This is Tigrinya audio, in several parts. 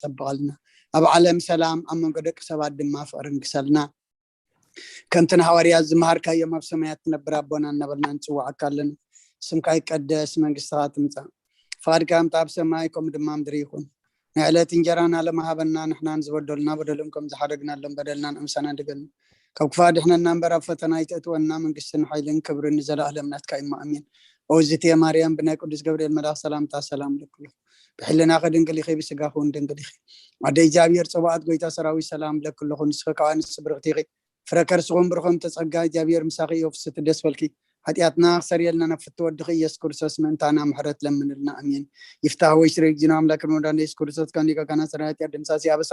ጠብቐልና። ኣብ ዓለም ሰላም፣ ኣብ መንጎ ደቂ ሰባት ድማ ፍቕሪ ንግሰልና። ከምቲ ንሃዋርያት ዝመሃርካዮም ኣብ ሰማያት ትነብር ኣቦና እናበልና ንጽውዓካ ኣለና። ስምካ ይቀደስ፣ መንግስትኻ ትምጻእ፣ ፍቓድካ ከምቲ ኣብ ሰማይ ከምኡ ድማ ምድሪ ይኹን። ናይ ዕለት እንጀራና ሎሚ ሃበና፣ ንሕናን ዝበደሉና በደሎም ከም ዝሓደግናሎም በደልና ንእምሳና ድገልና። ካብ ክፋ ድሕነና እምበር ኣብ ፈተና ኣይተእትወና፣ መንግስትን ሓይልን ክብርን ንዘለኣለም ናትካ እዩ፣ ኣሜን። ኦዝቴ ማርያም ብናይ ቅዱስ ገብርኤል መልኣኽ ሰላምታ ሰላም እልክሎ። ብሕልናኺ ድንግል ኢኺ፣ ብስጋኺ እውን ድንግል ኢኺ። ኣደ እግዚኣብሔር ጽባኦት ጎይታ ሰራዊት ሰላም እብለኪ ኣለኹ። ንስኺ ከኣ ንስቲ ብርኽቲ ኢኺ። ፍረ ከርስኹም ብሩኽ እምተ ጸጋ እግዚኣብሔር ምሳኺ እዩ። ፍስቲ ደስ በልኪ። ሓጢኣትና ክሰርየልና ናብ ፍቲ ወድኺ ኢየሱስ ክርስቶስ ምእንታና ምሕረት ለምንልና። ኣሜን። ይፍታህ ወይ ስሬ ጊዜና ኣምላክ ሮዳን ኢየሱስ ክርስቶስ ካን ሊቀ ካህናት ሰራዊት ሓጢኣት ደምሳሲ ኣበሳ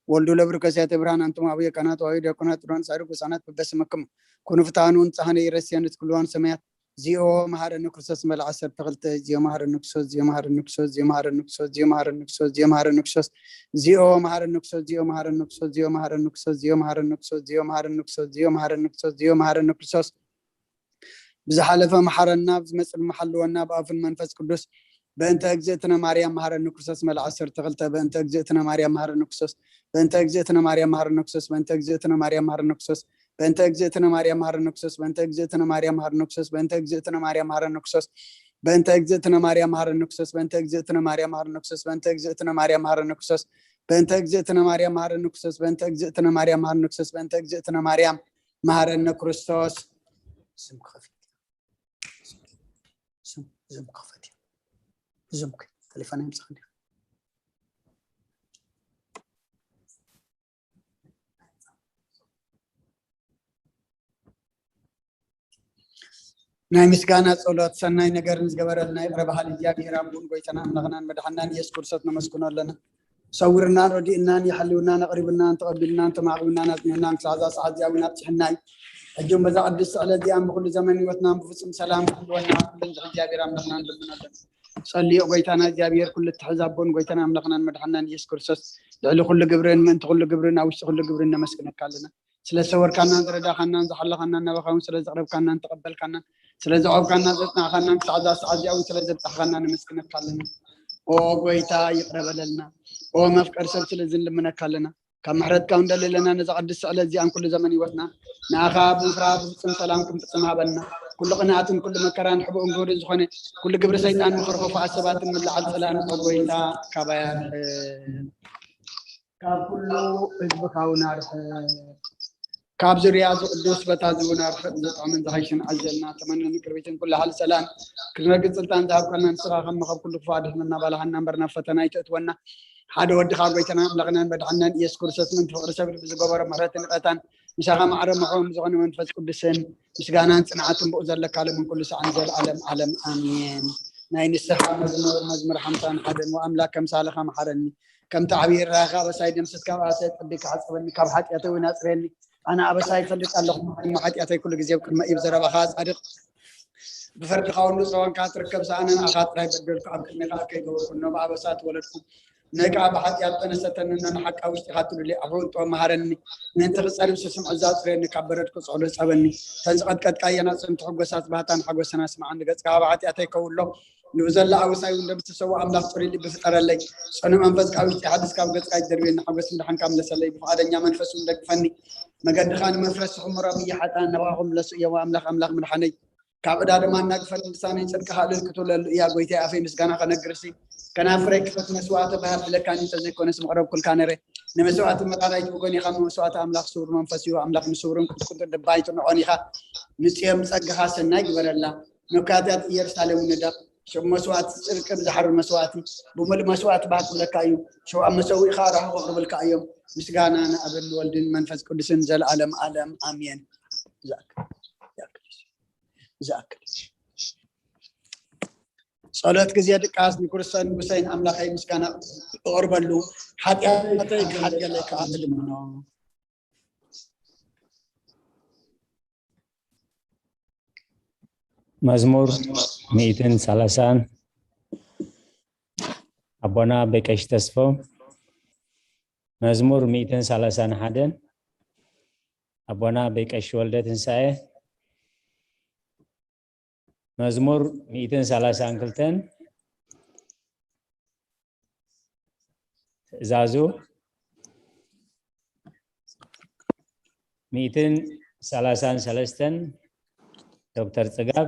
ወልዱ ለብርከ ሲያተ ብርሃን ኣንቱም ኣቡየ ካህናት ወይ ዲያቆናት ሮዳን ሳይሩክ ህፃናት በበስመክም ኩኑ ፍትሃኑ ንጽሃነ ይረስየን ትክልዋን ሰማያት ዚኦ መሃረኒ ክርስቶስ መልዓ ዓሰርተ ክልተ ዚኦ መሃረኒ ክርስቶስ ዚኦ መሃረኒ ክርስቶስ ዚኦ መሃረኒ ክርስቶስ ዚኦ መሃረኒ ክርስቶስ ዚኦ መሃረኒ ክርስቶስ ዚኦ መሃረኒ ክርስቶስ ዚኦ መሃረኒ ክርስቶስ ዚኦ መሃረኒ ክርስቶስ ዚኦ መሃረኒ ክርስቶስ ዚኦ መሃረኒ ክርስቶስ ዚኦ መሃረኒ ክርስቶስ ብዝሓለፈ መሓረና፣ ብዝመጽእ መሓልወና፣ ብኣፍን መንፈስ ቅዱስ። በእንተ እግዝእትነ ማርያም መሃረኒ ክርስቶስ መልዓ ዓሰርተ ክልተ በእንተ እግዝእትነ ማርያም መሃረኒ ክርስቶስ በእንተ እግዝእትነ ማርያም መሃረኒ ክርስቶስ በእንተ እግዝእትነ ማርያም መሃረኒ ክርስቶስ በእንተ እግዝእትነ ማርያም መሃረኒ ክርስቶስ በእንተ እግዝእትነ ማርያም መሃረኒ ክርስቶስ በእንተ እግዝእትነ ማርያም መሃረኒ ክርስቶስ በእንተ እግዝእትነ ማርያም መሃረኒ ክርስቶስ በእንተ እግዝእትነ ማርያም መሃረኒ ክርስቶስ በእንተ እግዝእትነ ማርያም መሃረኒ ክርስቶስ በእንተ እግዝእትነ ማርያም መሃረኒ ክርስቶስ በእንተ እግዝእትነ ማርያም መሃረኒ ክርስቶስ በእንተ እግዝእትነ ማርያም መሃረኒ ክርስቶስ። ስም ክኸፍት ስም ዝም ክኸፍት እዩ። ዝም ቴሌፎን ይምጽእ እንዲ ናይ ምስጋና ጸሎት ሰናይ ነገር ንዝገበረልና ይቕረ በሃሊ እግዚኣብሔር ኣቦን ጎይታና ኣምላኽናን መድሓናን ኢየሱስ ክርስቶስ ነመስግኖ ኣለና። ሰውርናን ረዲእናን የሓልውናን ኣቕሪብናን ተቐቢልናን ተማዕቢልናን ኣጽኒዕናን ክሳዕ እዛ ሰዓት እዚኣ እውን ኣብጽሕና እዩ። ሕጂ እውን በዛ ቅድስቲ ዕለት እዚኣ ብኩሉ ዘመን ህይወትና ብፍጹም ሰላም ክሕልወና ኩሉ ዝኽእል እግዚኣብሔር ኣምላኽና ንልምኖ ኣለና። ጸልዮ ጎይታና እግዚኣብሔር ኩሉ እትሕዝ ኣቦን ጎይታና ኣምላኽናን መድሓናን ኢየሱስ ክርስቶስ ልዕሊ ኩሉ ግብርን ምእንቲ ኩሉ ግብርን ኣብ ውሽጢ ኩሉ ግብርን ነመስግነካ ኣለና። ስለ ዝሰወርካናን ዝረዳኻናን ዝሓለኻናን ናባኻ እውን ስለ ዘቕረብካናን ተቐበልካናን ስለ ዘዕቆብካና ዘጽናዕካናን ክሳዕ እዛ ሰዓት እዚኣ እውን ስለ ዘብጻሕካና ነመስግነካ ኣለና። ኦ ጎይታ ይቕረ በለልና። ኦ መፍቀሪ ሰብ ስለዚ ንልምነካ ኣለና። ካብ ምሕረትካ እውን ደሊ ኣለና ነዛ ቅድስቲ ዕለት እዚኣን ኩሉ ዘመን ህይወትና ንኣኻ ብምፍራህ ብፍጹም ሰላም ክንፍጽም ሃበና። ኩሉ ቅንኣትን ኩሉ መከራን ሕቡእን ግሁድን ዝኾነ ኩሉ ግብሪ ሰይጣን ምኽሪ ክፉኣት ሰባትን ምልዓል ጸላእን ኦ ጎይታ ካባይ ኣርሕቕ። ካብ ኩሉ ህዝብኻ እውን ኣርሕቕ። ካብ ዙርያ እዚ ቅዱስ ቦታ እዚ እውን ኣርሕቕ። ዝጥዕምን ዝሓይሽን ዓጀልና ተመንን ቅርቢትን ኩሉ ሓል ሰላም ክትመግብ ስልጣን ዝሃብካና ንስኻ ከም መኸብ ኩሉ ክፉእ ኣድሕነና ባልሃና እምበር ናብ ፈተና ኣይተእትወና። ሓደ ወድኻ ጎይታና ኣምላኽናን መድሓናን ኢየሱስ ክርስቶስ ምእንቲ ፍቕሪ ሰብ ልቢ ዝገበሮ ምሕረትን ይቕረታን ምሳኻ ማዕረ ምሕም ዝኾነ መንፈስ ቅዱስን ምስጋናን ጽንዓትን ብኡ ዘለካ ሎምን ኩሉ ሰዓን ዘልኣለም ዓለም ኣሜን። ናይ ንስሓ መዝሙር መዝሙር ሓምሳን ሓደን ወኣምላክ ከምሳልኻ መሓረኒ ከምቲ ዓብዪ ራኻ ኣበሳይ ደምስስ ካብ ኣሰይ ጸቢካ ሓጸበኒ ካብ ሓጢኣተይ እውን ኣጽረየኒ ኣነ ኣበሳይ ይፈልጥ ኣለኹ እሞ ሓጢኣተይ ኩሉ ግዜ ኣብ ቅድመ እዩ ብዘረባኻ ጻድቕ ብፈርድኻ እውን ንጹህ ኮይንካ ትርከብ ሰኣነ ንኣኻ ጥራይ በደልኩ ኣብ ቅድሜኻ ከይገበርኩ እነሆ ብኣበሳ ተወለድኩ ነቃ ብሓጢኣት ተነሰተኒ ነንሓቃ ውሽጢኻ ትሉሊ ኣፍንጦ መሃረኒ ምእንቲ ክጸልም ስስምዑ ዛጽረኒ ካብ በረድ ክጽዕዶ ጸበኒ ተን ዝቐጥቀጥካየን ኣጽምቲ ሕጎሳት ባህታን ሓጎሰና ስምዓኒ ገጽካ ካብ ሓጢኣተይ ከውሎ ንብዘላ ኣውሳይ እውን ደምስሰዎ ኣምላኽ ጽሩይ ልቢ ፍጠረለይ ጽኑ መንፈስ ካብ ውሽጢ ሓድስ ካብ ገጽካ ይደርብየኒ ሓጎስ ምድሓንካ ምለሰለይ ብፍቓደኛ መንፈስ እውን ደግፈኒ መገድኻ ንመፍረስ ስኹምሮም እየ ሓጥኣን ናባኻ ክምለሱ እዮም ኣምላኽ ኣምላኽ ምድሓነይ ካብ ዕዳ ድማ እናግፈት ልሳነይ ጽድቅኻ እልል ክትብለሉ እያ። ጎይታይ ኣፈይ ምስጋና ከነግርሲ ከናፍረይ ክፈት መስዋዕተ ባህር ብለካኒ እንተዘይኮነስ ምቕረብኩልካ ነረ። ንመስዋዕቲ መራራይ ትብጎን ኢኻ መስዋዕቲ ኣምላኽ ስውር መንፈስ እዩ ኣምላኽ ንስውርን ቅጥቅጡ ድባይ ትንዖን ኢኻ። ንጽዮም ጸጋኻ ሰናይ ግበረላ። መካትያት ኢየሩሳሌም ንደቕ ሽም መስዋዕቲ ጽድቂ ብዝሓርር መስዋዕቲ ብምሉእ መስዋዕቲ ባህ ክብለካ እዩ። ሽውዓ መሰዊእኻ ራሑ ክቕርብልካ እዮም። ምስጋና ንኣብን ንወልድን መንፈስ ቅዱስን ዘለኣለም ኣለም ኣሜን። ዝኣክል ዝኣክል ዝኣክል ጸሎት ግዜ ድቃስ ንክርስቶስ ንጉሰይን ኣምላኸይ ምስጋና እቕርበሉ ሓጢኣተይ ክሓድገለይ ከዓ እልምኖ። መዝሙር ሚእትን ሰላሳን ኣቦና በቀሽ ተስፎ። መዝሙር ሚእትን ሰላሳን ሓደን ኣቦና በቀሽ ወልደ ትንሳኤ። መዝሙር ሚእትን ሰላሳን ክልተን ትእዛዙ። ሚእትን ሰላሳን ሰለስተን ዶክተር ጽጋብ፣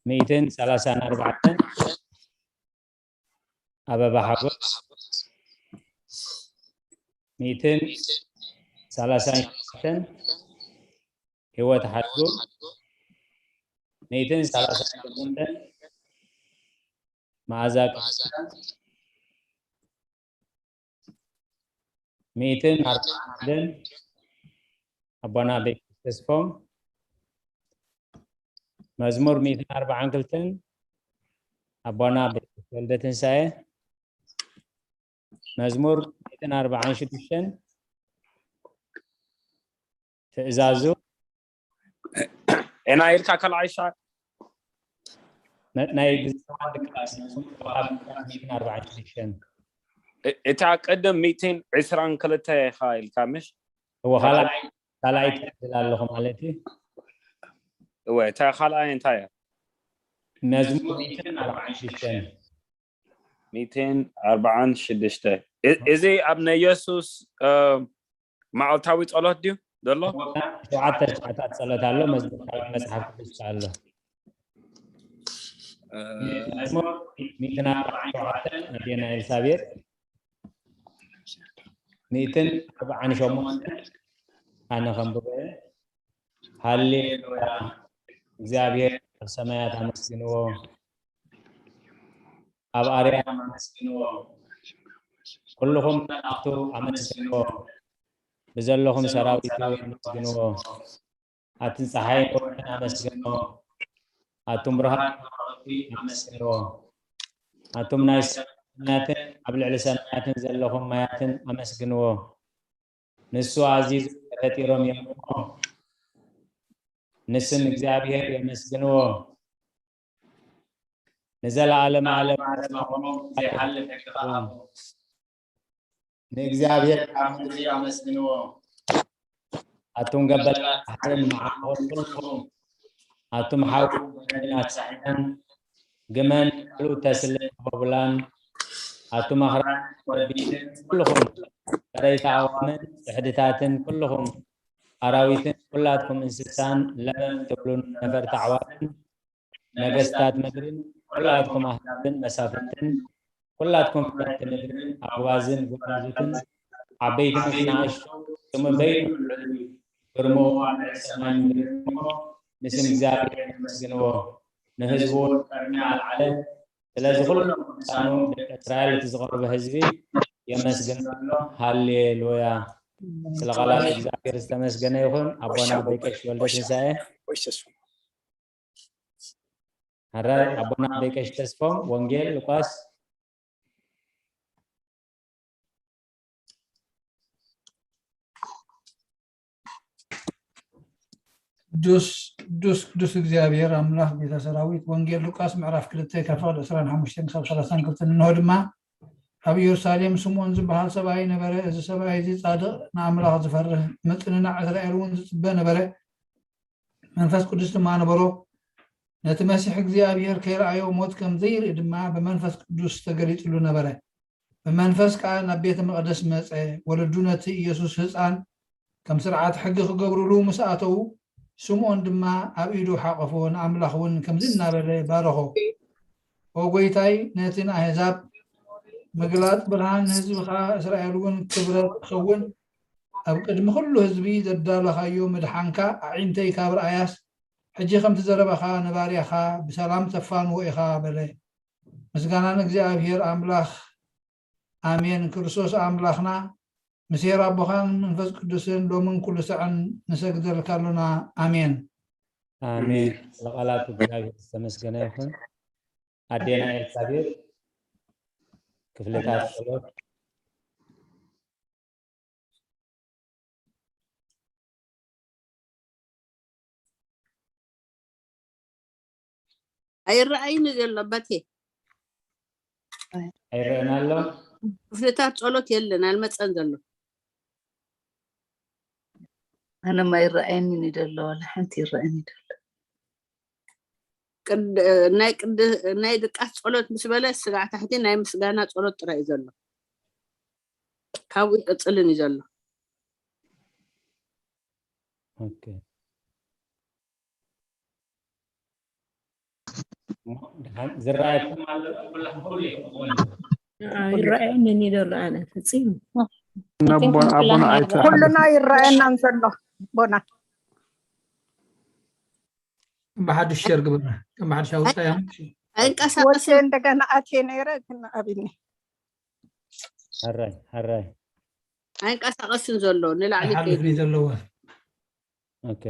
ሚእትን ሰላሳን ኣርባዕተን ኣበባ ሓጎስ፣ ሚእትን ሰላሳን ሸውዓተን ህይወት ሓድጉ፣ ሚእትን ሰላሳን ሸሞንተን መኣዛ ቅዱሳን፣ ሚእትን ኣርባዓን ሓደን ኣቦና ቤት ተስፎም፣ መዝሙር ሚእትን ኣርባዓን ክልተን ኣቦና ቤት ተስፎ ወልደ ትንሳኤ፣ መዝሙር ሚእትን ኣርባዓን ሽዱሽተን ትእዛዙ ኤና ኢልካ ካልኣይ ሻዕ ናይ ግዝማን ድቃስ ሚእትን ኣርባዓን ሽዱሽተን እታ ቅድም ሚእትን ዕስራን ክልተ ኢኻ ኢልካ ምሽ እዎ ካልኣይ ካልኣይ ትዕድል ኣለኹ ማለት እዩ። እወ እታ ካልኣይ እንታይ እያ? መዝሙር ሚእትን ኣርባዓን ሽዱሽተን ሚእትን ኣርባዓን ሽዱሽተ እዚ ኣብ ናይ የሱስ መዓልታዊ ጸሎት ድዩ ዘሎ? ሸውዓተ ሸዓታት ጸሎት ኣሎ። መዝሙር ካልኣይ መጽሓፍ ቅዱስ ኣሎ። መዝሙር ሚእትን ኣርባዓን ሸውዓተን ኣዴና ኤልሳቤጥ፣ ሚእትን ኣርባዓን ሸሞንተን ኣነ ከንብቦ እየ። ሃሌሉያ፣ እግዚኣብሔር ኣብ ሰማያት ኣመስግንዎ፣ ኣብ ኣርያም ኣመስግንዎ፣ ኩልኹም መላእኽቱ ኣመስግንዎ፣ ብዘለኹም ሰራዊቱ ኣመስግንዎ። ኣቱም ጸሓይን ወርሕን ኣመስግንዎ፣ ኣቱም ብርሃን ከዋኽብቲ ኣመስግንዎ፣ ኣቱም ናይ ሰማያትን ኣብ ልዕሊ ሰማያትን ዘለኹም ማያትን ኣመስግንዎ። ንሱ ኣዚዙ ተፈጢሮም እዮም እሞ፣ ንስም እግዚኣብሔር የመስግንዎ። ንዘለዓለመ ዓለም ኣስማኾም ዘይሓልፍ ሕግኻ ኣቦ። ንእግዚኣብሔር ካብ ምድሪ ኣመስግንዎ። ኣቱም ገበላ ባሕርን መዓሙቕን ኩልኹም፣ ኣቱም ሓው ገረድን ኣሳሒታን፣ ግመን ካልኡ ተስልን ተኸቡላን፣ ኣቱም ኣኽራን ወረቢትን ኩልኹም፣ ፈረይቲ ኣእዋምን ጽሕድታትን ኩልኹም፣ ኣራዊትን ኩላትኩም እንስሳን ለመም ትብሉን ነፈርቲ ኣዕዋፍን፣ ነገስታት ምድርን ኩላትኩም ኣህዛብን መሳፍንትን፣ ኩላትኩም ፈረድቲ ምድርን ኣግባዝን ጎራዙትን፣ ዓበይቲ ምስ ንኣሽቱ፣ ስሙ በይኑ ልዑል እዩ፣ ግርምኡ ኣብ ልዕሊ ሰማይ ምድርን እሞ፣ ንስም እግዚኣብሔር የመስግንዎ፣ ንህዝቡ እውን ቀርኒ ኣልዓለ። ስለዚ ኩሎም ቅዱሳኑ ደቂ እስራኤል እቲ ዝቐርበ ህዝቢ የመስግኖ ኣሎ። ሃሌሉያ። ስለ ቃላት እግዚኣብሔር ዝተመስገነ ይኹን። ኣቦና ኣቦይ ቀሺ ወልደ ትንሳኤ። ሕራይ ኣቦና ኣቦይ ቀሺ ተስፎም ወንጌል ሉቃስ። ቅዱስ ቅዱስ ቅዱስ እግዚኣብሔር ኣምላኽ ቤተ ሰራዊት። ወንጌል ሉቃስ ምዕራፍ ክልተ ካብ ፍቕዲ ዕስራን ሓሙሽተን ክሳብ ሰላሳን ክልተን። እንሆ ድማ ኣብ ኢየሩሳሌም ስምዖን ዝበሃል ሰብኣይ ነበረ። እዚ ሰብኣይ እዚ ጻድቕ፣ ንኣምላኽ ዝፈርህ፣ ምጽንናዕ እስራኤል እውን ዝጽበ ነበረ። መንፈስ ቅዱስ ድማ ነበሮ። ነቲ መሲሕ እግዚኣብሔር ከይረኣዮ ሞት ከም ዘይርኢ ድማ ብመንፈስ ቅዱስ ተገሊጽሉ ነበረ። ብመንፈስ ከኣ ናብ ቤተ መቕደስ መጸ። ወለዱ ነቲ ኢየሱስ ህጻን ከም ስርዓት ሕጊ ክገብሩሉ ምስ ኣተዉ፣ ስምዖን ድማ ኣብ ኢዱ ሓቐፎ፣ ንኣምላኽ እውን ከምዚ እናበለ ባረኾ። ኦ ጐይታይ፣ ነቲ ንኣህዛብ ምግላጽ ብርሃን፣ ንህዝብኻ እስራኤል እውን ክብረት ክኸውን፣ ኣብ ቅድሚ ኹሉ ህዝቢ ዘዳለኻዮ ምድሓንካ ኣዒንተይ ካብ ረኣያስ፣ ሕጂ ከምቲ ዘረባኻ ንባርያኻ ብሰላም ተፋንዎ ኢኻ በለ። ምስጋና ንእግዚኣብሔር ኣምላኽ። ኣሜን። ክርስቶስ ኣምላኽና ምስ ሄር ኣቦኻን መንፈስ ቅዱስን ሎምን ኩሉ ሰዕን ንሰግደልካ ኣሎና። ኣሜን። ኣሜን። ስለ ቃላት እግዚኣብሔር ዝተመስገነ ይኹን። ኣዴና ኤልሳቤጥ ክፍልታት ጸሎት። ኣይረኣይን ዘሎ በቴ ኣይረአን ኣሎ። ክፍልታት ጸሎት የለን ኣልመጸን ዘሎ። ኣነማ ይረኣየኒ ደሎ፣ ዋላ ሓንቲ ይረኣየኒ ደሎ። ቅድ- ናይ ቅድ- ናይ ድቃስ ጸሎት ምስ በለ ስጋዕ ታሕቲ ናይ ምስጋና ጸሎት ጥራይ እዩ ዘሎ። ካብኡ ይቅጽልን እዩ ዘሎ። ኦኬ። ደሓን ዝረኣየኩም ኣሎ? ኩላኩም ኩሉ ይኸውን። ይረኣየኒ ዘሎ ኣነ ፍጺም ነቦን ኣቦና ኣይተ ኩልና ይረኣየናን ዘሎ። ቦና ብሓድሽ ሸር ግበርና። ከም ሓድሽ ኣውፃያ ኣይንቀሳቀስ ወደ እንደገና ኣትየ ነይረ ግን ኣብኒ ሕራይ ሕራይ ኣይንቀሳቀስን ዘሎ ንላዕሊ ሓልፍ ዘለዎ ኦኬ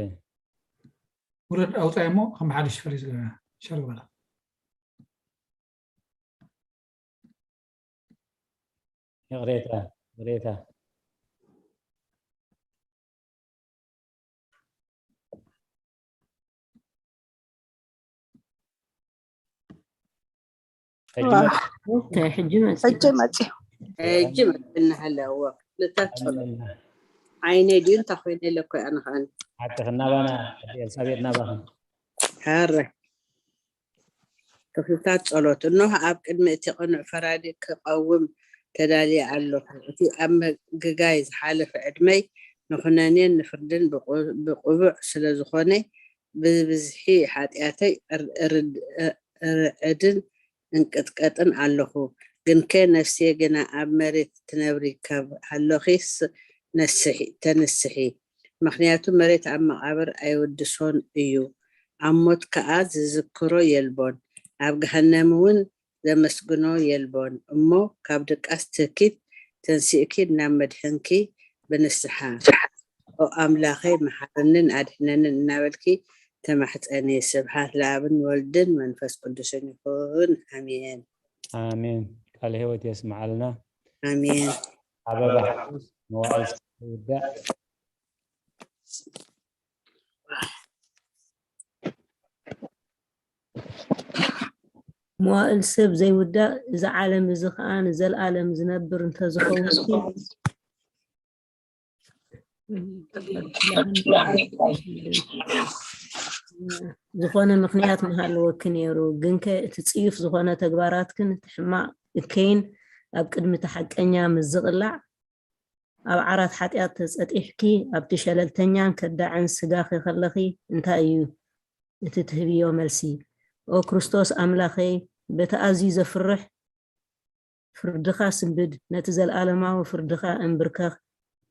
ውረድ ኣውፃያ እሞ ከም ሓድሽ ፍሪ ሸር ግበራ። ይቕሬታ ይቕሬታ ኦኬ፣ ሕጂ መፂ ሕጂ መፅዩ ሕጂ መፅና ሃለዎ ልታት ጸሎ ዓይነይ ድዩ እንታይ ኮይነ ኢለ እኮ ኣነ ከዓኒ ሓቅኺ እናባና ኣዲ ኤልሳቤጥ ናባኺ ሃረ ክፍልታት ጸሎት እነሆ ኣብ ቅድሚ እቲ ቅኑዕ ፈራዲ ክቐውም ተዳልየ ኣለኹ። እቲ ኣብ ምግጋይ ዝሓለፈ ዕድመይ ንኹነኔን ንፍርድን ብቑ- ብቑቡዕ ስለ ዝኾነ ብብዝሒ ሓጢኣተይ እር- እርድ- እርዕድን እንቅጥቀጥን ኣለኹ። ግንከ ነፍስየ ግና ኣብ መሬት ትነብሪ ካብ ሃሎኺስ ነስሒ ተንስሒ ምኽንያቱ መሬት ኣብ መቓብር ኣይውድሶን እዩ። ኣብ ሞት ከኣ ዝዝክሮ የልቦን፣ ኣብ ገሃነም እውን ዘመስግኖ የልቦን። እሞ ካብ ድቃስ ትህኪት ተንሲእኪ ናብ መድሕንኪ ብንስሓ ኦ ኣምላኸይ መሓርንን ኣድሕነንን እናበልኪ ተማሕፀኒ። ስብሓት ለኣብን ወልድን መንፈስ ቅዱስን ይኹን ኣሜን። ኣሜን። ቃለ ህይወት የስምዓልና። ኣሜን። ኣበባ ሓጎስ መዋእል ይውዳእ። መዋእል ሰብ ዘይውዳእ እዚ ዓለም እዚ ከዓ ንዘለኣለም ዝነብር እንተዝኸውን ዝኾነ ምክንያት ምሃለወኪ ነይሩ። ግንከ እቲ ፅዩፍ ዝኾነ ተግባራትክን እቲ ሕማቕ እከይን ኣብ ቅድሚ እቲ ሓቀኛ ምስ ዝቕላዕ ኣብ ዓራት ሓጢኣት ተፀጢሕኪ ኣብቲ ሸለልተኛን ከዳዕን ስጋኺ ከለኺ እንታይ እዩ እቲ ትህብዮ መልሲ? ኦ ክርስቶስ ኣምላኸይ በቲ ኣዝዩ ዘፍርሕ ፍርድኻ ስንብድ፣ ነቲ ዘለኣለማዊ ፍርድኻ እንብርከኽ፣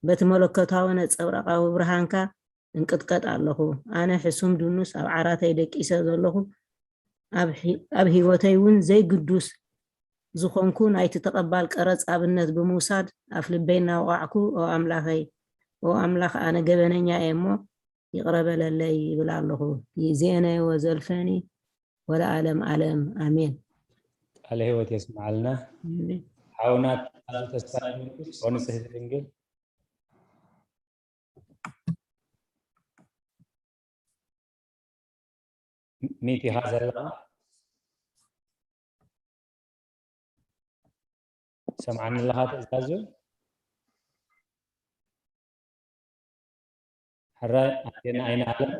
በቲ መለኮታዊ ነጸብራቓዊ ብርሃንካ እንቅጥቀጥ ኣለኹ። ኣነ ሕሱም ድኑስ ኣብ ዓራተይ ደቂሰ ዘለኹ፣ ኣብ ህይወተይ እውን ዘይግዱስ ዝኾንኩ ናይቲ ተቐባል ቀረጽ ኣብነት ብምውሳድ ኣፍልበይ እናወቓዕኩ፣ ኦ ኣምላኸይ፣ ኦ ኣምላኽ ኣነ ገበነኛ እየ እሞ ይቕረ በለለይ ይብል ኣለኹ። ይዜነ ወዘልፈኒ ወለዓለም ዓለም ኣሜን። ቃለ ህይወት የስምዓልና። ሓውና ተስፋ ጊዮርጊስ ኦ ንጽህቲ ድንግል ሚት ኢኻ ዘለኻ? ሰምዓኒ ኣለኻ ትእዛዙ? ሕራይ ኣዴና ኣይነ ኣለም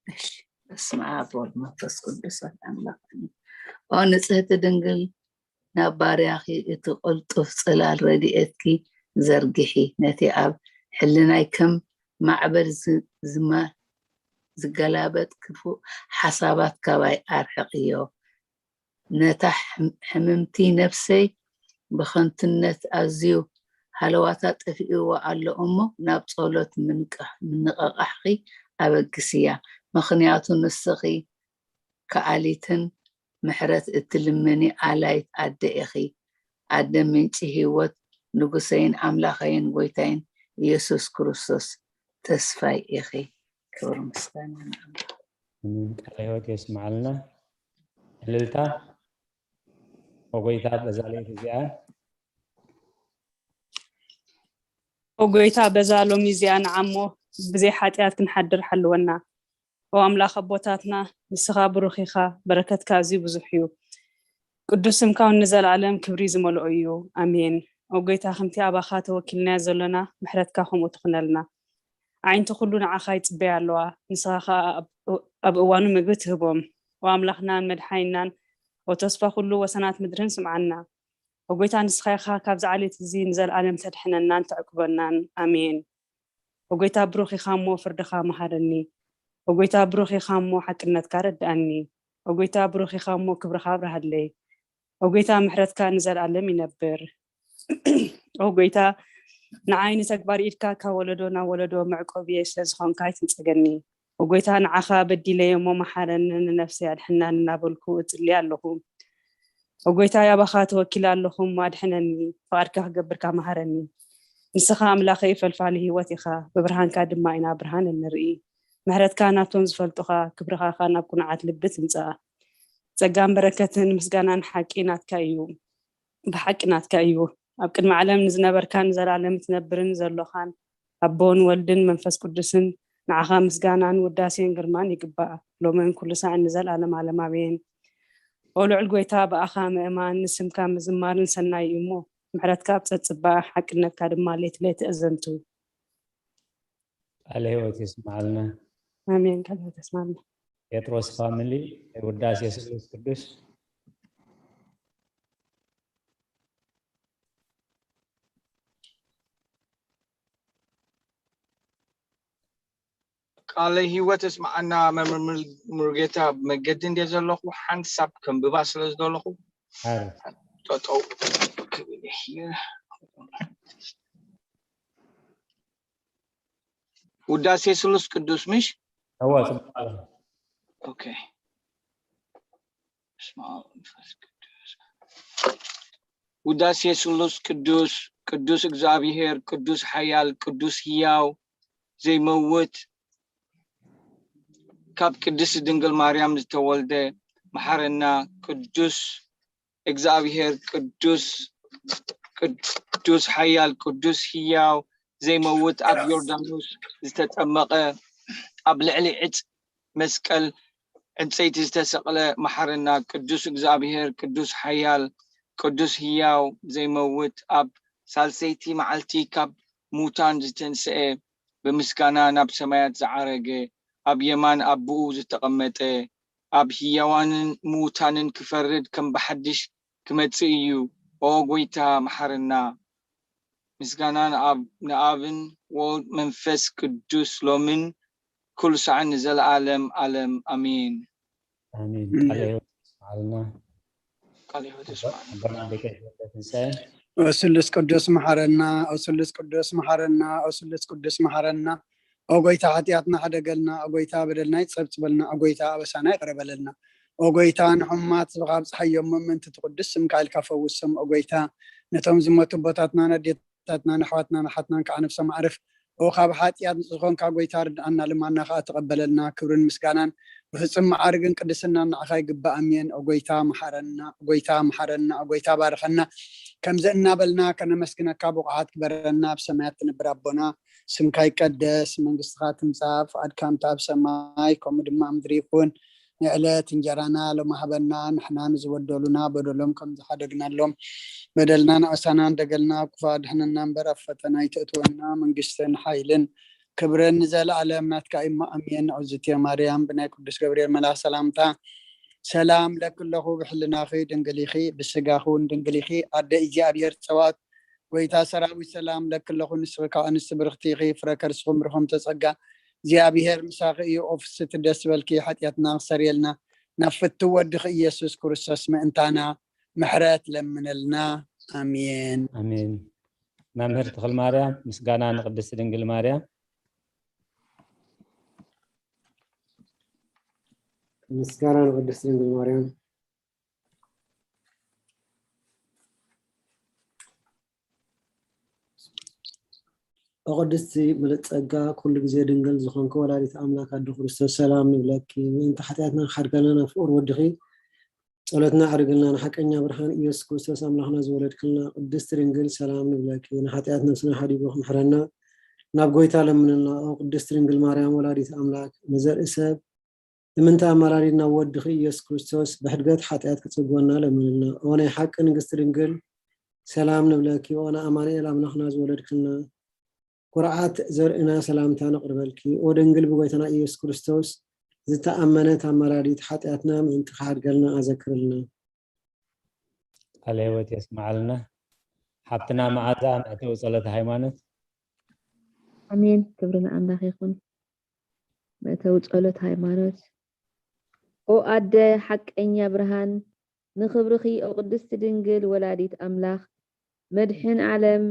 እሺ፣ በስመ ኣብ ወወልድ ወመንፈስ ቅዱስ ኣሐዱ ኣምላክ ኣሜን። ኦ ንጽህቲ ድንግል ናብ ባርያኺ እቲ ቅልጡፍ ጽላል ረድኤትኪ ዘርግሒ፣ ነቲ ኣብ ሕልናይ ከም ማዕበል ዝ- ዝማ- ዝገላበጥ ክፉእ ሓሳባት ካባይ ኣርሕቕዮ። ነታ ሕምምቲ ነፍሰይ ብኸንቱነት ኣዝዩ ሃለዋታ ጠፊእዋ ኣሎ እሞ ናብ ጸሎት ምንቕቓሕኺ ኣበግስያ፣ ምኽንያቱ ንስኺ ከኣሊትን ምሕረት እትልምኒ ኣላይት ኣደ ኢኺ፣ ኣደ ምንጪ ህይወት፣ ንጉሰይን ኣምላኸይን ጎይታይን ኢየሱስ ክርስቶስ ተስፋይ ኢኺ። ክብሪ ምስጋና ንኣምላኽ። ቃለ ህይወት የስምዓልና። እልልታ ኦጎይታ በዛ ለይቲ እዚኣ ኦጎይታ በዛ ሎሚ እዚኣ ንዓሞ ብዘይ ሓጢኣት ክንሓድር ሓልወና። ኦ ኣምላኽ ኣቦታትና ንስኻ ብሩኽ ኢኻ፣ በረከትካ ኣዝዩ ብዙሕ እዩ። ቅዱስ ስምካ እውን ንዘለኣለም ክብሪ ዝመልኦ እዩ። ኣሜን። ኦጎይታ ከምቲ ኣባኻ ተወኪልናዮ ዘሎና ምሕረትካ ከምኡ ትኹነልና። ኣዒንቲ ኩሉ ንዓኻ ይጽበያ ኣለዋ፣ ንስኻ ኸኣ ኣብ እዋኑ ምግቢ ትህቦም። ኦ ኣምላኽናን መድሓኒናን፣ ኦ ተስፋ ኩሉ ወሰናት ምድርን ስምዓና። ኦ ጎይታ ንስኻ ኢኻ ካብዚ ዓሌት እዚ ንዘለኣለም ተድሕነናን ተዕቁበናን። ኣሜን። ኦ ጎይታ ብሩኽ ኢኻ እሞ ፍርድኻ መሃረኒ። ኦ ጎይታ ብሩኽ ኢኻ እሞ ሓቅነትካ ረድኣኒ። ኦ ጎይታ ብሩኽ ኢኻ እሞ ክብርኻ ኣብርሃለይ። ኦ ጎይታ ምሕረትካ ንዘለኣለም ይነብር። ኦ ጎይታ ንዓይ ንተግባር ኢድካ ካብ ወለዶ ናብ ወለዶ መዕቆብየ ስለ ዝኾንካ ኣይትንጸገኒ። ኦ ጎይታ ንዓኻ በዲለየ እሞ መሓረኒ፣ ንነፍሰይ ኣድሕናኒ እናበልኩ እጽሊ ኣለኹ። ኦ ጎይታ ኣባኻ ተወኪለ ኣለኹ እሞ ኣድሕነኒ፣ ፍቓድካ ክገብርካ መሃረኒ። ንስኻ ኣምላኸይ ፈልፋሊ ህይወት ኢኻ፣ ብብርሃንካ ድማ ኢና ብርሃን እንርኢ። ምሕረትካ ናብቶም ዝፈልጡኻ፣ ክብርኻ ኸኣ ናብ ኩኑዓት ልቢ ትምጻእ። ጸጋን በረከትን ምስጋናን ሓቂ ናትካ እዩ፣ ብሓቂ ናትካ እዩ። ኣብ ቅድሚ ዓለም ንዝነበርካን ንዘለኣለም እትነብርን ዘሎኻን ኣቦን ወልድን መንፈስ ቅዱስን ንዓኻ ምስጋናን ውዳሴን ግርማን ይግባእ፣ ሎምን ኩሉ ሳዕን ንዘለኣለም ዓለም ኣሜን። ኦ ልዑል ጎይታ ብኣኻ ምእማን ንስምካ ምዝማርን ሰናይ እዩ እሞ ምሕረትካ ኣብ ጸጽባ ሓቅነትካ ድማ ለይቲ ለይቲ እዘንቱ። ቃለ ህይወት የስምዓልና። ኣሜን። ቃለ ህይወት የስምዓልና። ጴጥሮስ ፋሚሊ ውዳሴ ስሉስ ቅዱስ። ቃለ ህይወት እስማዓና መምህር ሙሉጌታ። መገዲ እንደ ዘለኹ ሓንሳብ ከንብባ ስለ ዝደለኹ ጠጠው ክብል እየ። ውዳሴ ስሉስ ቅዱስ ምሽ? እወ። ኦኬ። በስመ አብ ወመንፈስ ቅዱስ። ውዳሴ ስሉስ ቅዱስ፣ ቅዱስ እግዚኣብሔር፣ ቅዱስ ሓያል፣ ቅዱስ ህያው፣ ዘይመውት፣ ካብ ቅድስት ድንግል ማርያም ዝተወልደ፣ መሓረና፣ ቅዱስ እግዚኣብሔር፣ ቅዱስ፣ ቅዱስ ሓያል፣ ቅዱስ ህያው፣ ዘይመውት፣ ኣብ ዮርዳኖስ ዝተጠመቐ፣ ኣብ ልዕሊ ዕፅ መስቀል ዕንፀይቲ ዝተሰቕለ፣ መሓረና፣ ቅዱስ እግዚኣብሔር፣ ቅዱስ ሓያል፣ ቅዱስ ህያው፣ ዘይመውት፣ ኣብ ሳልሰይቲ መዓልቲ ካብ ሙታን ዝተንስኤ፣ ብምስጋና ናብ ሰማያት ዝዓረገ፣ ኣብ የማን ኣቦኡ ዝተቐመጠ፣ ኣብ ህያዋንን ምዉታንን ክፈርድ ከም ብሓድሽ ክመጽእ እዩ። ኦ ጐይታ፣ መሓረና። ምስጋና ንኣብ-፣ ንኣብን ወወልድ መንፈስ ቅዱስ ሎምን ኩሉ ሳዕን ንዘለኣለም ኣለም ኣሜን። ኣሜን። ቃለ ሕይወት የስምዓልና። ቃለ ሕይወት የስምዓልና። ኣቦና ሊቀ ትንሳኤ። ኦ ስሉስ ቅዱስ መሓረና፣ ኦ ስሉስ ቅዱስ መሓረና፣ ኦ ስሉስ ቅዱስ መሓረና። ኦ ጐይታ ሓጢኣትና ሕደገልና፣ ኦ ጐይታ በደልና ይጸብጽበልና፣ ኦ ጐይታ ኣበሳና ይቕረ በለልና። ኦ ጐይታ ንሕሙማት ህዝብኻ ኣብጽሓዮም፣ እሞ ምእንቲ እቲ ቅዱስ ስምካ ኢልካ ፈውሶም። ኦ ጐይታ ነቶም ዝሞቱ ኣቦታትናን ኣዴታትናን ኣሕዋትናን ኣሓትናን ከዓ ነፍሶም ኣዕርፍ። ኦ ካብ ሓጢኣት ንጹህ ዝኾንካ ጐይታ ርድኣና፣ ልማና ከዓ ተቐበለልና። ክብርን ምስጋናን ብፍጹም መዓርግን ቅድስናን ንዓኻ ይግባእ። ኣሜን። ኦ ጐይታ መሓረና፣ ኦ ጐይታ መሓረና፣ ኦ ጐይታ ባርኸና። ከምዚ እናበልና ከነመስግነካ ብቑዓት ግበረና። ኣብ ሰማያት ትነብር ኣቦና፣ ስምካ ይቀደስ፣ መንግስትኻ ትምጻእ፣ ፍቓድካ ከምቲ ኣብ ሰማይ ከምኡ ድማ ኣብ ምድሪ ይኹን። ንዕለት እንጀራና ሎሚ ሃበና፣ ንሕና ንዝበደሉና በደሎም ከም ዝሓደግናሎም በደልና ንኣሳና እንደገልና፣ ኣብ ክፉእ ኣድሕነና እምበር ኣብ ፈተና ኣይተእትወና፣ መንግስትን ሓይልን ክብርን ንዘለኣለም ናትካ እዩ እሞ ኣሜን። ንዕዝቲ ማርያም ብናይ ቅዱስ ገብርኤል መልኣኽ ሰላምታ ሰላም ለኪ ኣለኹ፣ ብሕልናኺ ድንግል ኢኺ፣ ብስጋኺ እውን ድንግል ኢኺ፣ ኣደ እግዚኣብሔር ጸባኦት ጐይታ ሰራዊት ሰላም ለኪ ኣለኹ፣ ንስኺ ካብ ኣንስቲ ብርኽቲ ኢኺ፣ ፍረ ከርስኺ ብሩኽ እምተ ጸጋ እግዚኣብሔር ምሳኺ እዩ። ኦ ፍስሕቲ ደስ በልኪ፣ ሓጢኣትና ክሰርየልና ናብ ፍትው ወድኺ ኢየሱስ ክርስቶስ ምእንታና ምሕረት ለምነልና። ኣሜን። ኣሜን። መምህር ተኽለ ማርያም፣ ምስጋና ንቅድስቲ ድንግል ማርያም። ምስጋና ንቅድስቲ ድንግል ማርያም። ኦ ቅድስቲ ምልእቲ ጸጋ፣ ኩሉ ግዜ ድንግል ዝኾንኪ ወላዲት ኣምላክ ኣዶ ክርስቶስ፣ ሰላም ንብለኪ። ምእንቲ ሓጢኣትና ክሓድገልና ናብ ፍቁር ወድኺ ጸሎትና ኣዕርግልና። ንሓቀኛ ብርሃን ኢየሱስ ክርስቶስ ኣምላኽና ዝወለድክልና ቅድስቲ ድንግል፣ ሰላም ንብለኪ። ንሓጢኣት ነፍስና ሓዲጉ ክምሕረና ናብ ጎይታ ለምንልና። ኦ ቅድስቲ ድንግል ማርያም ወላዲት ኣምላክ፣ ንዘርኢ ሰብ እምንታ ኣማላሊድ ናብ ወድኺ ኢየሱስ ክርስቶስ ብሕድገት ሓጢኣት ክጽግወና ለምንልና። ኦ ናይ ሓቂ ንግስቲ ድንግል፣ ሰላም ንብለኪ። ኦ ንኣማኑኤል ኣምላኽና ዝወለድክልና፣ ኩርዓት ዘርእና ሰላምታ ነቕርበልኪ። ኦ ድንግል ብጎይታና ኢየሱስ ክርስቶስ ዝተኣመነት ኣማላዲት ሓጢኣትና ምእንቲ ክሓድገልና ኣዘክርልና። ቃለ ሕይወት የስምዓልና። ሓብትና መዓዛ መእተዊ ጸሎት ሃይማኖት። ኣሜን። ክብሪ ንኣምላኽ ይኹን። መእተዊ ጸሎት ሃይማኖት። ኦ ኣደ ሓቀኛ ብርሃን፣ ንኽብርኺ ኦ ቅድስቲ ድንግል ወላዲት ኣምላኽ መድሕን ዓለም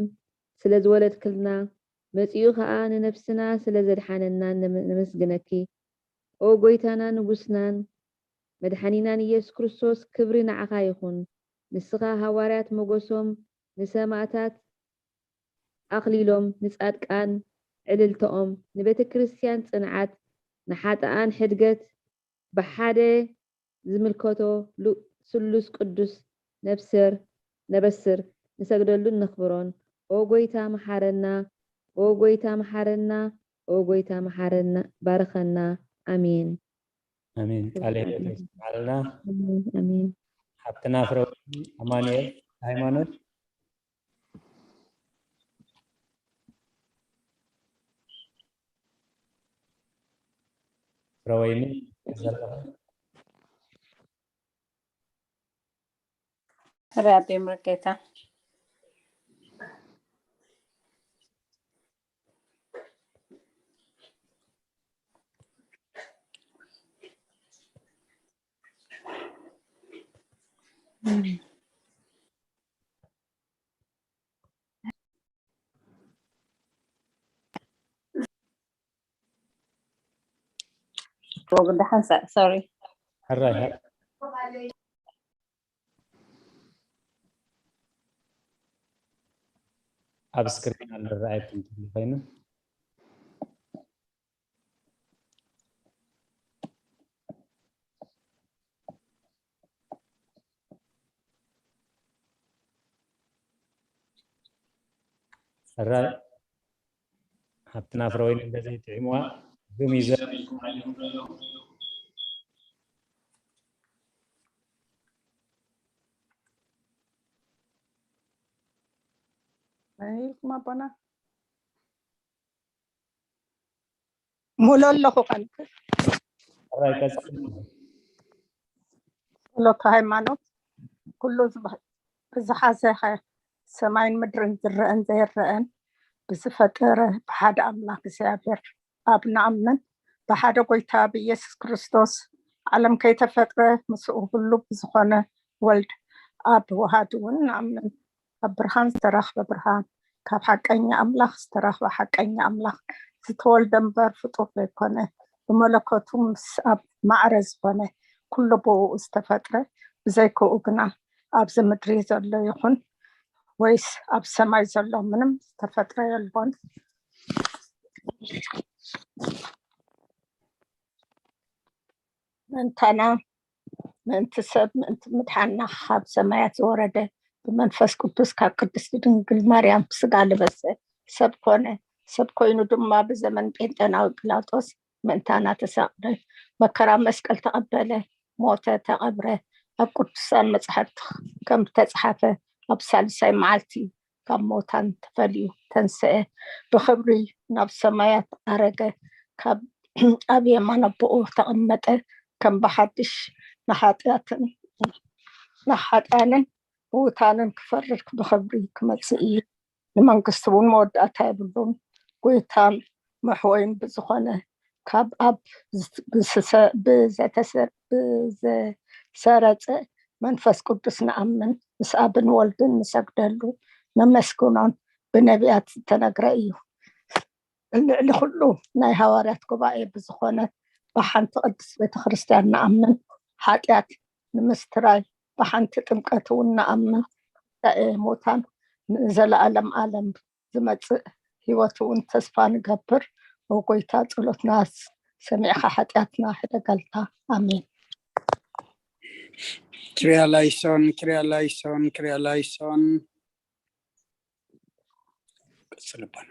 ስለ ዝወለድክልና፣ መጺኡ ኸኣ ንነፍስና ስለ ዘድሓነና ነመስግነኪ። ኦ ጎይታና ንጉስናን መድሓኒናን ኢየሱስ ክርስቶስ፣ ክብሪ ንዓኻ ይኹን። ንስኻ ሃዋርያት ሞገሶም፣ ንሰማእታት ኣኽሊሎም፣ ንጻድቃን ዕልልተኦም፣ ንቤተ ክርስቲያን ጽንዓት፣ ንሓጥኣን ሕድገት፣ ብሓደ ዝምልከቶ ስሉስ ቅዱስ ነብስር ነበስር ንሰግደሉን ነኽብሮን። ኦ ጎይታ መሓረና፣ ኦ ጎይታ መሓረና፣ ኦ ጎይታ መሓረና፣ ባርኸና። ኣሜን። ኣሜን። ቃለ ሕይወት የስምዓልና። ኣሜን። ሓብትና ፍረወይኒ ኣማኑኤል ሃይማኖት። ፍረወይኒ ዘለኹ። ራቢ ምርጌታ። ወግዳሓን ሶሪ ሕራይ ኣብ ስክሪን ኣለረኣየኩም ትብሉ ኮይኑ ሕራይ ሓብትና ፍረወይኒ እንተዘይጥዒምዋ ዙም ይዘ መን ኢልኩም ኣቦና? ሙሉ ኣለኹ ቀንክ ሕራይ ቀጽል ጸሎት ሃይማኖት ኩሉ ዝሓዘ ሰማይን ምድርን ዝረአን ዘይረአን ብዝፈጠረ ብሓደ ኣምላኽ እግዚኣብሔር ኣብ ንኣምን ብሓደ ጎይታ ብኢየሱስ ክርስቶስ ዓለም ከይተፈጥረ ምስኡ ሁሉ ብዝኾነ ወልድ ኣብ ወሃዲ እውን ንኣምን ካብ ብርሃን ዝተረኽበ ብርሃን ካብ ሓቀኛ ኣምላኽ ዝተረኽበ ሓቀኛ ኣምላኽ ዝተወልደ እምበር ፍጡር ዘይኮነ ብመለኮቱ ምስ ኣብ ማዕረ ዝኾነ ኩሉ ብኡ ዝተፈጥረ ብዘይክኡ ግና ኣብዚ ምድሪ ዘሎ ይኹን ወይስ ኣብ ሰማይ ዘሎ ምንም ዝተፈጥረ የልቦን። ምእንታና ምእንቲ ሰብ ምእንቲ ምድሓንና ካብ ሰማያት ዝወረደ ብመንፈስ ቅዱስ ካብ ቅድስቲ ድንግል ማርያም ስጋ ለበሰ ሰብ ኮነ። ሰብ ኮይኑ ድማ ብዘመን ጴንጠናዊ ጲላጦስ ምእንታና ተሳቕደ፣ መከራ መስቀል ተቐበለ፣ ሞተ፣ ተቐብረ። ኣብ ቅዱሳን መጻሕፍቲ ከም ተጻሓፈ ኣብ ሳልሳይ መዓልቲ ካብ ሞታን ተፈልዩ ተንስአ፣ ብኽብሪ ናብ ሰማያት ኣረገ፣ ካብ ኣብ የማን ኣቦኡ ተቐመጠ፣ ከም ብሓድሽ ንሓጢኣትን ንሓጥኣንን ምዉታንን ክፈርድ ብኽብሪ ክመጽእ እዩ። ንመንግስቱ እውን መወዳእታ የብሉን። ጎይታን መሕወይን ብዝኾነ ካብ ኣብ ብዘተሰ- ብዘተሰ- ብዘሰረጸ መንፈስ ቅዱስ ንኣምን፣ ምስ ኣብን ወልድን ንሰግደሉ ነመስግኖን ብነቢያት ዝተነግረ እዩ። ልዕሊ ኩሉ ናይ ሃዋርያት ጉባኤ ብዝኾነ ብሓንቲ ቅድስት ቤተ ክርስቲያን ንኣምን፣ ሓጢኣት ንምስትራይ ብሓንቲ ጥምቀት እውን ንኣምን፣ ትንሳኤ ሙታን ንዘለኣለም ኣለም ዝመጽእ ህይወት እውን ተስፋ ንገብር። ኦ ጎይታ ጸሎትና ሰሚዕኻ ሓጢኣትና ሕደጋልና። ኣሜን። ክሪያ ላይሶን ክሪያ ላይሶን ክሪያ ላይሶን ቀጽልባና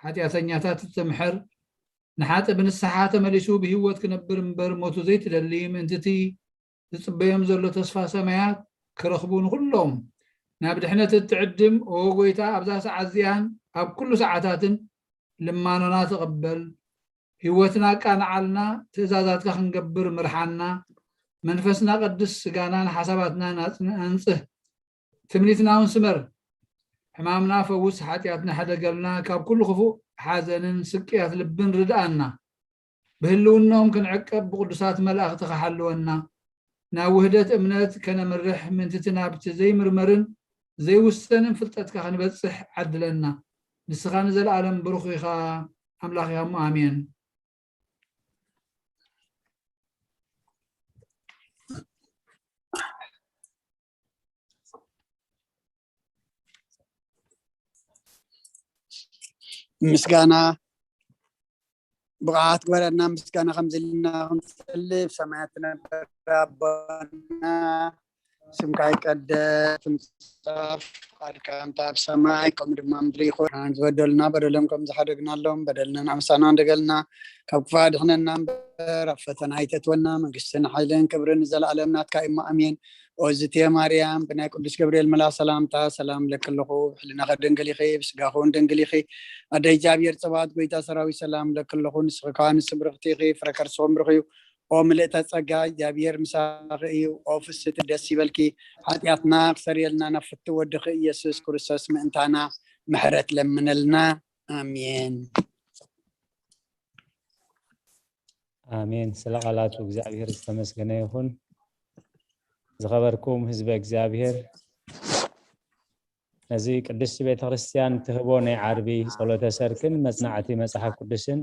ሓጢኣተኛታት እትምሕር፣ ንሓጢ ብንስሓ ተመሊሱ ብህይወት ክነብር እምበር ሞቱ ዘይትደሊ ምእንቲ እቲ ዝጽበዮም ዘሎ ተስፋ ሰማያት ክረኽቡ ንኹሎም ናብ ድሕነት እትዕድም፣ ኦ ጎይታ፣ ኣብዛ ሰዓት እዚኣን ኣብ ኩሉ ሰዓታትን ልማኖና ተቐበል። ህይወትና ኣቃንዓልና፣ ትእዛዛትካ ክንገብር ምርሓና። መንፈስና ቀድስ፣ ስጋናን ሓሳባትናን ኣጽን-፣ ኣንጽህ። ትምኒትና እውን ስመር። ሕማምና ፈውስ፣ ሓጢኣትና ሕደገልና፣ ካብ ኩሉ ክፉእ ሓዘንን ስቅያት ልብን ርድኣና። ብህልውናኦም ክንዕቀብ ብቅዱሳት መላእኽትኻ ሓልወና። ናብ ውህደት እምነት ከነምርሕ ምእንቲ እቲ ናብቲ ዘይምርመርን ዘይውሰንን ፍልጠትካ ክንበጽሕ ዓድለና። ንስኻ ንዘለኣለም ብሩኽ ኢኻ፣ ኣምላኽ ኢኻ እሞ፣ ኣሜን። ምስጋና ብቕዓት ግበረና። ምስጋና ከም ዘለና ክንጽልብ ሰማያት ትነብር ኣቦና፣ ስምካ ይቀደስ፣ ትምጻእ ፍቃድካ፣ ከምቲ ኣብ ሰማይ ከምኡ ድማ ምድሪ ይኹን። ሓን ዝበደሉና በደሎም ከም ዝሓደግናሎም በደልና ንኣምሳና እንደገልና፣ ካብ ክፋ ድሕነና እምበር ኣብ ፈተና ኣይተትወና። መንግስትን ሓይልን ክብርን ንዘለኣለም ናትካ እሞ፣ ኣሜን። ኦዝቴ ማርያም፣ ብናይ ቅዱስ ገብርኤል መላ ሰላምታ ሰላም ለኪ ኣለኹ። ብሕልናኺ ድንግል ኢኺ፣ ብስጋኺ እውን ድንግል ኢኺ። ኣደ እግዚኣብሔር ጸባኦት፣ ጎይታ ሰራዊት፣ ሰላም ለኪ ኣለኹ። ንስኺ ከኣ ንስብርኽቲ ኢኺ፣ ፍረ ከርስኹም ብሩኽ እዩ። ኦ ምልእተ ጸጋ፣ እግዚኣብሔር ምሳኺ እዩ። ኦ ፍስቲ ደስ ይበልኪ። ሓጢኣትና ክሰርየልና ናብ ፍትው ወድኺ ኢየሱስ ክርስቶስ ምእንታና ምሕረት ለምነልና። ኣሜን። ኣሜን። ስለ ቃላቱ እግዚኣብሔር ዝተመስገነ ይኹን። ዝኸበርኩም ህዝበ እግዚኣብሔር፣ ነዚ ቅድስቲ ቤተ ክርስቲያን ትህቦ ናይ ዓርቢ ጸሎተ ሰርክን መጽናዕቲ መጽሓፍ ቅዱስን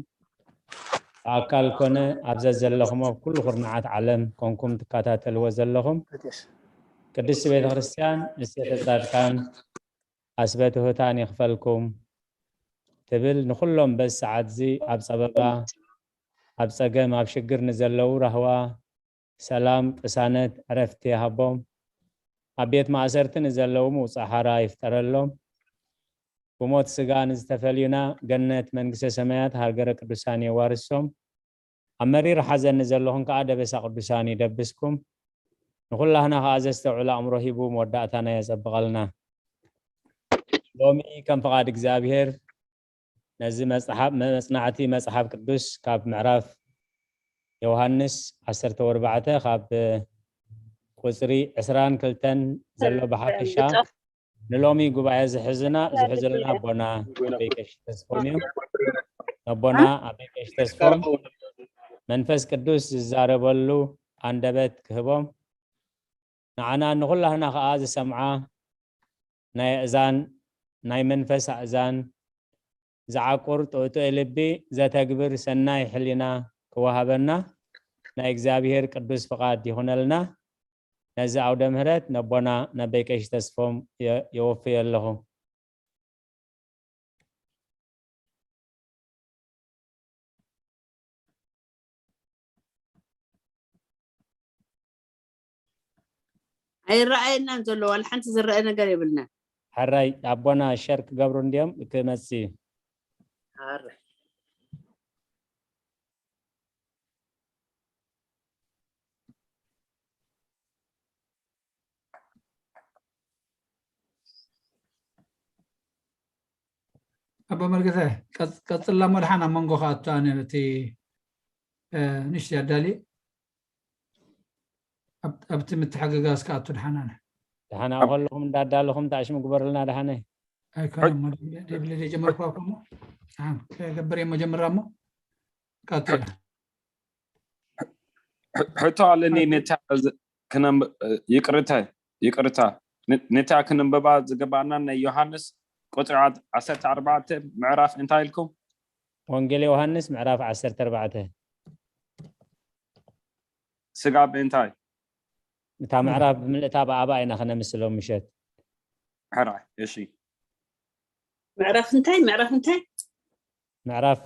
ብኣካል ኮነ ኣብ ዘዘለኹም ኣብ ኩሉ ኩርናዓት ዓለም ኮንኩም ትከታተልዎ ዘለኹም ቅድስቲ ቤተ ክርስቲያን ንሴተ ጻድቃን ኣስበ ትሑታን ይኽፈልኩም ትብል ንኹሎም በዚ ሰዓት እዚ ኣብ ጸበባ ኣብ ጸገም ኣብ ሽግር ንዘለዉ ራህዋ ሰላም ቅሳነት ዕረፍቲ ይሃቦም። ኣብ ቤት ማእሰርቲ ንዘለዉ ምውጻእ ሓራ ይፍጠረሎም። ብሞት ስጋ ንዝተፈልዩና ገነት መንግስተ ሰማያት ሃገረ ቅዱሳን የዋርሶም። ኣብ መሪር ሓዘን ንዘለኹም ከኣ ደበሳ ቅዱሳን ይደብስኩም። ንኹላህና ከኣ ዘስተውዕል ኣእምሮ ሂቡ መወዳእታና የጸብቐልና። ሎሚ ከም ፍቓድ እግዚኣብሔር ነዚ መጽሓፍ መጽናዕቲ መጽሓፍ ቅዱስ ካብ ምዕራፍ ዮሃንስ ዓሰርተ ኣርባዕተ ካብ ቁጽሪ ዕስራን ክልተን ዘሎ ብሓፈሻ ንሎሚ ጉባኤ ዝሕዝና ዝሕዝልና ኣቦና ኣበይ ቀሺ ተስፎም እዮም። ኣቦና ኣበይ ቀሺ ተስፎም መንፈስ ቅዱስ ዝዛረበሉ ኣንደበት ክህቦም ንዓና ንኹላህና ከኣ ዝሰምዓ ናይ ኣእዛን ናይ መንፈስ ኣእዛን ዝዓቁር ጥዑይ ልቢ ዘተግብር ሰናይ ሕሊና ክወሃበና ናይ እግዚኣብሔር ቅዱስ ፍቓድ ይኹነልና። ነዚ ኣውደ ምህረት ነቦና ነበይ ቀሺ ተስፎም የወፍዮ ኣለኹ። ኣይረኣየናን ዘሎ ዋላ ሓንቲ ዝረአ ነገር የብልናን። ሕራይ ኣቦና ሸር ክገብሩ እንድዮም ክመጽእ እዩ። ሕራይ ኣቦ መርገተ ቀጽላ እሞ ደሓን ኣብ መንጎ ክኣቱ ኣነ እቲ ንእሽተይ ኣዳሊ ኣብቲ ምትሕግጋዝ ክኣቱ ደሓን ኣነ ደሓን ኣብ ከለኹም እንዳዳለኹም ታሽሙ ግበርልና ደሓነ ኣይኮነ ዴብል ጀመርኳ ኮሞ ደሓን ክገብር እየ መጀመርያ እሞ ክኣቱ እየ ሕቶ ኣለኒ ነታ ይቅርታ ይቅርታ ነታ ክንንበባ ዝገባና ናይ ዮሃንስ ቁፅሪ ዓሰርተ ኣርባዕተ ምዕራፍ እንታይ ኢልኩም? ወንጌል ዮሃንስ ምዕራፍ ዓሰርተ ኣርባዕተ ስጋ ብምንታይ? እታ ምዕራፍ ብምልእታ ብኣባ ኢና ከነምስሎ ምሸት። ሕራይ እሺ። ምዕራፍ እንታይ ምዕራፍ እንታይ? ምዕራፍ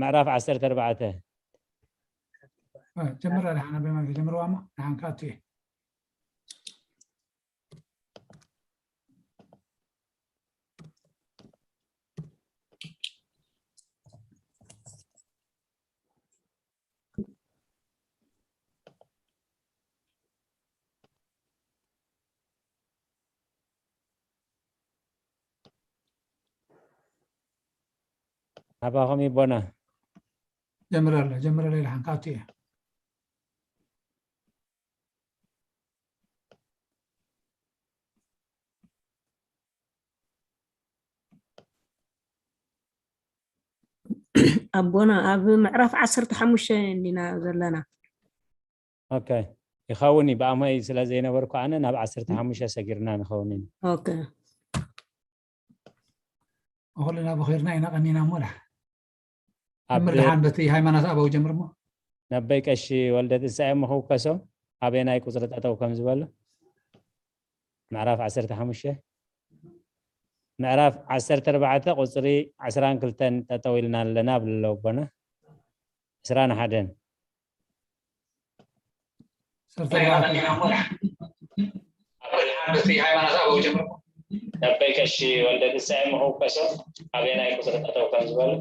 ምዕራፍ ዓሰርተ ኣርባዕተ ጀምራ ደሓን ኣበይ ማለት ጀምርዋ እሞ ደሓን ከኣቱ እየ። ናባኹም ይቦና። ጀምረለ ጀምረለ ኢልሓን ካብቲ እየ። ኣቦና ኣብ ምዕራፍ ዓሰርተ ሓሙሽተ እንዲና ዘለና። ኦኬ፣ ይኸውን እዩ። ብኣሞይ ስለ ዘይነበርኩ ኣነ ናብ ዓሰርተ ሓሙሽተ ሰጊርና ንኸውን ኢና። ኦኬ። ኩልና ብኺርና ኢና ቀኒና እሞ ዳ ኣብ ጀምር ድሓን በቲ ሃይማኖት ኣበው ጀምር እሞ። ነበይ ቀሺ ወልደ ትንሳኤ ምኽውከሶ ኣበየናይ ቁፅሪ ጠጠው ከም ዝበሉ ምዕራፍ ዓሰርተ ሓሙሽተ ምዕራፍ ዓሰርተ ኣርባዕተ ቁፅሪ ዕስራን ክልተን ጠጠው ኢልና ኣለና ብለለዉ ኣቦና ዕስራን ሓደን ዓሰርተ ኣርባዕተ ነበይ ቀሺ ወልደ ትንሳኤ ምኽውከሶ ኣበየናይ ቁፅሪ ጠጠው ከም ዝበሉ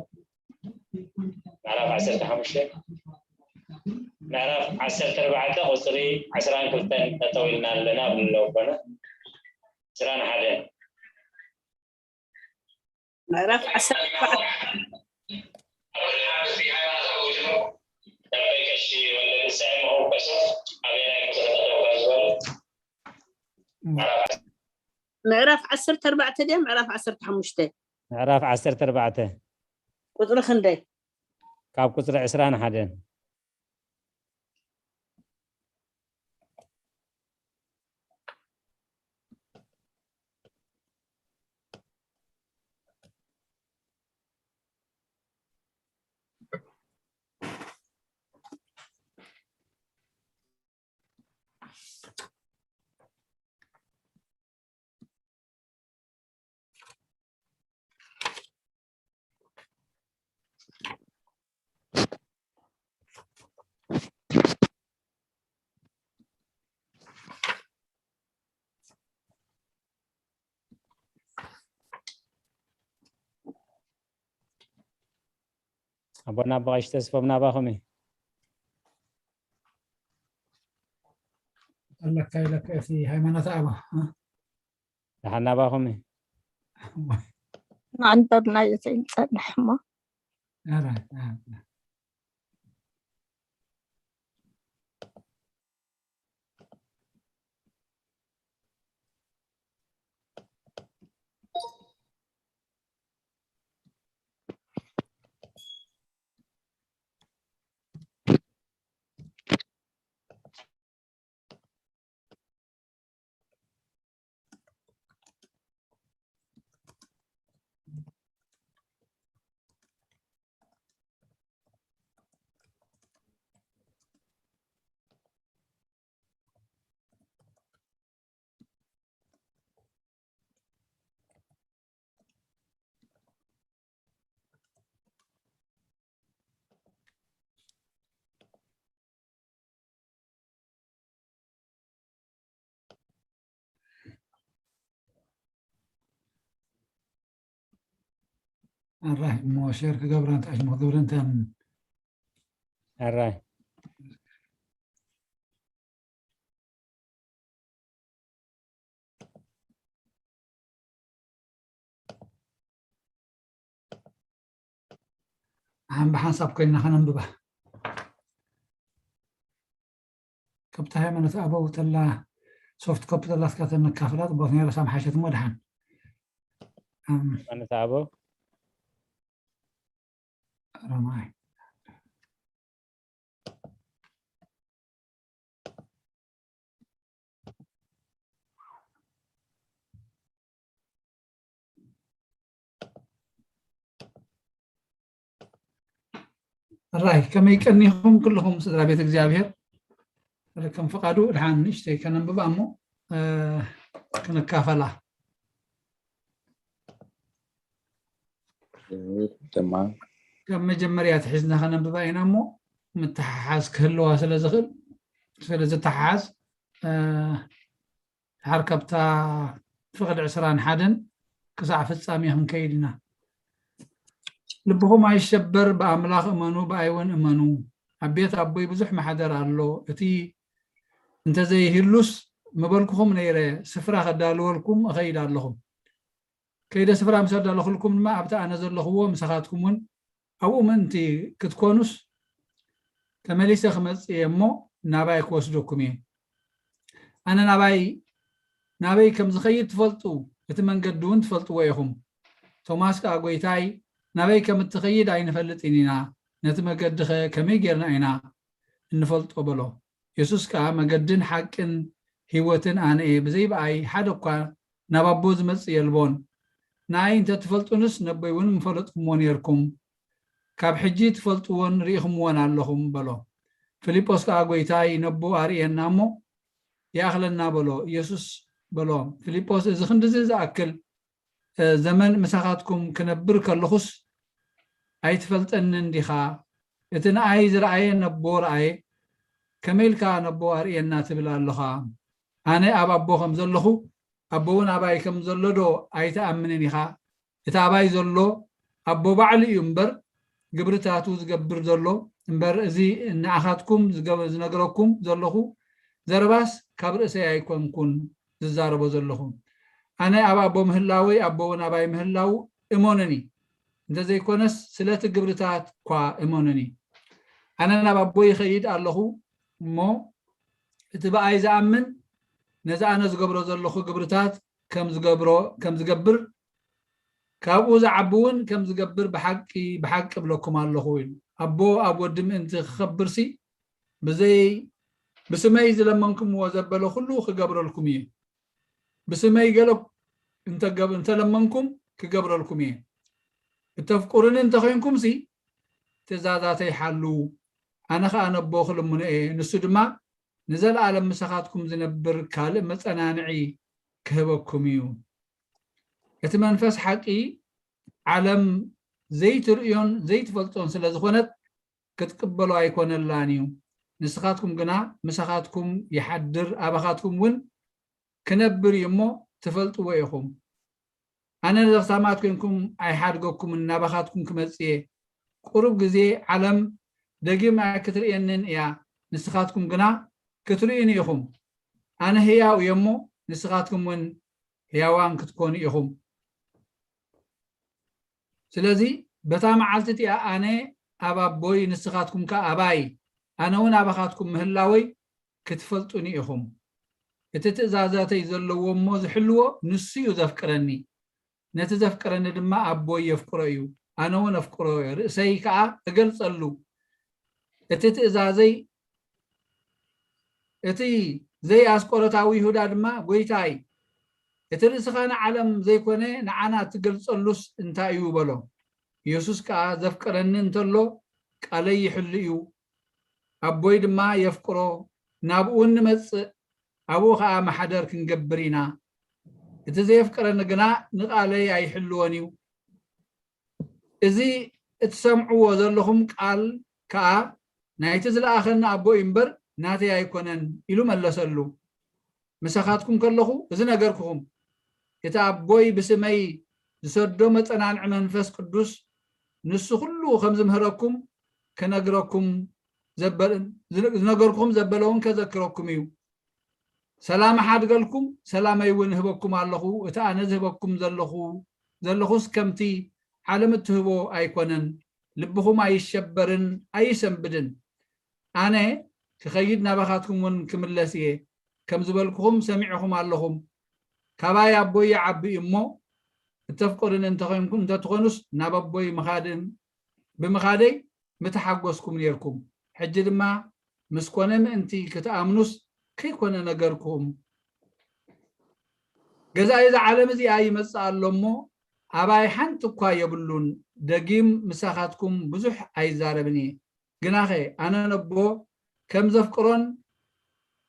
ምዕራፍ ዓሰርተ ሓሙሽተ ምዕራፍ ዓሰርተ ኣርባዕተ ቁፅሪ ዕስራን ክልተን ጠጠው ኢልና ኣለና ብለለዉ ኣቦና ዕስራን ሓደን ምዕራፍ ዓሰርተ ኣርባዕተ ነበይ ቀሺ ወልደ ትንሳኤ ምኽውከሶ ኣበየናይ ቁፅሪ ጠጠው ከም ዝበሉ ምዕራፍ ዓሰርተ ኣርባዕተ ድያ ምዕራፍ ዓሰርተ ሓሙሽተ? ምዕራፍ ዓሰርተ ኣርባዕተ ቁፅሪ ክንደይ? ካብ ቁፅሪ ዕስራን ሓደን ኣቦና ኣቦ ቀሺ ተስፎም ናባኹም እዩ። ኣለካ ኢለካ እቲ ሃይማኖት ኣባ ደሓን ናባኹም እዩ። ንኣንበብናዮ ዘይንፀንሕ እሞ ኧረ፣ ኧረ። ኣራይ እሞ ሸር ክገብራ እንታይ ሽሙ ክገብረ እንታይ ኣራይ ሓን ብሓንሳብ ኮይንና ከነንብባ ከብቲ ሃይማኖት ኣበው ተላ ሶፍት ኮፒ ተላትካ ተነካፍላ ፅቡቅ ነይረ ሳም ሓሸት እሞ ድሓን ሃይማኖት ኣበው ረማይ ራይ ከመይ ቀኒኹም ኩልኹም ስድራ ቤት እግዚኣብሔር ከም ፍቃዱ ድሓን ንእሽተይ ከነንብባ እሞ ክንካፈላ ተማም ካብ መጀመርያ ትሒዝና ከነንብባ ኢና እሞ ምትሓሓዝ ክህልዋ ስለዝኽእል ስለዝተሓሓዝ ድሓር ካብታ ፍቕድ ዕስራን ሓደን ክሳዕ ፍጻሜ ክንከይድ ኢና። ልብኹም ኣይሸበር፣ ብኣምላኽ እመኑ፣ ብኣይ እውን እመኑ። ኣብ ቤት ኣቦይ ብዙሕ ማሕደር ኣሎ። እቲ እንተዘይህሉስ ምበልኩኹም ነይረ፣ ስፍራ ከዳልወልኩም እኸይድ ኣለኹ። ከይደ ስፍራ ምስ ኣዳለኹልኩም ድማ ኣብቲ ኣነ ዘለኹዎ ምሳኻትኩም እውን ኣብኡ ምእንቲ ክትኮኑስ ተመሊሰ ክመጽእ እየ እሞ ናባይ ክወስደኩም እየ። ኣነ ናባይ ናበይ ከም ዝኸይድ ትፈልጡ፣ እቲ መንገዲ እውን ትፈልጥዎ ኢኹም። ቶማስ ከኣ፣ ጎይታይ፣ ናበይ ከም እትኸይድ ኣይንፈልጥን ኢና፣ ነቲ መገዲ ኸ ከመይ ጌርና ኢና እንፈልጦ? በሎ። የሱስ ከኣ፣ መገድን ሓቅን ህይወትን ኣነ እየ፣ ብዘይ ብኣይ ሓደ እኳ ናብ ኣቦ ዝመጽእ የልቦን። ንኣይ እንተ ትፈልጡንስ ነቦይ እውን ምፈለጥኩምዎ ነርኩም። ካብ ሕጂ ትፈልጥዎን ርኢኹምዎን ኣለኹም በሎ። ፊልጶስ ከኣ፣ ጎይታይ፣ ነቦ ኣርእየና እሞ ይኣኽለና በሎ። ኢየሱስ በሎ፣ ፊልጶስ፣ እዚ ክንድዚ ዝኣክል ዘመን ምሳኻትኩም ክነብር ከለኹስ ኣይትፈልጠንን ዲኻ? እቲ ንኣይ ዝረኣየ ነቦ ረኣየ፣ ከመይ ኢልካ ነቦ ኣርእየና ትብል ኣለኻ? ኣነ ኣብ ኣቦ ከም ዘለኹ ኣቦ እውን ኣባይ ከም ዘሎ ዶ ኣይትኣምንን ኢኻ? እቲ ኣባይ ዘሎ ኣቦ ባዕሉ እዩ እምበር ግብርታቱ ዝገብር ዘሎ እምበር፣ እዚ ንኣኻትኩም ዝነግረኩም ዘለኹ ዘረባስ ካብ ርእሰይ ኣይኮንኩን ዝዛረቦ ዘለኹ። ኣነ ኣብ ኣቦ ምህላወይ ኣቦ እውን ኣባይ ምህላዉ እመኑኒ፣ እንተዘይኮነስ ስለቲ ግብርታት እኳ እመኑኒ። ኣነ ናብ ኣቦ ይኸይድ ኣለኹ እሞ እቲ ብኣይ ዝኣምን ነዚ ኣነ ዝገብሮ ዘለኹ ግብርታት ከም ዝገብሮ ከም ዝገብር ካብኡ ዝዓቢ እውን ከም ዝገብር ብሓቂ ብሓቂ እብለኩም ኣለኹ ኢሉ። ኣቦ ኣብ ወዲ ምእንቲ ክኸብርሲ ብዘይ ብስመይ ዝለመንኩምዎ ዘበለ ኩሉ ክገብረልኩም እየ። ብስመይ ገለ እንተገብ እንተለመንኩም ክገብረልኩም እየ። እተፍቁርኒ እንተኾይንኩምሲ ትእዛዛተይ ሓልዉ። ኣነ ኸኣ ነቦ ክልምኖ እየ፣ ንሱ ድማ ንዘለኣለም ምሳኻትኩም ዝነብር ካልእ መጸናንዒ ክህበኩም እዩ። እቲ መንፈስ ሓቂ ዓለም ዘይትርእዮን ዘይትፈልጦን ስለ ዝኾነት ክትቅበሎ ኣይኮነላን እዩ። ንስኻትኩም ግና ምሳኻትኩም ይሓድር፣ ኣባኻትኩም እውን ክነብር እዩ እሞ ትፈልጥዎ ኢኹም። ኣነ ንዘኽታማት ኮንኩም ኣይሓድገኩምን፣ ናባኻትኩም ክመጽእ እየ። ቁሩብ ግዜ ዓለም ደጊም ኣይክትርእየንን እያ፣ ንስኻትኩም ግና ክትርእዩኒ ኢኹም። ኣነ ህያው እየ እሞ ንስኻትኩም እውን ህያዋን ክትኮኑ ኢኹም። ስለዚ በታ መዓልቲ እቲኣ ኣነ ኣብ ኣቦይ ንስኻትኩም ከኣ ኣባይ ኣነ እውን ኣባኻትኩም ምህላወይ ክትፈልጡኒ ኢኹም። እቲ ትእዛዛተይ ዘለዎ እሞ ዝሕልዎ ንሱ እዩ ዘፍቅረኒ። ነቲ ዘፍቅረኒ ድማ ኣቦይ የፍቅሮ እዩ፣ ኣነ እውን ኣፍቅሮ እየ፣ ርእሰይ ከኣ እገልጸሉ። እቲ ትእዛዘይ እቲ ዘይኣስቆሮታዊ ይሁዳ ድማ፣ ጎይታይ፣ እቲ ርእስኻ ንዓለም ዘይኮነ ንዓና እትገልጸሉስ እንታይ እዩ? በሎ። ኢየሱስ ከኣ፣ ዘፍቅረኒ እንተሎ ቃለይ ይሕሉ እዩ፣ ኣቦይ ድማ የፍቅሮ፣ ናብኡ እውን ንመጽእ፣ ኣብኡ ኸኣ ማሕደር ክንገብር ኢና። እቲ ዘየፍቅረኒ ግና ንቓለይ ኣይሕልዎን እዩ። እዚ እትሰምዕዎ ዘለኹም ቃል ከኣ ናይቲ ዝለኣኸኒ ኣቦ እዩ እምበር ናተይ ኣይኮነን ኢሉ መለሰሉ። ምሳኻትኩም ከለኹ እዚ ነገርኩኹም። እቲ ኣቦይ ብስመይ ዝሰዶ መጸናንዒ መንፈስ ቅዱስ ንሱ ኩሉ ከም ዝምህረኩም ክነግረኩም ዘበ- ዝነገርኩኹም ዘበለ እውን ከዘክረኩም እዩ። ሰላም እሓድገልኩም፣ ሰላመይ እውን እህበኩም ኣለኹ። እቲ ኣነ ዝህበኩም ዘለኹ ዘለኹስ ከምቲ ዓለም እትህቦ ኣይኮነን። ልብኹም ኣይሸበርን ኣይሰንብድን። ኣነ ክኸይድ ናባኻትኩም እውን ክምለስ እየ። ከም ዝበልኩኹም ሰሚዕኹም ኣለኹም። ካባይ ኣቦይ ይዓቢ እዩ እሞ እተፍቅሩኒ እንተኾይንኩም እንተትኾኑስ ናብ ኣቦይ ምኻድን ብምኻደይ ምተሓጎስኩም ኔርኩም። ሕጂ ድማ ምስ ኮነ ምእንቲ ክትኣምኑስ ከይኮነ ነገርኩም። ገዛኢ እዛ ዓለም እዚኣ ይመጽእ ኣሎ እሞ ኣባይ ሓንቲ እኳ የብሉን። ደጊም ምሳኻትኩም ብዙሕ ኣይዛረብን እየ። ግናኸ ኣነ ነቦ ከም ዘፍቅሮን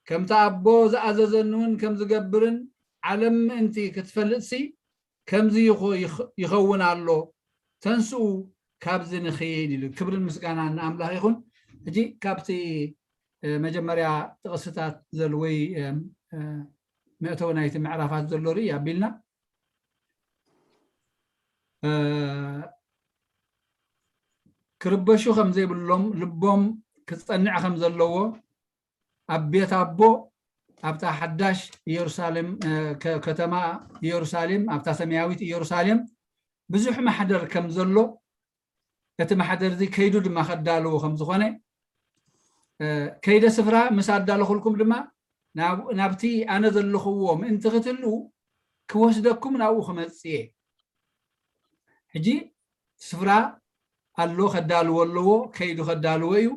ከምቲ ኣቦ ዝኣዘዘኒ እውን ከም ዝገብርን ዓለም ምእንቲ ክትፈልጥሲ ከምዚ ይኾ- ይኽ- ይኸውን ኣሎ። ተንስኡ፣ ካብዚ ንኽይድ ኢሉ። ክብርን ምስጋናን ንኣምላኽ ይኹን። ሕጂ ካብቲ እ፣ መጀመርያ ጥቕስታት ዘሎ ወይ እ፣ እ፣ መእተዊ ናይቲ ምዕራፋት ዘሎ ርኢ ኣቢልና እ፣ ክርበሹ ከም ዘይብሎም ልቦም ክጸንዕ ከም ዘለዎ ኣብ ቤት ኣቦ ኣብታ ሓዳሽ ኢየሩሳሌም እ፣ ከ- ከተማ ኢየሩሳሌም ኣብታ ሰማያዊት ኢየሩሳሌም ብዙሕ ማሕደር ከም ዘሎ እቲ ማሕደር እዚ ከይዱ ድማ ከዳልዎ ከም ዝኾነ፣ ከይደ ስፍራ ምስ ኣዳለኹልኩም ድማ ናብቲ ኣነ ዘለኽዎ ምእንቲ ክትህልዉ ክወስደኩም ናብኡ ክመጽእ እየ። ሕጂ ስፍራ ኣሎ፣ ከዳልዎ ኣለዎ፣ ከይዱ ከዳልዎ እዩ።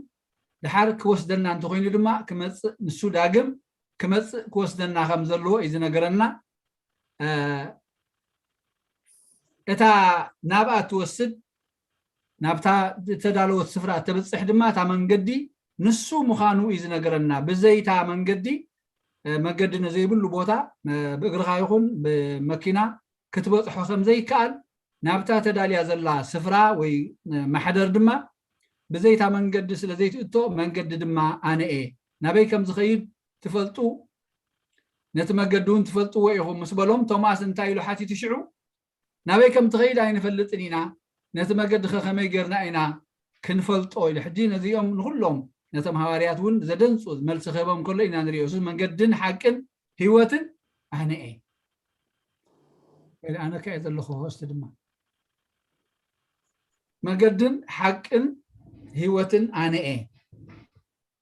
ድሓር ክወስደና እንተኾይኑ ድማ ክመጽእ፣ ንሱ ዳግም ክመጽእ ክወስደና ከም ዘለዎ እዩ ዝነገረና። እታ ናብኣ እትወስድ፣ ናብታ እተዳለወት ስፍራ እተብጽሕ ድማ እታ መንገዲ ንሱ ምዃኑ እዩ ዝነገረና። ብዘይታ መንገዲ፣ መገዲ ንዘይብሉ ቦታ ብእግርኻ ይኹን ብመኪና ክትበጽሖ ከም ዘይከኣል፣ ናብታ ተዳልያ ዘላ ስፍራ ወይ ማሕደር ድማ ብዘይታ መንገዲ ስለ ዘይትእቶ፣ መንገዲ ድማ ኣነ እየ። ናበይ ከም ዝኸይድ ትፈልጡ፣ ነቲ መገዲ እውን ትፈልጥዎ ኢኹም ምስ በሎም፣ ቶማስ እንታይ ኢሉ ሓቲቱ ሽዑ? ናበይ ከም ትኸይድ ኣይንፈልጥን ኢና፣ ነቲ መገዲ ኸ ከመይ ጌርና ኢና ክንፈልጦ? ኢሉ ሕጂ ነዚኦም ንኹሎም ነቶም ሃዋርያት እውን ዘደንጹ መልሲ ክህቦም ከሎ ኢና ንሪኦ። እሱ መንገድን ሓቅን ህይወትን ኣነ እየ። ኣነ ከ እየ ዘለኹ፣ ሆስት ድማ መገድን ሓቅን ህይወትን ኣነ እየ።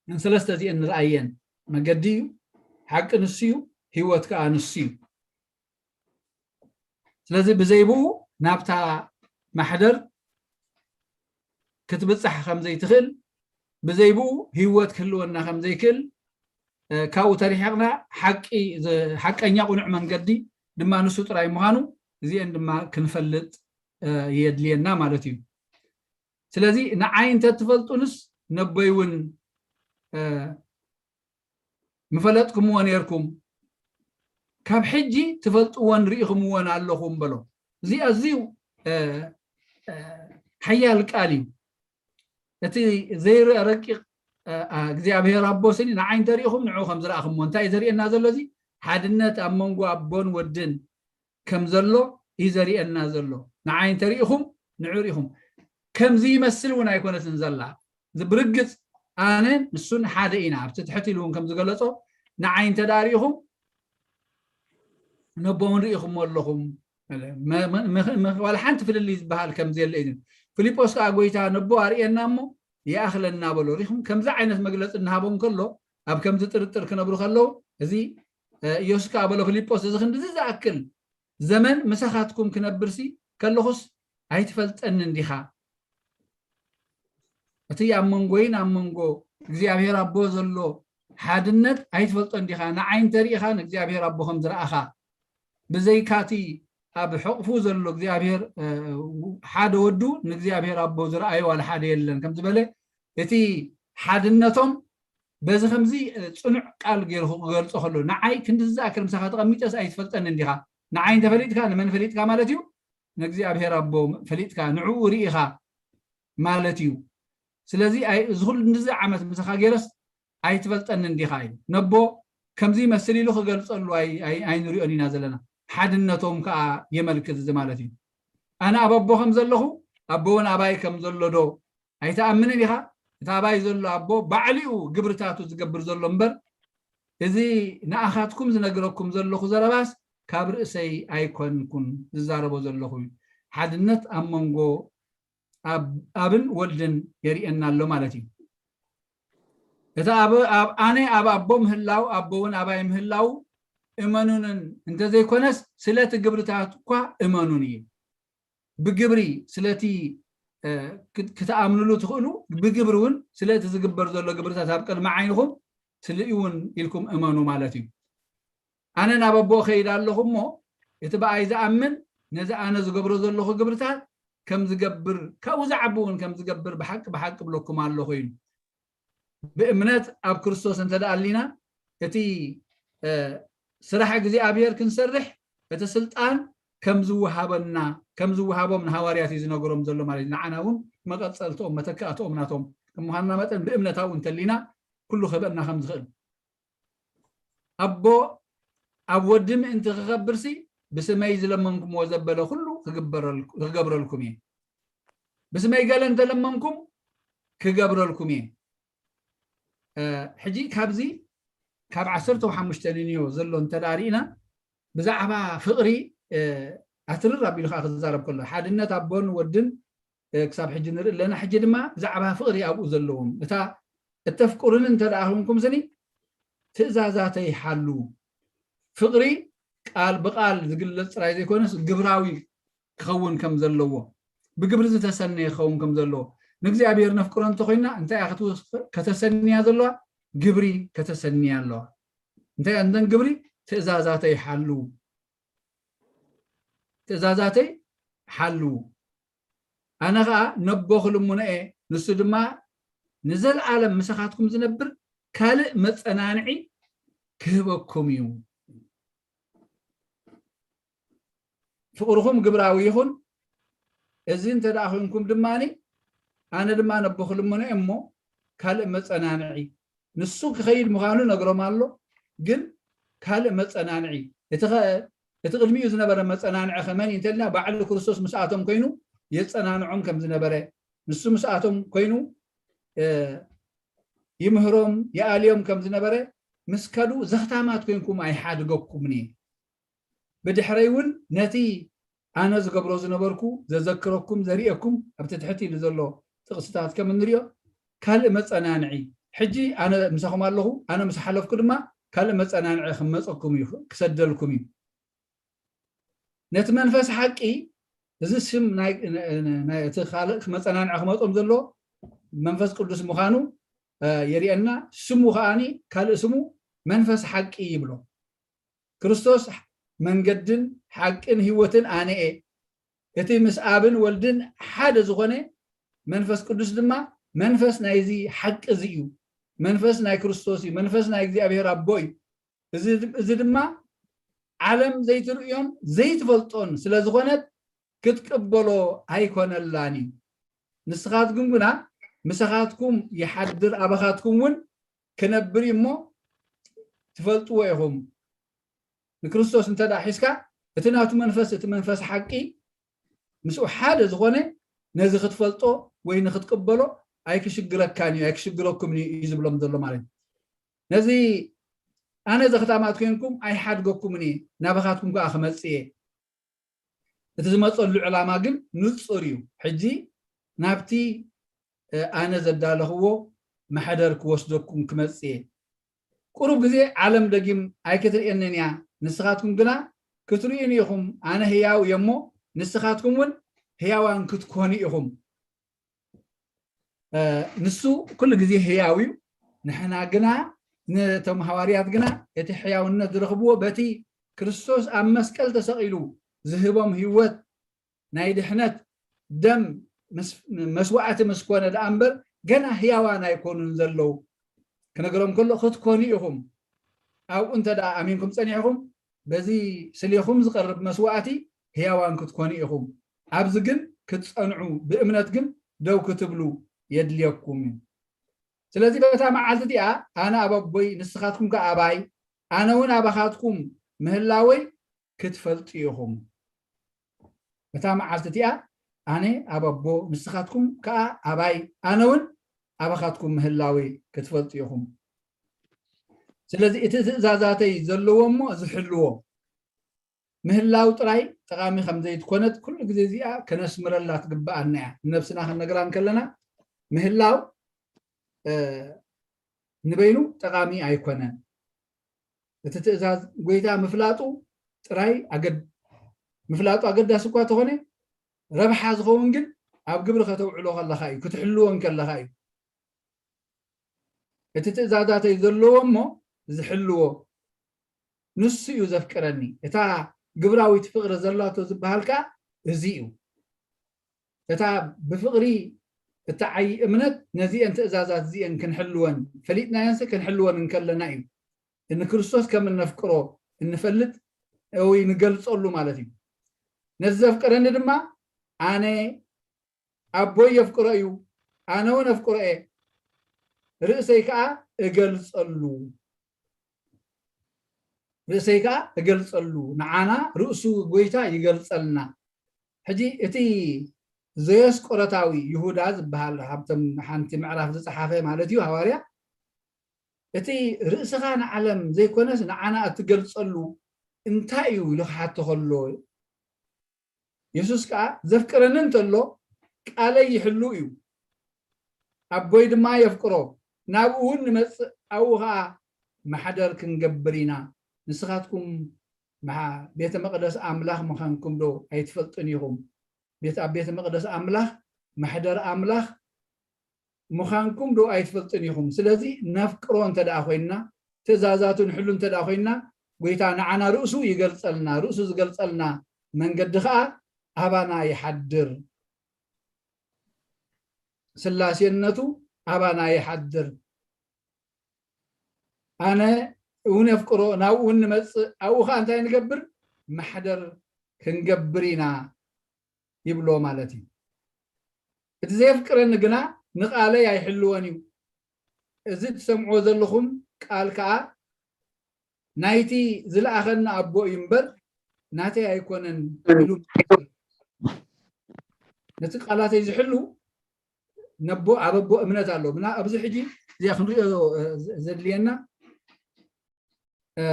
ንሰለስተ እዚአን ንርኣየን። መገዲ እዩ፣ ሓቂ ንሱ እዩ፣ ህይወት ከዓ ንሱ እዩ። ስለዚ ብዘይ ብኡ ናብታ ማሕደር ክትብጻሕ ከም ዘይትኽእል፣ ብዘይ ብኡ ህይወት ክህልወና ከም ዘይክእል፣ ካብኡ ተሪሒቕና ሓቂ፣ ሓቀኛ ቁኑዕ መንገዲ ድማ ንሱ ጥራይ ምዃኑ እዚአን ድማ ክንፈልጥ የድልየና ማለት እዩ። ስለዚ ንዓይ እንተ ትፈልጡንስ ነቦይ እውን ምፈለጥኩምዎ ነርኩም፣ ካብ ሕጂ ትፈልጥዎን ርኢኹምዎን ኣለኹም በሎ። እዚ ኣዝዩ ሓያል ቃል እዩ። እቲ ዘይረአ ረቂቕ እግዚኣብሔር ኣቦ ስኒ ንዓይ እንተሪኢኹም ንዑ ከም ዝረኣኹምዎ። እንታይ እዩ ዘርእየና ዘሎ? እዚ ሓድነት ኣብ መንጎ ኣቦን ወድን ከም ዘሎ እዩ ዘርእየና ዘሎ። ንዓይ እንተሪኢኹም ንዑ ርኢኹም። ከምዚ ይመስል እውን ኣይኮነትን ዘላ። ብርግጽ ኣነ ንሱን ሓደ ኢና። ኣብቲ ትሕት ኢሉ እውን ከም ዝገለጾ ንዓይ እንተ ደኣ ርኢኹም ነቦ እውን ርኢኹምዎ ኣለኹም። ዋላ ሓንቲ ፍልልይ ዝበሃል ከም ዘየለ እዩ። ፊልጶስ ከዓ ጎይታ ነቦ ኣርእየና እሞ ይኣኽለና በሎ። ሪኹም ከምዚ ዓይነት መግለፂ እናሃቦም ከሎ ኣብ ከምዚ ጥርጥር ክነብሩ ከለዉ እዚ ኢየሱስ ከዓ በሎ ፊልጶስ እዚ ክንድዚ ዝኣክል ዘመን ምሳኻትኩም ክነብርሲ ከለኹስ ኣይትፈልጠንን ዲኻ? እቲ ኣብ መንጎይን ኣብ መንጎ እግዚኣብሔር ኣቦ ዘሎ ሓድነት ኣይትፈልጦን ዲኻ? ንዓይ እንተሪኢኻ ንእግዚኣብሔር ኣቦ ከም ዝረኣኻ፣ ብዘይካቲ ኣብ ሕቕፉ ዘሎ እግዚኣብሔር ሓደ ወዱ ንእግዚኣብሔር ኣቦ ዝረኣዮ ዋላ ሓደ የለን ከም ዝበለ፣ እቲ ሓድነቶም በዚ ከምዚ ጽኑዕ ቃል ገይሩ ክገልጾ ከሎ፣ ንዓይ ክንዲ ዝኣክል ምሳኻ ተቐሚጠስ ኣይትፈልጠንን ዲኻ? ንዓይ እንተፈሊጥካ ንመን ፈሊጥካ ማለት እዩ? ንእግዚኣብሔር ኣቦ ፈሊጥካ፣ ንዕኡ ርኢኻ ማለት እዩ። ስለዚ እዚ ኩሉ ንዚ ዓመት ምሳኻ ገይረስ ኣይትፈልጠንን ዲኻ? ኢሉ ነቦ ከምዚ ይመስል ኢሉ ክገልጸሉ ኣይንሪኦን ኢና ዘለና። ሓድነቶም ከዓ የመልክት እዚ ማለት እዩ። ኣነ ኣብ ኣቦ ከም ዘለኹ ኣቦ እውን ኣባይ ከም ዘሎ ዶ ኣይትኣምንን ኢኻ? እቲ ኣባይ ዘሎ ኣቦ ባዕሊኡ ግብርታቱ ዝገብር ዘሎ እምበር፣ እዚ ንኣኻትኩም ዝነግረኩም ዘለኹ ዘረባስ ካብ ርእሰይ ኣይኮንኩን ዝዛረቦ ዘለኹ እዩ። ሓድነት ኣብ መንጎ ኣብን ወልድን የርእየና ኣሎ ማለት እዩ። እቲ ኣብ ኣነ ኣብ ኣቦ ምህላው ኣቦ እውን ኣባይ ምህላው እመኑንን እንተዘይኮነስ ስለቲ ግብርታት እኳ እመኑን እዩ። ብግብሪ ስለቲ ክትኣምንሉ ትኽእሉ፣ ብግብሪ እውን ስለቲ ዝግበር ዘሎ ግብርታት ኣብ ቅድሚ ዓይንኹም ትልእውን ኢልኩም እመኑ ማለት እዩ። ኣነ ናብ ኣቦ እኸይድ ኣለኹ እሞ እቲ ብኣይ ዝኣምን ነዚ ኣነ ዝገብሮ ዘለኹ ግብርታት ከም ዝገብር ካብኡ ዝዓቢ እውን ከም ዝገብር ብሓቂ ብሓቂ እብለኩም ኣለኹ ኢሉ። ብእምነት ኣብ ክርስቶስ እንተ ደኣ ኣሊና እቲ ስራሕ እግዚኣብሔር ክንሰርሕ እቲ ስልጣን ከም ዝወሃበና ከም ዝወሃቦም ንሃዋርያት እዩ ዝነግሮም ዘሎ ማለት እዩ። ንዓና እውን መቐጸልትኦም መተካእትኦም ናቶም ከም ምዃንና መጠን ብእምነት ኣብኡ እንተሊና ኩሉ ክህበና ከም ዝኽእል ኣቦ ኣብ ወዲ ምእንቲ ክኸብርሲ ብስመይ ዝለመንኩምዎ ዘበለ ኩሉ ክገብረልኩም እየ። ብስመይ ገለ እንተለመንኩም ክገብረልኩም እየ። ሕጂ ካብዚ ካብ ዓሰርተ ሓሙሽተ ንንዮ ዘሎ እንተ ርኢና ብዛዕባ ፍቕሪ ኣትርር ኣቢሉ ከዓ ክዛረብ ከሎ ሓድነት ኣቦን ወድን ክሳብ ሕጂ ንርኢ ኣለና። ሕጂ ድማ ብዛዕባ ፍቕሪ ኣብኡ ዘለዎም፣ እታ እተፍቅሩኒ እንተ ደኣ ኮንኩም ስኒ ትእዛዛተይ ሓልዉ። ፍቕሪ ቃል ብቃል ዝግለጽ ጥራይ ዘይኮነስ ግብራዊ ክኸውን ከም ዘለዎ፣ ብግብሪ ዝተሰነየ ክኸውን ከም ዘለዎ፣ ንእግዚኣብሔር ነፍቅሮ እንተኮይና እንታይ እያ ክትውስ-፣ ከተሰንያ ዘለዋ? ግብሪ ከተሰንያ ኣለዋ። እንታይ እያ እንተን ግብሪ? ትእዛዛተይ ሓልዉ። ትእዛዛተይ ሓልዉ። ኣነ ኸኣ ነቦ ክልምኖ እየ፣ ንሱ ድማ ንዘለኣለም ምሳኻትኩም ዝነብር ካልእ መጸናንዒ ክህበኩም እዩ። ፍቕርኹም ግብራዊ ይኹን። እዚ እንተ ደኣ ኮንኩም ድማኒ ኣነ ድማ ነቦ ክልምኖ እየ እሞ ካልእ መጸናንዒ፣ ንሱ ክኸይድ ምዃኑ ነግሮም ኣሎ፣ ግን ካልእ መጸናንዒ፣ እቲ ኸ-፣ እቲ ቅድሚኡ ዝነበረ መጸናንዒ ከመን እዩ እንተልና ባዕሉ ክርስቶስ ምስኣቶም ኮይኑ የጸናንዖም ከም ዝነበረ፣ ንሱ ምስኣቶም ኮይኑ፣ እ፣ ይምህሮም፣ ይኣልዮም ከም ዝነበረ፣ ምስ ከዱ ዘኽታማት ኮንኩም ኣይሓድገኩምን እየ። ብድሕረይ እውን ነቲ ኣነ ዝገብሮ ዝነበርኩ ዘዘክረኩም፣ ዘርእየኩም፣ ኣብቲ ትሕቲ ኢሉ ዘሎ ጥቕስታት ከም እንሪኦ ካልእ መጸናንዒ፣ ሕጂ ኣነ ምሳኹም ኣለኹ፣ ኣነ ምስ ሓለፍኩ ድማ ካልእ መጸናንዒ ክመጸኩም እዩ፣ ክሰደልኩም እዩ። ነቲ መንፈስ ሓቂ፣ እዚ ስም ናይ፣ ናይ እቲ ካልእ መጸናንዒ ክመጾም ዘሎ መንፈስ ቅዱስ ምዃኑ፣ እ፣ የርእየና። ስሙ ከኣኒ ካልእ ስሙ መንፈስ ሓቂ ይብሎ። ክርስቶስ መንገድን ሓቅን ህይወትን ኣነ እየ። እቲ ምስ ኣብን ወልድን ሓደ ዝኾነ መንፈስ ቅዱስ ድማ መንፈስ ናይዚ ሓቂ እዚ እዩ። መንፈስ ናይ ክርስቶስ እዩ። መንፈስ ናይ እግዚኣብሔር ኣቦ እዩ። እዚ፣ እዚ ድማ ዓለም ዘይትርእዮን ዘይትፈልጦን ስለ ዝኾነት ክትቅበሎ ኣይኮነላን እዩ። ንስኻትኩም ግና ምሳኻትኩም ይሓድር፣ ኣባኻትኩም እውን ክነብር እዩ እሞ ትፈልጥዎ ኢኹም። ንክርስቶስ እንተ ደኣ ሒዝካ፣ እቲ ናቱ መንፈስ፣ እቲ መንፈስ ሓቂ ምስኡ ሓደ ዝኾነ፣ ነዚ ክትፈልጦ ወይ ንክትቅበሎ ኣይክሽግረካን እዩ፣ ኣይክሽግረኩምን እዩ፣ እዩ ዝብሎም ዘሎ ማለት እዩ። ነዚ ኣነ ዘኽታማት ኮይንኩም ኣይሓድገኩምን እየ፣ ናባኻትኩም ከኣ ክመጽእ እየ። እቲ ዝመጸሉ ዕላማ ግን ንጹር እዩ። ሕጂ ናብቲ፣ እ፣ ኣነ ዘዳለኽዎ ማሕደር ክወስደኩም ክመጽእ እየ። ቁሩብ ግዜ ዓለም ደጊም ኣይክትርእየንን እያ። ንስኻትኩም ግና ክትርእዩኒ ኢኹም። ኣነ ህያው እየ እሞ ንስኻትኩም እውን ህያዋን ክትኮኑ ኢኹም። እ፣ ንሱ ኩሉ ግዜ ህያው እዩ። ንሕና ግና፣ ነቶም ሃዋርያት ግና እቲ ሕያውነት ዝረኽብዎ በቲ ክርስቶስ ኣብ መስቀል ተሰቒሉ ዝህቦም ህይወት ናይ ድሕነት ደም ምስ-፣ መስዋዕቲ ምስ ኮነ ደኣ እምበር ገና ህያዋን ኣይኮኑን ዘለዉ። ክነግሮም ከሎ ክትኮኑ ኢኹም። ኣብኡ እንተ ደኣ ኣሚንኩም ጸኒሕኩም በዚ ስሌኹም ዝቐርብ መስዋዕቲ ህያዋን ክትኮኑ ኢኹም። ኣብዚ ግን ክትጸንዑ፣ ብእምነት ግን ደው ክትብሉ የድልየኩም እዩ። ስለዚ በታ መዓልቲ እቲኣ ኣነ ኣብ ኣቦይ ንስኻትኩም ከኣ ኣባይ፣ ኣነ እውን ኣባኻትኩም ምህላወይ ክትፈልጡ ኢኹም። በታ መዓልቲ እቲኣ ኣነ ኣብ ኣቦ ንስኻትኩም ከኣ ኣባይ፣ ኣነ እውን ኣባኻትኩም ምህላወይ ክትፈልጡ ኢኹም። ስለዚ እቲ ትእዛዛተይ ዘለዎ እሞ ዝሕልዎ፣ ምህላው ጥራይ ጠቓሚ ከም ዘይትኮነት ኩሉ ግዜ እዚኣ ከነስምረላ ትግብኣና እያ። ንነብስና ክንነግራ እንከለና ምህላው፣ እ፣ ንበይኑ ጠቓሚ ኣይኮነን። እቲ ትእዛዝ ጎይታ ምፍላጡ ጥራይ ኣገድ-፣ ምፍላጡ ኣገዳሲ እኳ ተኾነ፣ ረብሓ ዝኸውን ግን ኣብ ግብሪ ከተውዕሎ ከለኻ እዩ፣ ክትሕልዎ እንከለኻ እዩ። እቲ ትእዛዛተይ ዘለዎ እሞ ዝሕልዎ፣ ንሱ እዩ ዘፍቅረኒ። እታ ግብራዊት ፍቕሪ ዘላቶ ዝበሃል ከኣ እዚ እዩ። እታ ብፍቕሪ እትዓዪ እምነት ነዚኤን ትእዛዛት እዚኤን ክንሕልወን፣ ፈሊጥናየንሲ ክንሕልወን እንከለና እዩ። ንክርስቶስ ከም እነፍቅሮ እንፈልጥ ወይ ንገልጸሉ ማለት እዩ። ነዚ ዘፍቅረኒ ድማ ኣነ ኣቦይ የፍቅሮ እዩ፣ ኣነ እውን ኣፍቅሮ እየ፣ ርእሰይ ከኣ እገልጸሉ። ርእሰይ ከኣ እገልጸሉ። ንዓና ርእሱ ጎይታ ይገልጸልና። ሕጂ እቲ ዘየስቆረታዊ ይሁዳ ዝበሃል፣ ካብቶም ሓንቲ ምዕራፍ ዝጸሓፈ ማለት እዩ፣ ሃዋርያ፣ እቲ ርእስኻ ንዓለም ዘይኮነስ ንዓና እትገልጸሉ እንታይ እዩ ኢሉ ክሓቶ ከሎ፣ የሱስ ከኣ ዘፍቅረኒ እንተሎ ቃለይ ይሕሉ እዩ፣ ኣቦይ ድማ የፍቅሮ፣ ናብኡ እውን ንመጽእ፣ ኣብኡ ኸዓ ማሕደር ክንገብር ኢና። ንስኻትኩም መሓ-፣ ቤተ መቕደስ ኣምላኽ ምዃንኩም ዶ ኣይትፈልጡን ኢኹም? ቤት-፣ ኣብ ቤተ መቕደስ ኣምላኽ፣ ማሕደር ኣምላኽ ምዃንኩም ዶ ኣይትፈልጡን ኢኹም? ስለዚ ነፍቅሮ እንተ ደኣ ኮይንና፣ ትእዛዛቱ ንሕሉ እንተ ደኣ ኮይንና፣ ጐይታ ንዓና ርእሱ ይገልጸልና። ርእሱ ዝገልጸልና መንገዲ ኸኣ ኣባና ይሓድር። ስላሴነቱ ኣባና ይሓድር። ኣነ እውን የፍቅሮ፣ ናብኡ እውን ንመጽእ፣ ኣብኡ ኸኣ እንታይ ንገብር? ማሕደር ክንገብር ኢና ይብሎ ማለት እዩ። እቲ ዘየፍቅረኒ ግና ንቓለይ ኣይሕልዎን እዩ። እዚ ትሰምዕዎ ዘለኹም ቃል ከኣ ናይቲ ዝለኣኸኒ ኣቦ እዩ እምበር ናተይ ኣይኮነን ኢሉ ነቲ ቃላተይ ዝሕሉ ነቦ፣ ኣብ ኣቦ እምነት ኣሎ። ብና-፣ ኣብዚ ሕጂ እዚኣ ክንሪኦ ዘ-፣ ዘድልየና፣ እ፣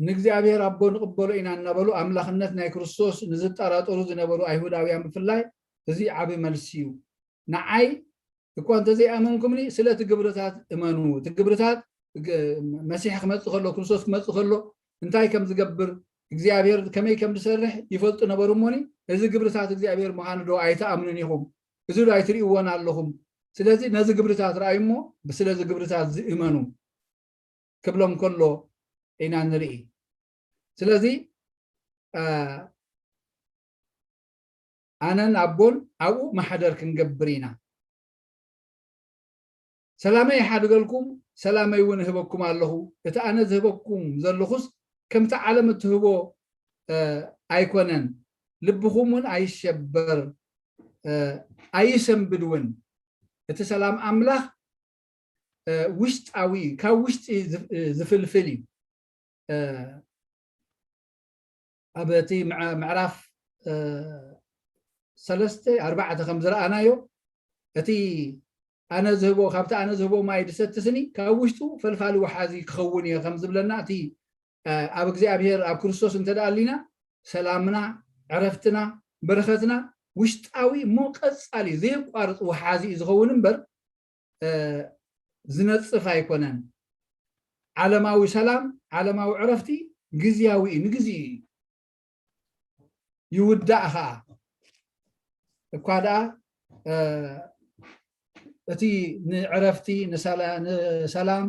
ንእግዚኣብሔር ኣቦ ንቕበሎ ኢና እናበሉ ኣምላኽነት ናይ ክርስቶስ ንዝጠራጠሩ ዝነበሩ ኣይሁዳውያን ብፍላይ እዚ ዓቢ መልሲ እዩ። ንዓይ እኳ እንተዘይኣመንኩምኒ፣ ስለ እቲ ግብርታት እመኑ። እቲ ግብርታት ግ-፣ መሲሕ ክመጽእ ከሎ፣ ክርስቶስ ክመጽእ ከሎ እንታይ ከም ዝገብር፣ እግዚኣብሔር ከመይ ከም ዝሰርሕ ይፈልጡ ነበሩ እሞኒ፣ እዚ ግብርታት እግዚኣብሔር ምዃኑ ዶ ኣይትኣምኑን ኢኹም? እዚ ዶ ኣይትርእይዎን ኣለኹም? ስለዚ ነዚ ግብርታት ረኣዩ እሞ፣ ስለዚ ግብርታት ዝእመኑ ክብሎም ከሎ ኢና ንርኢ። ስለዚ፣ አ፣ ኣነን ኣቦን ኣብኡ ማሕደር ክንገብር ኢና። ሰላመይ ይሓድገልኩም፣ ሰላመይ እውን እህበኩም ኣለኹ። እቲ ኣነ ዝህበኩም ዘለኹስ ከምቲ ዓለም እትህቦ፣ እ፣ ኣይኮነን። ልብኹም እውን ኣይሸበር፣ እ፣ ኣይሰንብድ እውን። እቲ ሰላም ኣምላኽ፣ እ፣ ውሽጣዊ፣ ካብ ውሽጢ ዝፍ-፣ እ፣ ዝፍልፍል እዩ። እ፣ ኣብ እቲ ምዕ-፣ ምዕራፍ፣ እ፣ ሰለስተ፣ ኣርባዕተ ከም ዝረኣናዮ፣ እቲ ኣነ ዝህቦ፣ ካብቲ ኣነ ዝህቦ ማይ ዝሰቲ ስኒ ካብ ውሽጡ ፈልፋሊ ወሓዚ ክኸውን እየ ከም ዝብለና፣ እቲ፣ እ፣ ኣብ እግዚኣብሔር፣ ኣብ ክርስቶስ እንተ ደኣ ኣሊና፣ ሰላምና፣ ዕረፍትና፣ በረኸትና ውሽጣዊ እሞ ቀጻሊ ዘየቋርጽ ወሓዚ እዩ ዝኸውን እምበር፣ እ፣ ዝነጽፍ ኣይኮነን። ዓለማዊ ሰላም፣ ዓለማዊ ዕረፍቲ ግዝያዊ እዩ፣ ንግዜ እዩ። ይውዳእ ኸኣ። እኳ ደኣ፣ እ፣ እቲ ንዕረፍቲ፣ ንሰላ-፣ ንሰላም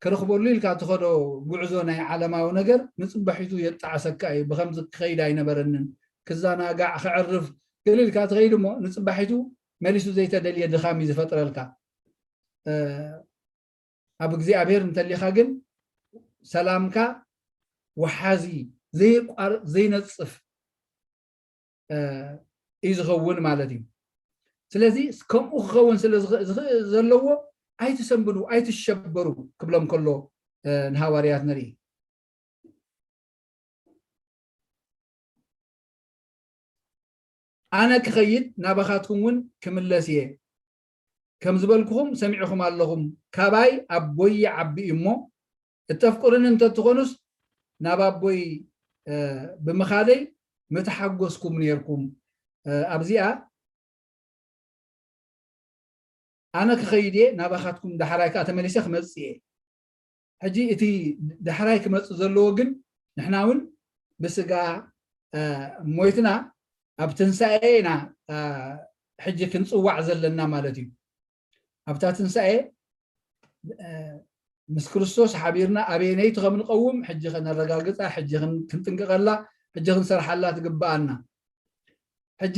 ክረኽበሉ ኢልካ ትኸዶ ጉዕዞ ናይ ዓለማዊ ነገር ንጽባሒቱ የጣዕሰካ እዩ። ብኸምዚ ክኸይድ ኣይነበረንን፣ ክዘናጋዕ፣ ክዕርፍ ገለ ኢልካ ትኸይድ እሞ ንጽባሒቱ መሊሱ ዘይተደልየ ድኻም እዩ ዝፈጥረልካ። እ፣ ኣብ እግዚኣብሔር እንተሊኻ ግን ሰላምካ ወሓዚ፣ ዘይቋርጽ፣ ዘይነጽፍ፣ እ፣ እዩ ዝኸውን ማለት እዩ። ስለዚ ከምኡ ክኸውን ስለ ዝኽ-፣ ዝኽ-፣ ዘለዎ ኣይትሰንብዱ፣ ኣይትሸበሩ ክብሎም ከሎ፣ እ፣ ንሃዋርያት ንርኢ። ኣነ ክኸይድ ናባኻትኩም እውን ክምለስ እየ። ከም ዝበልኩኹም ሰሚዕኹም ኣለኹም። ካባይ ኣቦይ ይዓቢ እዩ እሞ፣ እተፍቅሩኒ እንተትኾኑስ ናብ ኣቦይ፣ እ፣ ብምኻደይ ምተሓጎስኩም ነይርኩም። እ፣ ኣብዚኣ ኣነ ክኸይድ እየ ናባኻትኩም፣ ዳሕራይ ከኣ ተመሊሰ ክመጽእ እየ። ሕጂ እቲ ዳሕራይ ክመጽእ ዘለዎ ግን ንሕና እውን ብስጋ፣ እ፣ ሞይትና ኣብ ትንሳኤ ኢና፣ እ፣ ሕጂ ክንጽዋዕ ዘለና ማለት እዩ። ኣብታ ትንሳኤ፣ እ፣ ምስ ክርስቶስ ሓቢርና ኣበየነይቲ ከም ንቐውም ሕጂ ከነረጋግጻ፣ ሕጂ ክን-፣ ክንጥንቀቐላ፣ ሕጂ ክንሰርሓላ ትግብኣና። ሕጂ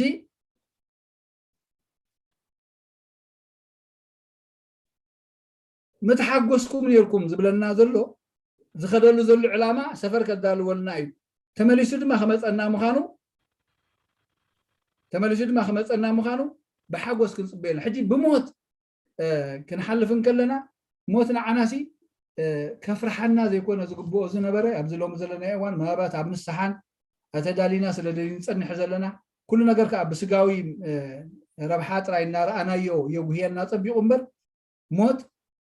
ምተሓጎስኩም ነይርኩም ዝብለና ዘሎ፣ ዝኸደሉ ዘሎ ዕላማ ሰፈር ከዳልወልና እዩ። ተመሊሱ ድማ ክመጸና ምዃኑ፣ ተመሊሱ ድማ ክመጸና ምዃኑ ብሓጎስ ክንጽበዮ ኣለና። ሕጂ ብሞት፣ እ፣ ክንሓልፍ እንከለና፣ ሞት ንዓናሲ፣ እ፣ ከፍርሓና ዘይኮነ ዝግብኦ ዝነበረ፣ ኣብዚ ሎሚ ዘለናዮ እዋን ምናልባት ኣብ ንስሓን ተዳሊና ስለ ንጸንሕ ዘለና፣ ኩሉ ነገር ከኣ ብስጋዊ፣ እ፣ ረብሓ ጥራይ እናረኣናዮ የጉህየና ጸቢቑ እምበር፣ ሞት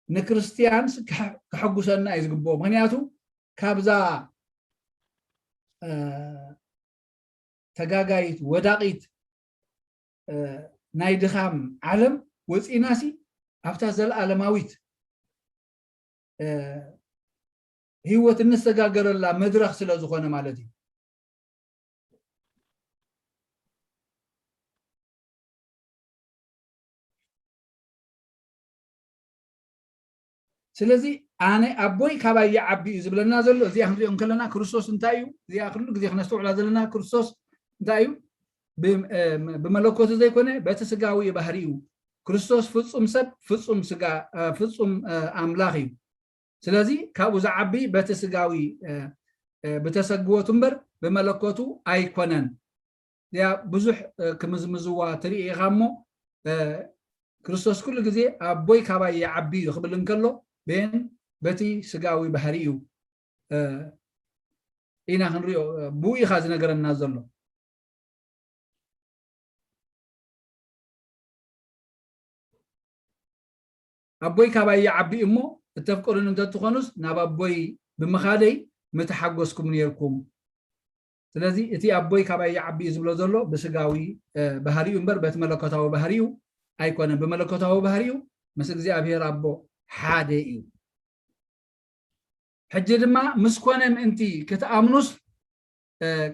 ንክርስትያንስ ክሕ-፣ ከሐጉሰና እዩ ዝግብኦ። ምኽንያቱ ካብዛ፣ እ፣ ተጋጋይት፣ ወዳቒት፣ እ፣ ናይ ድኻም ዓለም ወፂእናሲ ኣብታ ዘለኣለማዊት ህይወት እንሰጋገረላ መድረኽ ስለ ዝኾነ ማለት እዩ። ስለዚ ኣነ ኣቦይ ካባይ ይዓቢ እዩ ዝብለና ዘሎ። እዚኣ ክንሪኦ ከለና ክርስቶስ እንታይ እዩ? እዚኣ ኩሉ ግዜ ክነስተውዕላ ዘለና ክርስቶስ እንታይ እዩ? ብመለኮቱ ዘይኮነ በቲ ስጋዊ ባህሪ እዩ። ክርስቶስ ፍጹም ሰብ፣ ፍጹም ስጋ፣ ፍጹም ኣምላኽ እዩ። ስለዚ ካብኡ ዝዓቢ በቲ ስጋዊ ብተሰግወቱ እምበር ብመለኮቱ ኣይኮነን። እዚኣ ብዙሕ ክምዝምዝዋ ትርኢ ኢኻ እሞ ክርስቶስ ኩሉ ግዜ ኣቦይ ካባይ ይዓቢ እዩ ክብል እንከሎ ቤን በቲ ስጋዊ ባህሪ እዩ ኢና ክንሪኦ። ብኡ ኢኻ ዝነገረና ዘሎ። ኣቦይ ካባይ ይዓቢ እሞ እተፍቅሩኒ እንተትኾኑስ ናብ ኣቦይ ብምኻደይ ምተሓጎስኩም ነይርኩም። ስለዚ እቲ ኣቦይ ካባይ ይዓቢ እዩ ዝብሎ ዘሎ ብስጋዊ ባህሪኡ እምበር በቲ መለኮታዊ ባህሪኡ ኣይኮነን። ብመለኮታዊ ባህሪኡ ምስ እግዚኣብሔር ኣቦ ሓደ እዩ። ሕጂ ድማ ምስ ኮነ ምእንቲ ክትኣምኑስ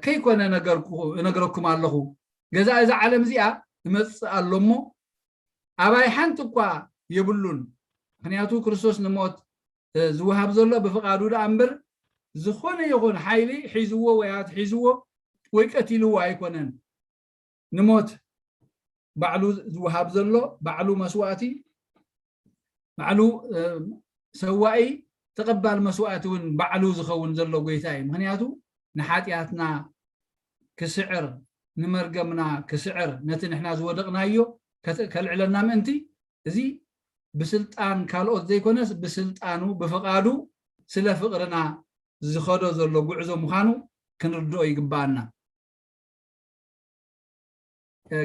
ከይኮነ እነግረኩም ኣለኹ። ገዛ እዛ ዓለም እዚኣ እመጽእ ኣሎ እሞ ኣባይ ሓንቲ እኳ የብሉን። ምክንያቱ ክርስቶስ ንሞት ዝወሃብ ዘሎ ብፍቓዱ ደኣ እምበር ዝኾነ ይኹን ሓይሊ ሒዝዎ ወይ ኣትሒዝዎ ወይ ቀቲልዎ ኣይኮነን። ንሞት ባዕሉ ዝወሃብ ዘሎ ባዕሉ መስዋእቲ ባዕሉ ሰዋኢ ተቐባል መስዋእቲ እውን ባዕሉ ዝኸውን ዘሎ ጎይታ እዩ። ምክንያቱ ንሓጢኣትና ክስዕር ንመርገምና ክስዕር ነቲ ንሕና ዝወደቕናዮ ከልዕለና ምእንቲ እዚ ብስልጣን ካልኦት ዘይኮነስ ብስልጣኑ ብፍቓዱ ስለ ፍቕርና ዝኸዶ ዘሎ ጉዕዞ ምዃኑ ክንርድኦ ይግብኣና።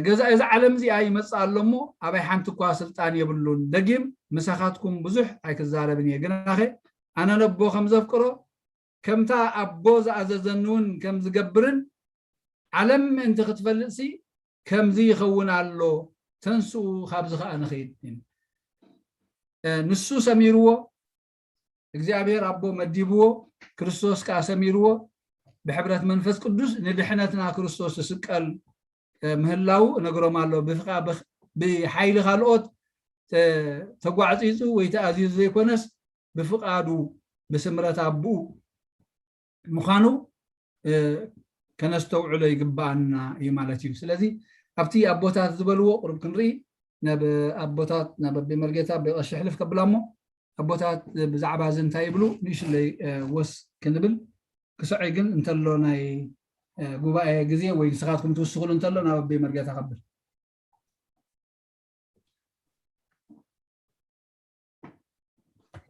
ገዛ እዚ ዓለም እዚኣ ይመፅእ ኣሎ እሞ ኣባይ ሓንቲ እኳ ስልጣን የብሉን። ደጊም ምሳኻትኩም ብዙሕ ኣይክዛረብን እየ። ግናኸ ኣነ ነቦ ከም ዘፍቅሮ ከምታ ኣቦ ዝኣዘዘኒ እውን ከም ዝገብርን ዓለም ምእንቲ ክትፈልጥሲ ከምዚ ይኸውን ኣሎ፣ ተንስኡ ካብዚ ከዓ ንኽይድ። ንሱ ሰሚርዎ እግዚኣብሔር ኣቦ መዲብዎ፣ ክርስቶስ ከኣ ሰሚርዎ፣ ብሕብረት መንፈስ ቅዱስ ንድሕነትና ክርስቶስ ዝስቀል ምህላዉ እነግሮም ኣሎ። ብሓይሊ ካልኦት ተጓዕፂፁ ወይ ተኣዚዙ ዘይኮነስ ብፍቓዱ ብስምረት ኣቦኡ ምዃኑ ከነስተውዕሎ ይግብኣና እዩ ማለት እዩ። ስለዚ ኣብቲ ኣቦታት ዝበልዎ ቁሩብ ክንርኢ፣ ናብ ኣቦታት ናብ ኣቤ መርጌታ ኣቤ ቀሺ ሕልፍ ከብላ እሞ ኣቦታት ብዛዕባ እዚ እንታይ ይብሉ ንእሽለይ ወስ ክንብል ክስዐይ ግን እንተሎ ናይ ጉባኤ ግዜ ወይ ንስኻትኩም ትውስኹሉ እንተሎ ናብ ኣቤ መርጌታ ከብል።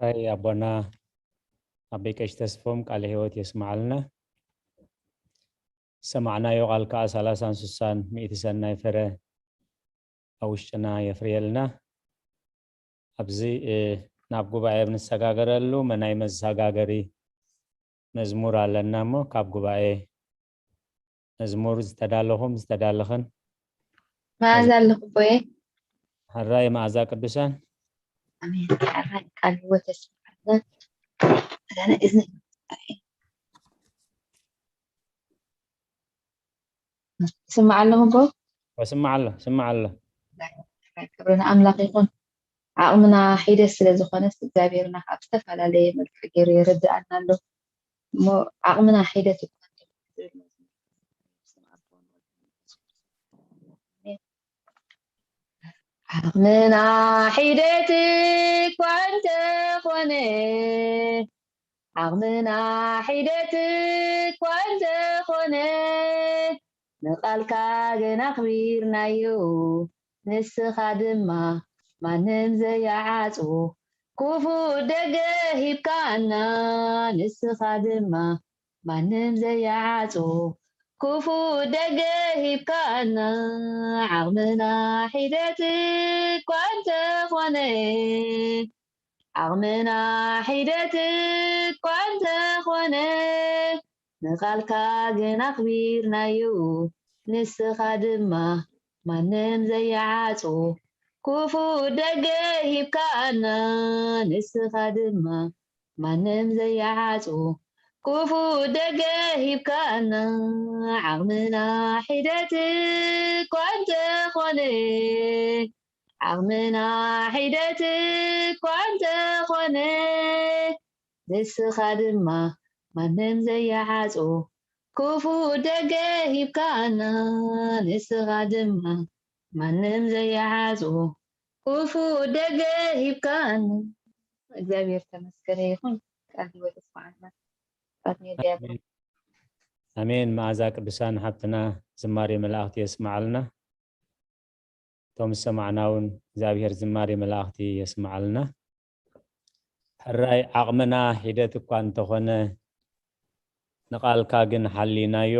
ኣይ ኣቦና ኣቤ ቀሺ ተስፎም ቃለ ህይወት የስማዓልና። ሰማዕናዮ ቃል ከዓ ሰላሳን ስሳን ሚእቲ ሰናይ ፍረ ኣብ ውሽጥና የፍርየልና። ኣብዚ ናብ ጉባኤ ኣብ ንሰጋገረሉ መናይ መሰጋገሪ መዝሙር ኣለና እሞ ካብ ጉባኤ መዝሙር ዝተዳለኹም ዝተዳለኽን መዓዛ ኣለኹ ቦየ። ሕራይ መዓዛ ቅዱሳን። ኣሜን። ሕራይ ቃል ህይወት የስምዓልና። ኣዛነ እዝኒ ስማዕ ኣለኹ ቦ ስማዕ ኣሎ ስማዕ ኣሎ። ክብሪ ንኣምላኽ ይኹን። ዓቕምና ሒደት ስለ ዝኾነስ እግዚኣብሔርና ካብ ዝተፈላለየ መልክዕ ገይሩ የረድኣና ኣሎ። እሞ ዓቕምና ሒደት እኳ ዓቕምና ሒደት እኳ እንተኾነ ዓቕምና ሒደት እኳ እንተኾነ ንቓልካ ግን ኣኽቢርናዮ ንስኻ ድማ ማንም ዘይዓጽዎ ክፉእ ደገ ሂብካና ንስኻ ድማ ማንም ዘይዓጽዎ ክፉእ ደገ ሂብካና ዓቕምና ሒደት እኳ እንተኾነ ዓቕምና ሒደት እኳ እንተኾነ ንቓልካ ግን ኣኽቢርናዮ ንስኻ ድማ ማንም ዘይዓጽዎ ክፉእ ደገ ሂብካና፣ ንስኻ ድማ ማንም ዘይዓጽዎ ክፉእ ደገ ሂብካና። ዓቕምና ሒደት እኳ እንተኾነ፣ ዓቕምና ሒደት እኳ እንተኾነ፣ ንስኻ ድማ ማንም ዘይዓጽዎ ክፉእ ደገ ሂብካና። ንስኻ ድማ ማንም ዘይዓጽዎ ክፉእ ደገ ሂብካና። እግዚኣብሔር ተመስገነ ይኹን። ቃል ህይወት የስማዓልና። ፋትሜ ዲያቆን። ኣሜን። መዓዛ ቅዱሳን ሓብትና ዝማሬ መላእኽቲ የስማዓልና። እቶም ዝሰማዕና እውን እግዚኣብሔር ዝማሬ መላእኽቲ የስማዓልና። ሕራይ ዓቕምና ሒደት እኳ እንተኾነ፣ ንቓልካ ግን ሓሊናዮ፣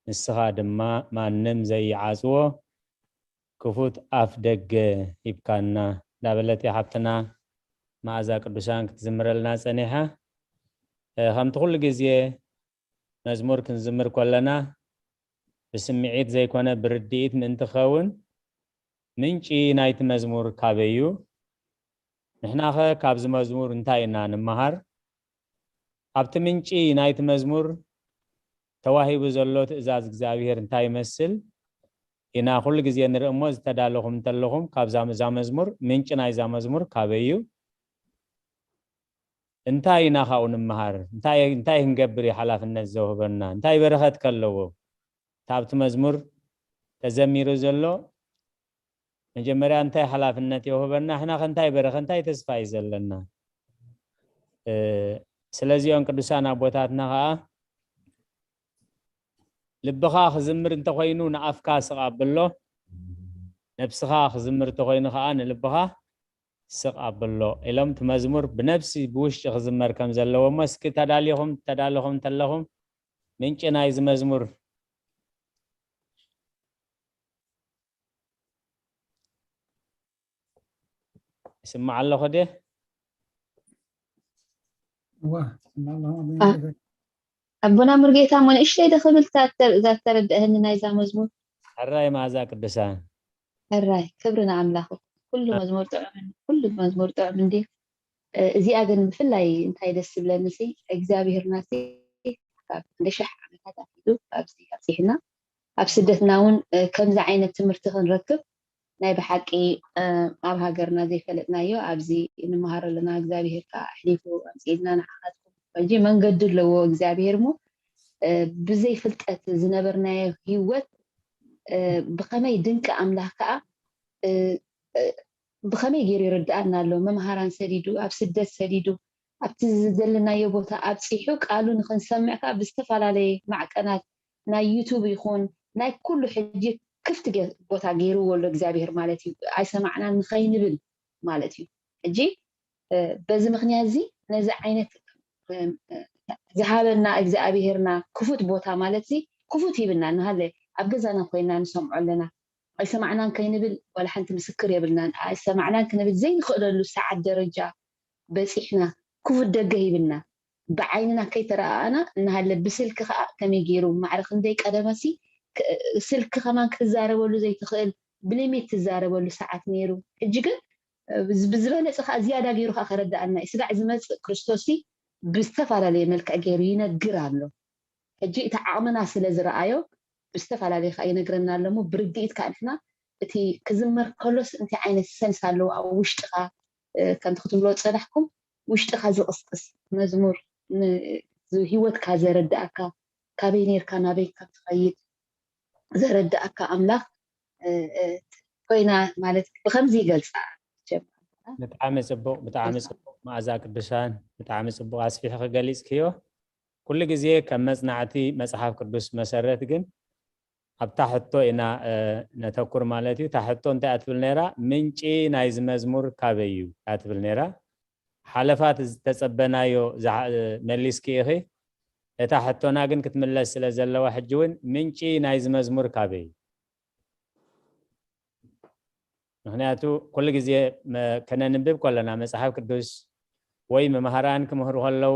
ንስኻ ድማ ማንም ዘይዓጽዎ ክፉት ኣፍ ደገ ሂብካና እንዳበለት እያ ሓብትና መዓዛ ቅዱሳን ክትዝምረልና ጸኒሓ። እ፣ ከምቲ ኩሉ ግዜ መዝሙር ክንዝምር ከለና ብስምዒት ዘይኮነ ብርድኢት ምእንቲ ክኸውን፣ ምንጪ ናይቲ መዝሙር ካበይ እዩ? ንሕናኸ ካብዚ መዝሙር እንታይ ኢና ንመሃር? ኣብቲ ምንጪ ናይቲ መዝሙር ተዋሂቡ ዘሎ ትእዛዝ እግዚኣብሔር እንታይ ይመስል? ኢና ኩሉ ግዜ ንርኢ እሞ፣ ዝተዳለኹም እንተለኹም ካብዛ እዛ መዝሙር፣ ምንጪ ናይዛ መዝሙር ካበይ እዩ? እንታይ ኢና ካብኡ ንምሃር? እንታይ እንታይ ክንገብር እዩ ሓላፍነት ዘውህበና? እንታይ በረኸት ከለዎ? እታ ኣብቲ መዝሙር ተዘሚሩ ዘሎ መጀመርያ እንታይ ሓላፍነት የውህበና? ሕና ከ እንታይ በረኸ፣ እንታይ ተስፋ እዩ ዘለና? እ፣ ስለዚኦም ቅዱሳን ኣቦታትና ኸዓ ልብኻ ክዝምር እንተኾይኑ ንኣፍካ ስቕ ኣብሎ፣ ነብስኻ ክዝምር እንተኾይኑ ኸዓ ንልብኻ ስቕ ኣብሎ ኢሎም እቲ መዝሙር ብነብሲ ብውሽጢ ክዝመር ከም ዘለዎ እሞ እስኪ ተዳሊኹም ተዳለኹም እንተለኹም ምንጪ ናይዚ መዝሙር ይስማዕ ኣለኹ ድየ? እዋ፣ ስማዕ ኣለኹ። አ- ኣቦና ሙርጌታ እሞ ንእሽተይ ዶ ክብል እዛ ተር- እዛ ተረድአኒ ናይዛ መዝሙር። ሕራይ መዓዛ ቅዱሳን። ሕራይ ክብሪ ንኣምላኽ። ኩሉ መዝሙር ጥዑም ኩሉ መዝሙር ጥዑም እንዲ። እ፣ እዚኣ ግን ብፍላይ እንታይ ደስ ዝብለኒ ሲ እግዚኣብሔርና ሲ ካብ ክንደ ሽሕ ዓመታት ኣትሒዙ ኣብዚ ኣብፂሕና ኣብ ስደትና እውን እ፣ ከምዚ ዓይነት ትምህርቲ ክንረክብ ናይ ብሓቂ እ፣ ኣብ ሃገርና ዘይፈለጥናዮ ኣብዚ ንምሃሮ ኣለና። እግዚኣብሔር ከዓ ኣሕሊፉ ኣምፅኢልና ንዓኻትኩም ሕጂ መንገዲ ኣለዎ እግዚኣብሔር እሞ እ፣ ብዘይ ፍልጠት ዝነበርናዮ ህይወት እ፣ ብኸመይ ድንቂ ኣምላኽ ከዓ እ፣ እ፣ ብኸመይ ገይሩ ይርድኣና ኣሎ መምሃራን ሰዲዱ ኣብ ስደት ሰዲዱ ኣብቲ ዘለናዮ ቦታ ኣብፂሑ ቃሉ ንክንሰምዕ ከዓ ብዝተፈላለየ ማዕቀናት ናይ ዩቱብ ይኹን ናይ ኩሉ ሕጂ ክፍቲ ገ- ቦታ ገይርዎ ኣሎ እግዚኣብሔር ማለት እዩ ኣይሰማዕናን ንኸይንብል ማለት እዩ ሕጂ እ፣ በዚ ምክንያት እዚ ነዚ ዓይነት እ፣ እ፣ ዝሃበና እግዚኣብሔርና ክፉት ቦታ ማለት እዚ ክፉት ሂብና እናሃለ ኣብ ገዛና ኮይና ንሰምዖ ኣለና ኣይሰማዕናን ከይንብል ዋላ ሓንቲ ምስክር የብልናን ኣይሰማዕናን ክንብል ዘይንኽእለሉ ሰዓት ደረጃ በፂሕና ክፉት ደገ ሂብና ብዓይንና ከይተረኣኣና እናሃለ ብስልኪ ከዓ ከመይ ገይሩ ማዕረ ክንደይ ቀደመሲ ክ- ስልኪ ከማን ክትዛረበሉ ዘይትኽእል ብሊሚት ትዛረበሉ ሰዓት ነይሩ ሕጂ ግን እ፣ ብዝ- ብዝበለፀ ከዓ ዝያዳ ገይሩ ከዓ ከረዳኣና እዩ ስጋዕ ዝመፅእ ክርስቶስ ሲ ብዝተፈላለየ መልክዕ ገይሩ ይነግር ኣሎ ሕጂ እቲ ዓቕምና ስለ ዝረኣዮ ብዝተፈላለየ ከዓ ይነግረና ኣሎ እሞ ብርድኢት ከዓ ንሕና እቲ ክዝመር ከሎስ እንታይ ዓይነት ሰንስ ኣለዎ ኣብ ውሽጥኻ እ፣ ከምቲ ክትብሎ ዝፀናሕኩም ውሽጥኻ ዝቕስቅስ መዝሙር ን- ዝ- ህይወትካ ዘረዳእካ ካበይ ነርካ ናበይ ከም ትኸይድ ዘረዳእካ ኣምላኽ እ፣ እ፣ ኮይና ማለት ብከምዚ ይገልፃ ጀመርና። ብጣዕሚ ፅቡቕ ብጣዕሚ ፅቡቕ መኣዛ ቅዱሳን ብጣዕሚ ፅቡቕ ኣስፊሕኺ ገሊፅክዮ ኩሉ ግዜ ከም መፅናዕቲ መፅሓፍ ቅዱስ መሰረት ግን ኣብታ ሕቶ ኢና እ፣ ነተኩር ማለት እዩ እታ ሕቶ እንታይ እያ ትብል ነይራ ምንጪ ናይዚ መዝሙር ካበይ እዩ እያ ትብል ነይራ ሓለፋት ዝተፀበናዮ ዝሓ- መሊስኪ ኢኺ እታ ሕቶና ግን ክትምለስ ስለ ዘለዋ ሕጂ እውን ምንጪ ናይዚ መዝሙር ካበይ እዩ ምክንያቱ ኩሉ ግዜ መ- ከነንብብ ከለና መፅሓፍ ቅዱስ ወይ መምሃራን ክምህሩ ከለዉ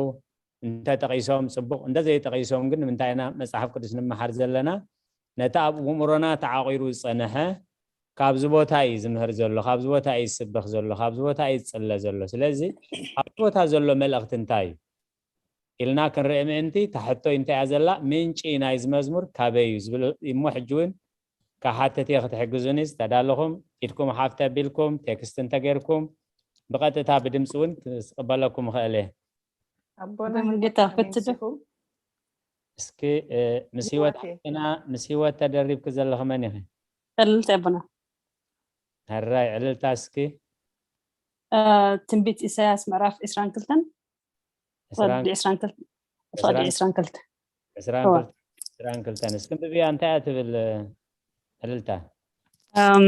እንተጠቂሶም ፅቡቅ እንተዘይጠቂሶም ግን ንምንታይ ኢና መፅሓፍ ቅዱስ ንምሓር ዘለና ነቲ ኣብ ኣእምሮና ተዓቒሩ ዝጸንሐ፣ ካብዚ ቦታ እዩ ዝምህር ዘሎ፣ ካብዚ ቦታ እዩ ዝስበኽ ዘሎ፣ ካብዚ ቦታ እዩ ዝጽለ ዘሎ። ስለዚ ኣብዚ ቦታ ዘሎ መልእኽቲ እንታይ እዩ ኢልና ክንርኢ ምእንቲ፣ እታ ሕቶ እንታይ እያ ዘላ፣ ምንጪ ናይዚ መዝሙር ካበይ እዩ ዝብል እሞ፣ ሕጂ እውን ክሓትት እየ ክትሕግዙኒ ዝተዳለኹም፣ ኢድኩም ሓፍ ተቢልኩም፣ ቴክስት እንተገይርኩም፣ ብቐጥታ ብድምፂ እውን ክቕበለኩም እኽእል እየ። ኣቦና ኣቦ ሙሉጌታ፣ ህይወት ፈትዶ? ተመሲኹም። እስኪ፣ እ፣ ምስ ህይወት ህይወቴ። ሓፍትና፣ ምስ ህይወት ተደሪብኪ ዘለኺ መን ኢኺ? ዕልልታ ኣቦና። ሕራይ ዕልልታ እስኪ። እ፣ ትንቢት ኢሳያስ ምዕራፍ ዕስራን ክልተን፣ ዕስራን ፍቕዲ ዕስራን ክልተን፣ ፍቕዲ ዕስራን ዕስራን ክልተን። ዕስራን እወ። ክልተ፣ ዕስራን ክልተን። እስኪ እንብብያ እንታይ እያ ትብል ዕልልታ? እም፣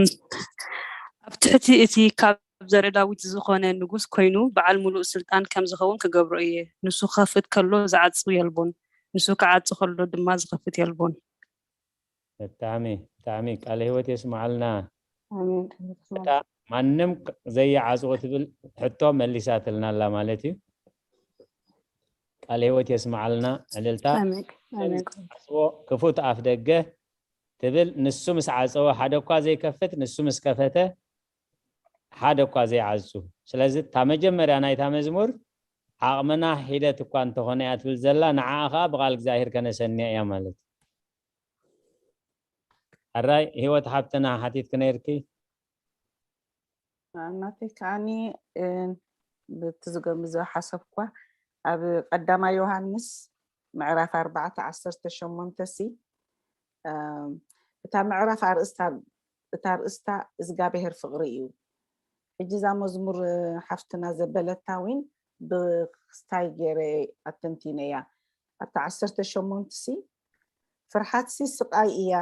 ኣብ ትሕቲ እቲ ካብ ዘርኢ ዳዊት ዝኾነ ንጉስ ኮይኑ በዓል ሙሉእ ስልጣን ከም ዝኸውን ክገብሮ እየ። ንሱ ክኸፍት ከሎ ዝዓጹ የልቦን፣ ንሱ ክዓጹ ከሎ ድማ ዝኸፍት የልቦን። ብጣዕሚ፣ ብጣዕሚ ቃለ ህይወት የስምዓልና። ኣሜን። እታ ማንም ክ-፣ ዘይዓጽዎ ትብል ሕቶ መሊሳትልና ኣላ ማለት እዩ። ቃለ ህይወት የስምዓልና። ዕልልታ። ኣሜን። ኣሜን። ዓጽዎ ክፉት ኣፍ ደገ ትብል፣ ንሱ ምስ ዓጸወ ሓደ እኳ ዘይከፍት፣ ንሱ ምስ ከፈተ ሓደ እኳ ዘይዓጹ። ስለዚ እታ መጀመርያ ናይታ መዝሙር ዓቕምና ሒደት እኳ እንተኾነ እያ ትብል ዘላ፣ ንዓኣ ኸዓ ብቓል እግዚኣብሔር ከነሰንያ እያ ማለት እዩ። ሕራይ ህይወት ሓብትና ሓቲትኪ ነይርኪ። ናተይ ከዓኒ፣ እ፣ ብቲ ዝገም-፣ ዝሓሰብኳ ኣብ ቀዳማይ ዮሃንስ ምዕራፍ ኣርባዕተ ዓሰርተ ሸሞንተ ሲ፣ እ፣ እታ ምዕራፍ ኣርእስታ፣ እታ ኣርእስታ እግዚኣብሔር ፍቕሪ እዩ። ሕጂ እዛ መዝሙር፣ እ፣ ሓፍትና ዘበለታ እውን ብክስታይ ገይረ ኣተንቲነያ። ኣብታ ዓሰርተ ሸሞንተ ሲ፣ ፍርሓትሲ ስቓይ እያ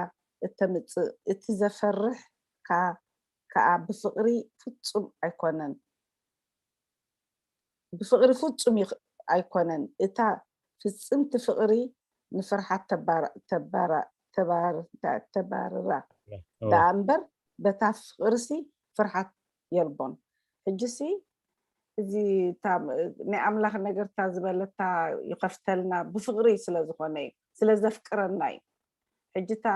እተምጽእ፣ እቲ ዘፈርሕ ከ-፣ ከኣ ብፍቕሪ ፍጹም ኣይኮነን። ብፍቕሪ ፍጹም ይኽ-፣ ኣይኮነን። እታ ፍጽምቲ ፍቕሪ ንፍርሓት ተባር-፣ ተባራ-፣ ተባር-፣ ተባርራ እወ። ደኣ እምበር፣ በታ ፍቕርሲ ፍርሓት የልቦን። ሕጂሲ እዚ እታ ናይ ኣምላኽ ነገርታ ዝበለታ ይኸፍተልና ብፍቕሪ ስለ ዝኾነ እዩ፣ ስለ ዘፍቅረና እዩ። ሕጂ እታ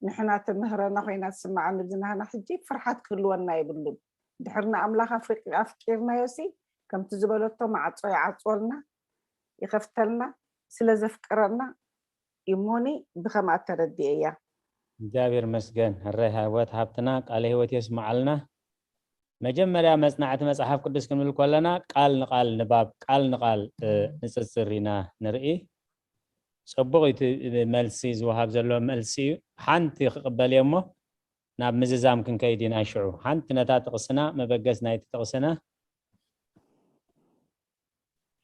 ንሕና ትምህረና ኮይና ትስምዓኒ፣ ብዝናህና ሕጂ ፍርሓት ክህልወና የብሉን። ድሕሪ ንኣምላኽ ኣፍሪቂ-፣ ኣፍቂርናዮሲ ከምቲ ዝበለቶ ማዕጾ ይዓጽወልና፣ ይኸፍተልና፣ ስለ ዘፍቅረና እሞኒ ብኸምኣ ተረዲኤያ። እግዚኣብሔር መስገን። ሕራይ ህይወት ሓብትና ቃለ ህይወት የስምዓልና። መጀመርያ መጽናዕቲ መጽሓፍ ቅዱስ ክንብል ከለና ቃል ንቃል ንባብ፣ ቃል ንቃል፣ እ፣ ንጽጽር ኢና ንርኢ። ጽቡቕ እዩ እቲ መልሲ ዝወሃብ ዘሎ መልሲ እዩ። ሓንቲ ክቕበል እየ እሞ ናብ ምዝዛም ክንከይድ ኢና ሽዑ። ሓንቲ ነታ ጥቕስና፣ መበገስ ናይቲ ጥቕስና፣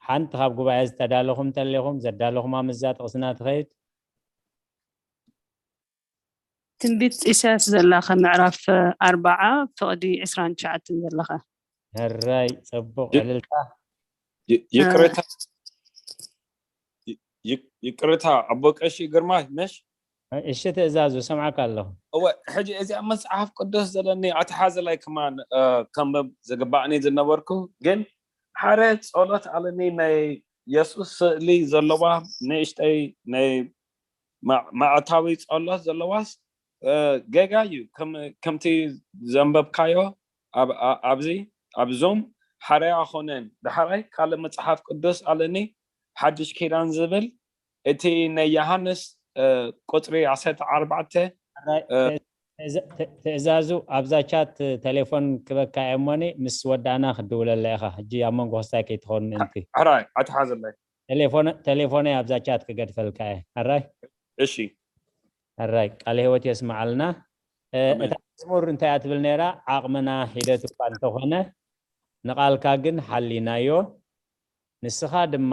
ሓንቲ ካብ ጉባኤ ዝተዳለኹም እንተሌኹም፣ ዘዳለኹማ ምስዛ ጥቕስና ትኸይድ። ትንቢት ኢሳያስ ዘለኻ ምዕራፍ ኣርባዓ ፍቕዲ ዕስራን ትሽዓተን ዘለኻ። ሕራይ፣ ጽቡቕ ይ-፣ ዕልልታ። ይ-፣ ይቅሬታ፣ ይ-፣ ይ-፣ ይቅሬታ፣ ኣቦ ቀሺ ግርማይ፣ መሽ? እሺ፣ ትእዛዙ፣ ሰምዓካ ኣለኹ። እወ፣ ሕጂ እዚኣ መጽሓፍ ቅዱስ ዘለኒ ኣተሓዘላይ ከማን፣ እ፣ ከንብብ ዝግባእኒ ዝነበርኩ፣ ግን ሓደ ጸሎት ኣለኒ፣ ናይ የሱስ ስእሊ ዘለዋ ንእሽተይ ናይ ማ-፣ ማዕታዊ ጸሎት ዘለዋስ፣ እ፣ ጌጋ እዩ። ከም-፣ ከምቲ ዘንበብካዮ ኣብ-፣ ኣ-፣ ኣብዚ፣ ኣብ ዙም ሓደ ኣይኮነን። ዳሕራይ ካልእ መጽሓፍ ቅዱስ ኣለኒ፣ ሓድሽ ኪዳን ዝብል፣ እቲ ናይ ዮሃንስ፣ እ፣ ቁጽሪ ዓሰርተ ኣርባዕተ፣ ሕራይ፣ እ፣ ትእዛ-፣ ት-፣ ትእዛዙ ኣብዛ ቻት ቴሌፎን ክበካ እየ እሞኒ፣ ምስ ወዳእና ክድውለላ ኢኻ። ሕጂ ኣብ መንጎ ክስታይ ከይትኸውን ምእንቲ። ሕራይ፣ ኣተሓዘለይ። ቴሌፎን-፣ ቴሌፎነይ ኣብዛ ቻት ክገድፈልካ እየ። ሕራይ? እሺ። ሕራይ፣ ቃለ ህይወት የስምዓልና። እ፣ ኣሜን። እታ መዝሙር እንታይ እያ ትብል ነይራ? ዓቕምና ሒደት እኳ እንተኾነ፣ ንቓልካ ግን ሓሊናዮ፣ ንስኻ ድማ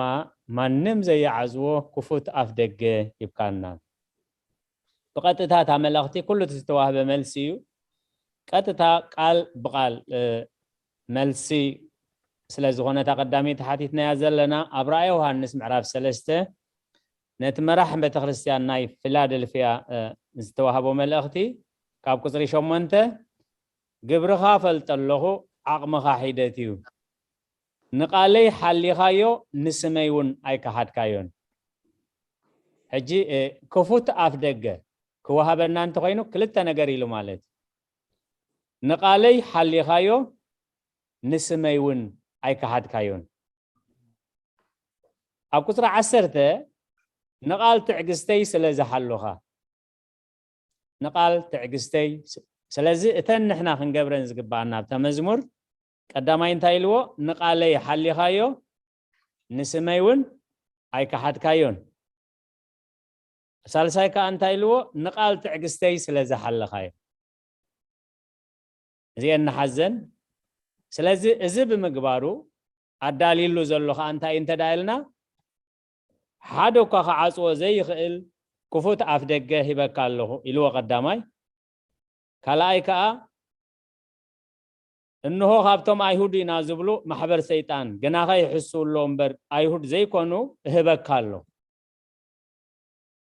ማንም ዘይዓዝዎ ክፉት ኣፍ ደገ ሂብካና። ብቐጥታ እታ መልእኽቲ ኩሉ እቲ ዝተዋህበ መልሲ እዩ። ቀጥታ ቃል ብቓል፣ እ፣ መልሲ ስለ ዝኾነ እታ ቀዳመይቲ ሓቲትናያ ዘለና፣ ኣብ ራእየ ዮሃንስ ምዕራፍ ሰለስተ ነቲ መራሕ ቤተ ክርስቲያን ናይ ፊላደልፍያ፣ እ፣ ዝተዋህቦ መልእኽቲ ካብ ቁጽሪ ሸሞንተ፣ "ግብርኻ ፈልጠ ኣለኹ፣ ዓቕምኻ ሒደት እዩ። ንቓለይ ሓሊኻዮ፣ ንስመይ እውን ኣይከሓድካዮን።" ሕጂ፣ እ፣ ክፉት ኣፍ ደገ፣ ክወሃበና እንተኾይኑ ክልተ ነገር ኢሉ ማለት እዩ። ንቓለይ ሓሊኻዮ፣ ንስመይ እውን ኣይከሓድካዮን። ኣብ ቁፅሪ ዓሰርተ፣ ንቓል ትዕግስተይ ስለ ዝሓሉኻ። ንቓል ትዕግስተይ ስ- ስለዚ እተን ንሕና ክንገብረን ዝግባኣና ኣብታ መዝሙር፣ ቀዳማይ እንታይ ኢልዎ? ንቓለይ ሓሊኻዮ፣ ንስመይ እውን ኣይከሓድካዮን። ሳልሳይ ከዓ እንታይ ኢልዎ? ንቓል ትዕግስተይ ስለ ዝሓለኻዮ። እዚአን ንሓዘን። ስለዚ እዚ ብምግባሩ ኣዳልዩሉ ዘሎ ከዓ እንታይ እንተ ደኣ ኢልና፣ ሓደ እኳ ክዓጽዎ ዘይኽእል ክፉት ኣፍ ደገ ሂበካ ኣለኹ ኢልዎ ቀዳማይ። ካልኣይ ከዓ፣ እንሆ ካብቶም ኣይሁድ ኢና ዝብሉ ማሕበር ሰይጣን ግናኸ ይሕስው ኣሎ እምበር ኣይሁድ ዘይኮኑ እህበካ ኣለኹ።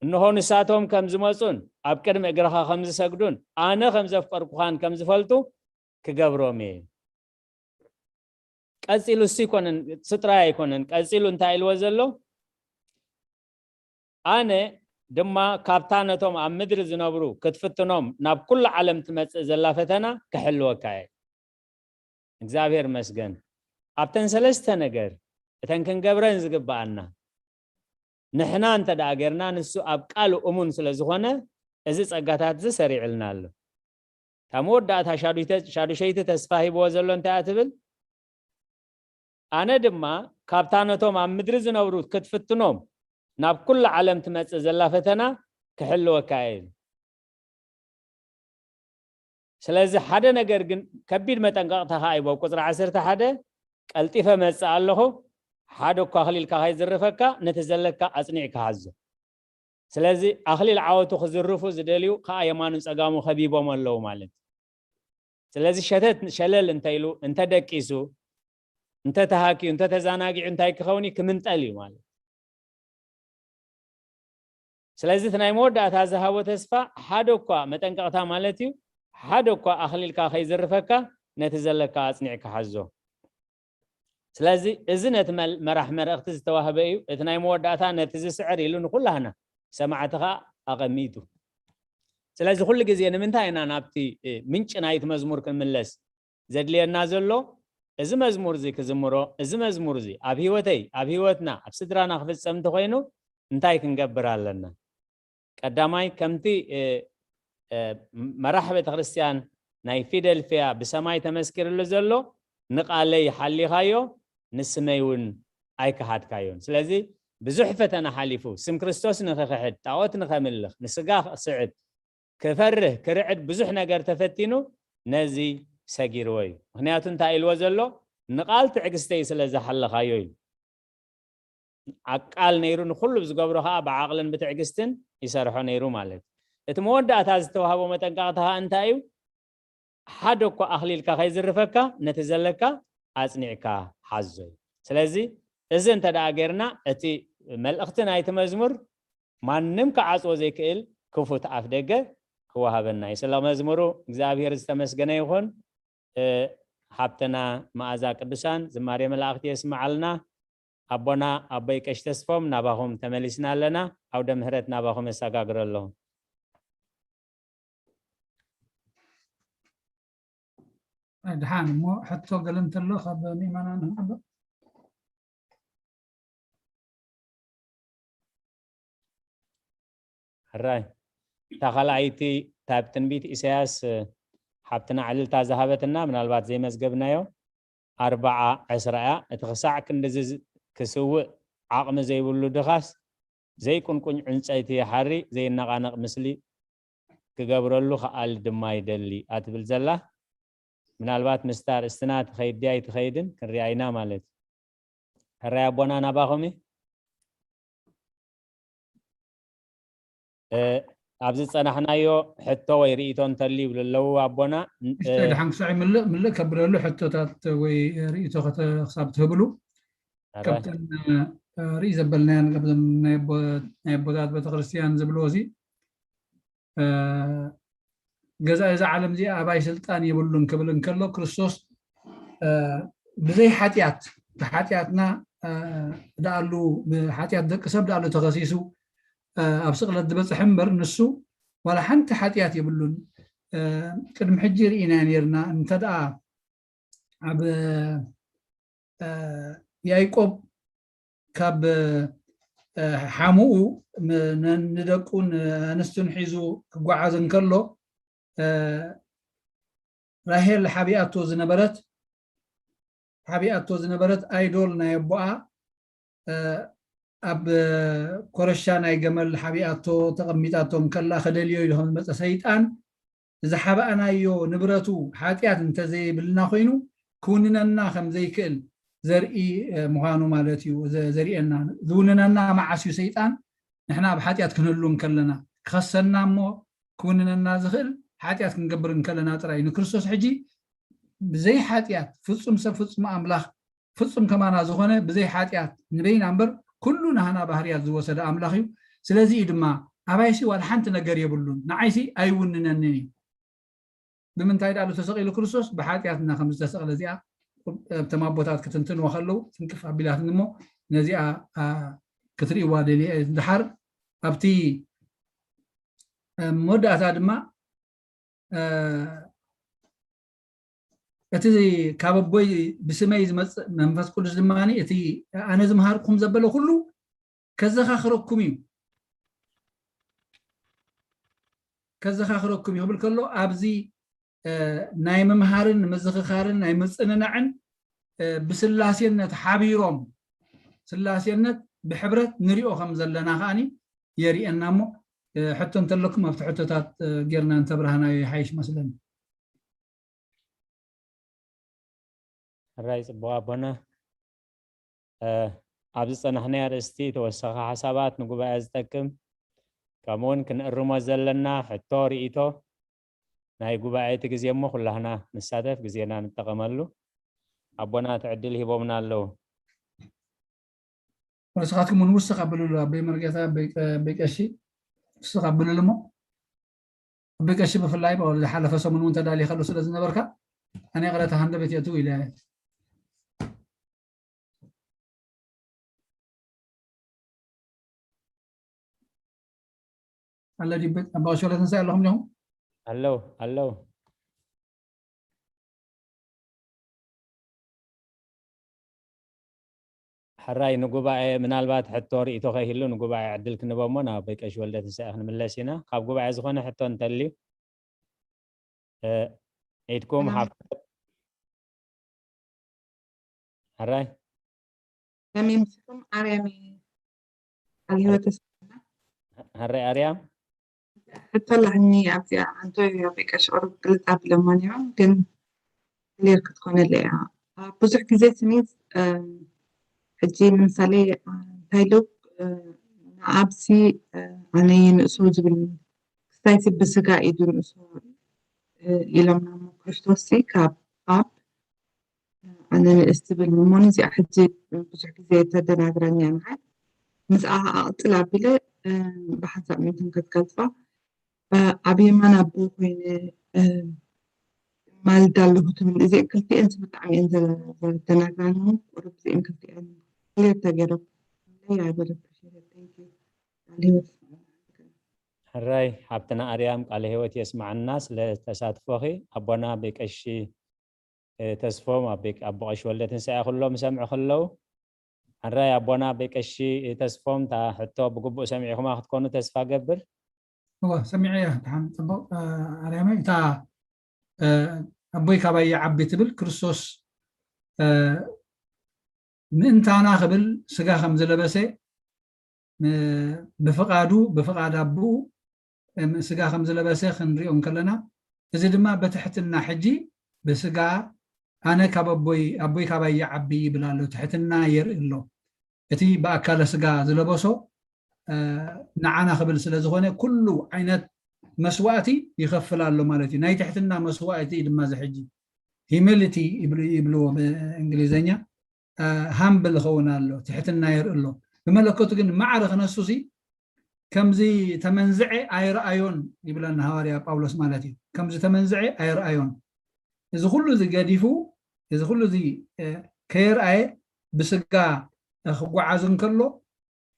እንሆ ንሳቶም ከም ዝመጹን ኣብ ቅድሚ እግርኻ ከም ዝሰግዱን ኣነ ከም ዘፍቀርኩኻን ከም ዝፈልጡ ክገብሮም እየ። ቀጺሉ እሱ ኣይኮነን፣ እሱ ጥራይ ኣይኮነን። ቀጺሉ እንታይ ኢልዎ ዘሎ? ኣነ ድማ ካብታ ነቶም ኣብ ምድሪ ዝነብሩ ክትፍትኖም ናብ ኩሉ ዓለም ትመጽእ ዘላ ፈተና ክሕልወካ እየ። እግዚኣብሔር መስገን። ኣብተን ሰለስተ ነገር እተን ክንገብረን ዝግብኣና ንሕና እንተ ደኣ ጌርና፣ ንሱ ኣብ ቃሉ እሙን ስለ ዝኾነ፣ እዚ ጸጋታት እዚ ሰሪዕልና ኣሎ። እታ መወዳእታ ሻዱይተ-፣ ሻዱሸይቲ ተስፋ ሂብዎ ዘሎ እንታይ እያ ትብል? ኣነ ድማ ካብታ ነቶም ኣብ ምድሪ ዝነብሩ ክትፍትኖም ናብ ኩሉ ዓለም ትመጽእ ዘላ ፈተና ክሕልወካ እየ ኢሉ። ስለዚ ሓደ ነገር ግን ከቢድ መጠንቀቕታ ከኣ ይቦ፣ ቁጽሪ ዓሰርተ ሓደ፣ ቀልጢፈ መጽእ ኣለኹ፣ ሓደ እኳ ኣኽሊልካ ከይዝርፈካ ነቲ ዘለካ ኣጽኒዕካ ሓዞ። ስለዚ ኣኽሊል ዓወቱ ክዝርፉ ዝደልዩ ከኣ የማኑ ጸጋሙ ከቢቦም ኣለዉ ማለት እዩ። ስለዚ ሸተት ሸለል እንተኢሉ፣ እንተደቂሱ፣ እንተተሃክዩ፣ እንተተዛናጊዑ እንታይ ክኸውን እዩ? ክምንጠል እዩ ማለት። ስለዚ እቲ ናይ መወዳእታ ዝሃቦ ተስፋ ሓደ እኳ መጠንቀቕታ ማለት እዩ፣ ሓደ እኳ ኣኽሊልካ ከይዝርፈካ ነቲ ዘለካ ኣጽኒዕካ ሓዞ። ስለዚ እዚ ነቲ መል-፣ መራሕ መልእኽቲ ዝተዋህበ እዩ። እቲ ናይ መወዳእታ ነቲ ዝስዕር ኢሉ ንኩላህና ሰማዕቲ ኸኣ ኣቐሚጡ። ስለዚ ኩሉ ግዜ ንምንታይ ኢና ናብቲ፣ እ፣ ምንጪ ናይቲ መዝሙር ክንምለስ ዘድልየና ዘሎ? እዚ መዝሙር እዚ ክዝምሮ፣ እዚ መዝሙር እዚ ኣብ ህይወተይ፣ ኣብ ህይወትና፣ ኣብ ስድራና ክፍጸም እንተኾይኑ እንታይ ክንገብር ኣለና? ቀዳማይ፣ ከምቲ፣ እ፣ እ፣ መራሕ ቤተ ክርስቲያን ናይ ፊደልፊያ ብሰማይ ተመስኪርሉ ዘሎ፣ ንቓለይ ሓሊኻዮ፣ ንስመይ እውን ኣይከሓድካዮን። ስለዚ ብዙሕ ፈተና ሓሊፉ፣ ስም ክርስቶስ ንኽኽሕድ፣ ጣዖት ንኸምልኽ፣ ንስጋ ክስዕብ፣ ክፈርህ፣ ክርዕድ ብዙሕ ነገር ተፈቲኑ ነዚ ሰጊርዎ እዩ። ምኽንያቱ እንታይ ኢልዎ ዘሎ? ንቓል ትዕግስተይ ስለ ዝሓለኻዮ እዩ። ዓቃል ነይሩ፣ ንኹሉ ብዝገብሮ ኸዓ ብዓቕልን ብትዕግስትን ይሰርሖ ነይሩ ማለት እዩ። እቲ መወዳእታ ዝተዋህቦ መጠንቀቕታ ኸዓ እንታይ እዩ? ሓደ እኳ ኣኽሊልካ ከይዝርፈካ ነቲ ዘለካ ኣጽኒዕካ ሓዞ እዩ። ስለዚ እዚ እንተ ደኣ ጌርና እቲ መልእኽቲ ናይቲ መዝሙር ማንም ክዓጽዎ ዘይክእል ክፉት ኣፍ ደገ ክወሃበና እዩ። ስለ መዝሙሩ እግዚኣብሔር ዝተመስገነ ይኹን። እ፣ ሓብትና መኣዛ ቅዱሳን ዝማሬ መላእኽቲ የስምዓልና። ኣቦና ኣቦይ ቀሽ ተስፎም ናባኹም ተመሊስና ኣለና። ዓውደ ምህረት ናባኹም የሰጋግረለኹ። ድሓን እሞ ሕቶ ገለ እንተሎ ካብ ምእመናን ንቕበል። ሕራይ፣ እታ ካልኣይቲ፣ እታ ኣብ ትንቢት ኢሳያስ፣ እ፣ ሓብትና ዕልልታ ዝሃበትና፣ ምናልባት ዘይመዝገብናዮ፣ ኣርብዓ ዕስራ እያ። እቲ ክሳዕ ክንድዚ ዝ-፣ ክስውእ ዓቕሚ ዘይብሉ ድኻስ፣ ዘይቁንቁኝ ዕንጸይቲ ይሓሪ፣ ዘይነቓነቕ ምስሊ ክገብረሉ ከኣል ድማ ይደሊ እያ ትብል ዘላ። ምናልባት ምስታ ኣርእስትና ትኸይድ ድያ ኣይትኸይድን ክንሪኣ ኢና ማለት እዩ። ሕራይ ኣቦና ናባኹም እዩ። እ፣ ኣብ ዝጸናሕናዮ ሕቶ ወይ ርእይቶ እንተልዩ ይብሉ ኣለዉ ኣቦና። ን-፣ እ፣ እሽተይ ድሓን ክሳዕ ይምልእ፣ ምልእ ከብለሉ ሕቶታት ወይ ርእይቶ ከተ-፣ ክሳብ ትህብሉ፣ ሕራይ። ካብተን፣ እ፣ ርእይ ዘበልናየን፣ ካብዘን ናይ ኣቦ-፣ ናይ ኣቦታት ቤተክርስትያን ዝብልዎ እዚ፣ እ፣ ገዛኢ እዛ ዓለም እዚኣ ኣባይ ስልጣን የብሉን ክብል እንከሎ፣ ክርስቶስ፣ እ፣ ብዘይ ሓጢኣት፣ ብሓጢኣትና፣ እ፣ ደኣሉ፣ ብሓጢኣት ደቂ ሰብ ደኣሉ ተኸሲሱ፣ እ፣ ኣብ ስቕለት ዝበጽሐ እምበር፣ ንሱ ዋላ ሓንቲ ሓጢኣት የብሉን። ቅድሚ ሕጂ ርኢና ነርና። እንተ ደኣ ኣብ ያዕቆብ ካብ ሓሙኡ ንደቁን ኣንስቱን ሒዙ ክጓዓዝ እንከሎ፣ ራሄል ሓቢኣቶ ዝነበረት ሓቢኣቶ ዝነበረት ኣይዶል ናይ ኣቦኣ ኣብ ኮረሻ ናይ ገመል ሓቢኣቶ ተቐሚጣቶ እንከላ ከደልዮ ኢሉ ከም ዝመፀ ሰይጣን ዝሓባእናዮ ንብረቱ ሓጢኣት እንተዘይብልና ኮይኑ ክውንነና ከም ዘይክእል ዘርኢ ምዃኑ ማለት እዩ። ዘርእየና ዝውንነና መዓስ እዩ ሰይጣን? ንሕና ኣብ ሓጢኣት ክንህሉ እንከለና ክኸሰና እሞ ክውንነና ዝኽእል ሓጢኣት ክንገብር እንከለና ጥራይ። ንክርስቶስ ሕጂ ብዘይ ሓጢኣት ፍጹም ሰብ ፍጹም ኣምላኽ ፍጹም ከማና ዝኾነ ብዘይ ሓጢኣት ንበይና እምበር ኩሉ ናህና ባህርያት ዝወሰደ ኣምላኽ እዩ። ስለዚ እዩ ድማ ኣባይሲ ዋላ ሓንቲ ነገር የብሉን፣ ንዓይሲ ኣይውንነንን እዩ። ብምንታይ ዳሉ ተሰቒሉ ክርስቶስ? ብሓጢኣትና ከም ዝተሰቕለ እዚኣ እቶም ኣቦታት ክትንትንዋ ከለዉ ትንክፍ ኣቢላትኒ እሞ ነዚኣ ክትርእይዋ ደልየ። ድሓር ኣብቲ መወዳእታ ድማ እቲ ካብ ኣቦይ ብስመይ ዝመፅእ መንፈስ ቅዱስ ድማ እቲ ኣነ ዝምሃርኩም ዘበለ ኩሉ ከዘኻኽረኩም እዩ ከዘኻኽረኩም እዩ ክብል ከሎ ኣብዚ ናይ ምምሃርን ምዝኽኻርን ናይ ምፅንናዕን ብስላሴነት ሓቢሮም ስላሴነት ብሕብረት ንሪኦ ከም ዘለና ከዓኒ የርእየና እሞ ሕቶ እንተለኩም ኣብቲ ሕቶታት ጌርና እንተብርሃናዮ ይሓይሽ መስለኒ። ሕራይ ፅቡቕ ኣቦና። ኣብ ዝፀናሕናዮ ኣርእስቲ ተወሳኺ ሓሳባት ንጉባኤ ዝጠቅም ከምኡ እውን ክንእርሞ ዘለና ሕቶ ርእይቶ ናይ ጉባኤ እቲ ግዜ እሞ ኩላህና ንሳተፍ ግዜና ንጠቐመሉ። ኣቦና እቲ ዕድል ሂቦምና ኣለዉ። ንስኻትኩም እውን ውስኽ ኣብልሉ ኣቦይ መርጌታ ኣቦይ ቀሺ ውስኽ ኣብልሉ እሞ ኣቦይ ቀሺ ብፍላይ ዝሓለፈ ሰሙን እውን ተዳሊኻ ከሎ ስለ ዝነበርካ ኣነ ቅረታ ሃንደበት የእትው ኢለ ኣለ ዲበ ኣባ ቀሺ ወልደትንሳኤ ኣለኹም ዲኹም? ኣለዉ ኣለዉ። ሕራይ ንጉባኤ ምናልባት ሕቶ ርእይቶ ከይህሉ ንጉባኤ ዕድል ክንበሞ ናብ ኣቦይ ቀሺ ወልደትንሳኤ ክንምለስ ኢና። ካብ ጉባኤ ዝኾነ ሕቶ እንተልዩ ኢድኩም ሓፍ ሕራይ ከመይ ምስኹም ኣርያም ቃል ህይወት ተስፋ ሕራይ ኣርያም ሕቶ ኣለኒ ኣብዚኣ ኣንቶዮ ቤቀሽ ቁሩብ ግልፅ ኣብለማ ነይሮም ግን ክሊር ክትኮነለ እያ ብዙሕ ግዜ ስኒ ሕጂ ንምሳሌ እንታይ ሉ ንኣብሲ ኣነ ንእሱ ዝብል ክስታይሲ ብስጋ እዩ ንእሱ ኢሎምና እሞ ክርስቶስ ካብ ኣብ ኣነ ንእስ ትብል እሞ ነዚኣ ሕጂ ብዙሕ ግዜ ተደናግረኒ እያ ንዓይ ምስኣ ኣቕፅል ኣቢለ ብሓንሳብ ምንትን ክትገልፃ ኣብ የማን ኣቦ ኮይነ ማልዳ ኣለኹ ትብል እዚአን ክልቲአን ብጣዕሚ እየን ዘደናግረኒ ቁሩብ እዚአን ክልቲአን ክሊር ተገይረ ሕራይ ሓብትና ኣርያም ቃለ ህይወት የስማዓና ስለ ተሳትፎኺ ኣቦና ብቀሺ ተስፎም ኣቦ ቀሺ ወልደ ትንሳኤ ኩሎም ይሰምዑ ከለዉ ሕራይ ኣቦና ኣቦ ቀሺ ተስፎም እታ ሕቶ ብግቡእ ሰሚዕኹማ ክትኮኑ ተስፋ ገብር እወ ሰሚዐያ ድሓን ፅቡቕ ኣርያመይ እታ ኣቦይ ካባይ ይዓቢ ትብል ክርስቶስ ምእንታና ክብል ስጋ ከም ዝለበሰ ብፍቓዱ ብፍቓድ ኣቦኡ ስጋ ከም ዝለበሰ ክንሪኦ እንከለና እዚ ድማ ብትሕትና ሕጂ ብስጋ ኣነ ካብ ኣቦይ ኣቦይ ካባይ ይዓቢ ይብል ኣሎ ትሕትና የርኢ ኣሎ እቲ ብኣካለ ስጋ ዝለበሶ ንዓና ክብል ስለ ዝኾነ ኩሉ ዓይነት መስዋእቲ ይኸፍል ኣሎ ማለት እዩ ናይ ትሕትና መስዋእቲ ድማ እዚ ሕጂ humility ይብልዎ ብእንግሊዘኛ humble ኸውን ኣሎ ትሕትና የርኢ ኣሎ ብመለከቱ ግን ማዕረ ክነሱ ሲ ከምዚ ተመንዝዐ ኣይረኣዮን ይብለና ሃዋርያ ጳውሎስ ማለት እዩ ከምዚ ተመንዝዐ ኣይረኣዮን እዚ ኩሉ እዚ ገዲፉ እዚ ኩሉ እዚ ከየርኣየ ብስጋ ክጓዓዝ እንከሎ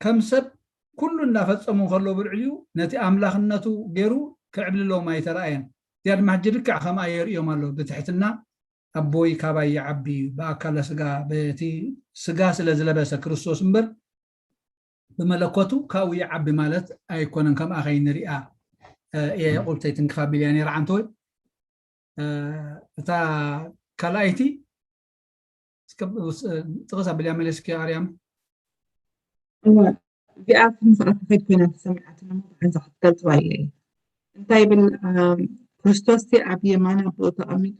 ከም ሰብ ኩሉ እናፈፀሙ ከሎ ብልዕሊኡ ነቲ ኣምላኽነቱ ገይሩ ክዕብልሎም ኣይተረኣየን። እዚኣ ድማ ሕጂ ልክዕ ከምኣ የርእዮም ኣሎ። ብትሕትና ኣቦይ ካባይ ይዓቢ እዩ፣ ብኣካለ ስጋ፣ በቲ ስጋ ስለ ዝለበሰ ክርስቶስ እምበር ብመለኮቱ ካብኡ ይዓቢ ማለት ኣይኮነን። ከምኣ ከይንሪኣ እየ ቁልተይ ትንክፍ ኣቢልያ ነይራ ዓንተወይ። እታ ካልኣይቲ ጥቕስ ኣቢልያ መለስኪ ኣርያም። እዚኣ ምስኣ ተኸድ ኮይና ተሰሚዓትና እሞ ብሓንሳ ክትገልፅዋ ኢለ እየ። እንታይ ይብል? ክርስቶስ ኣብ የማን ኣቦ ተቐሚጡ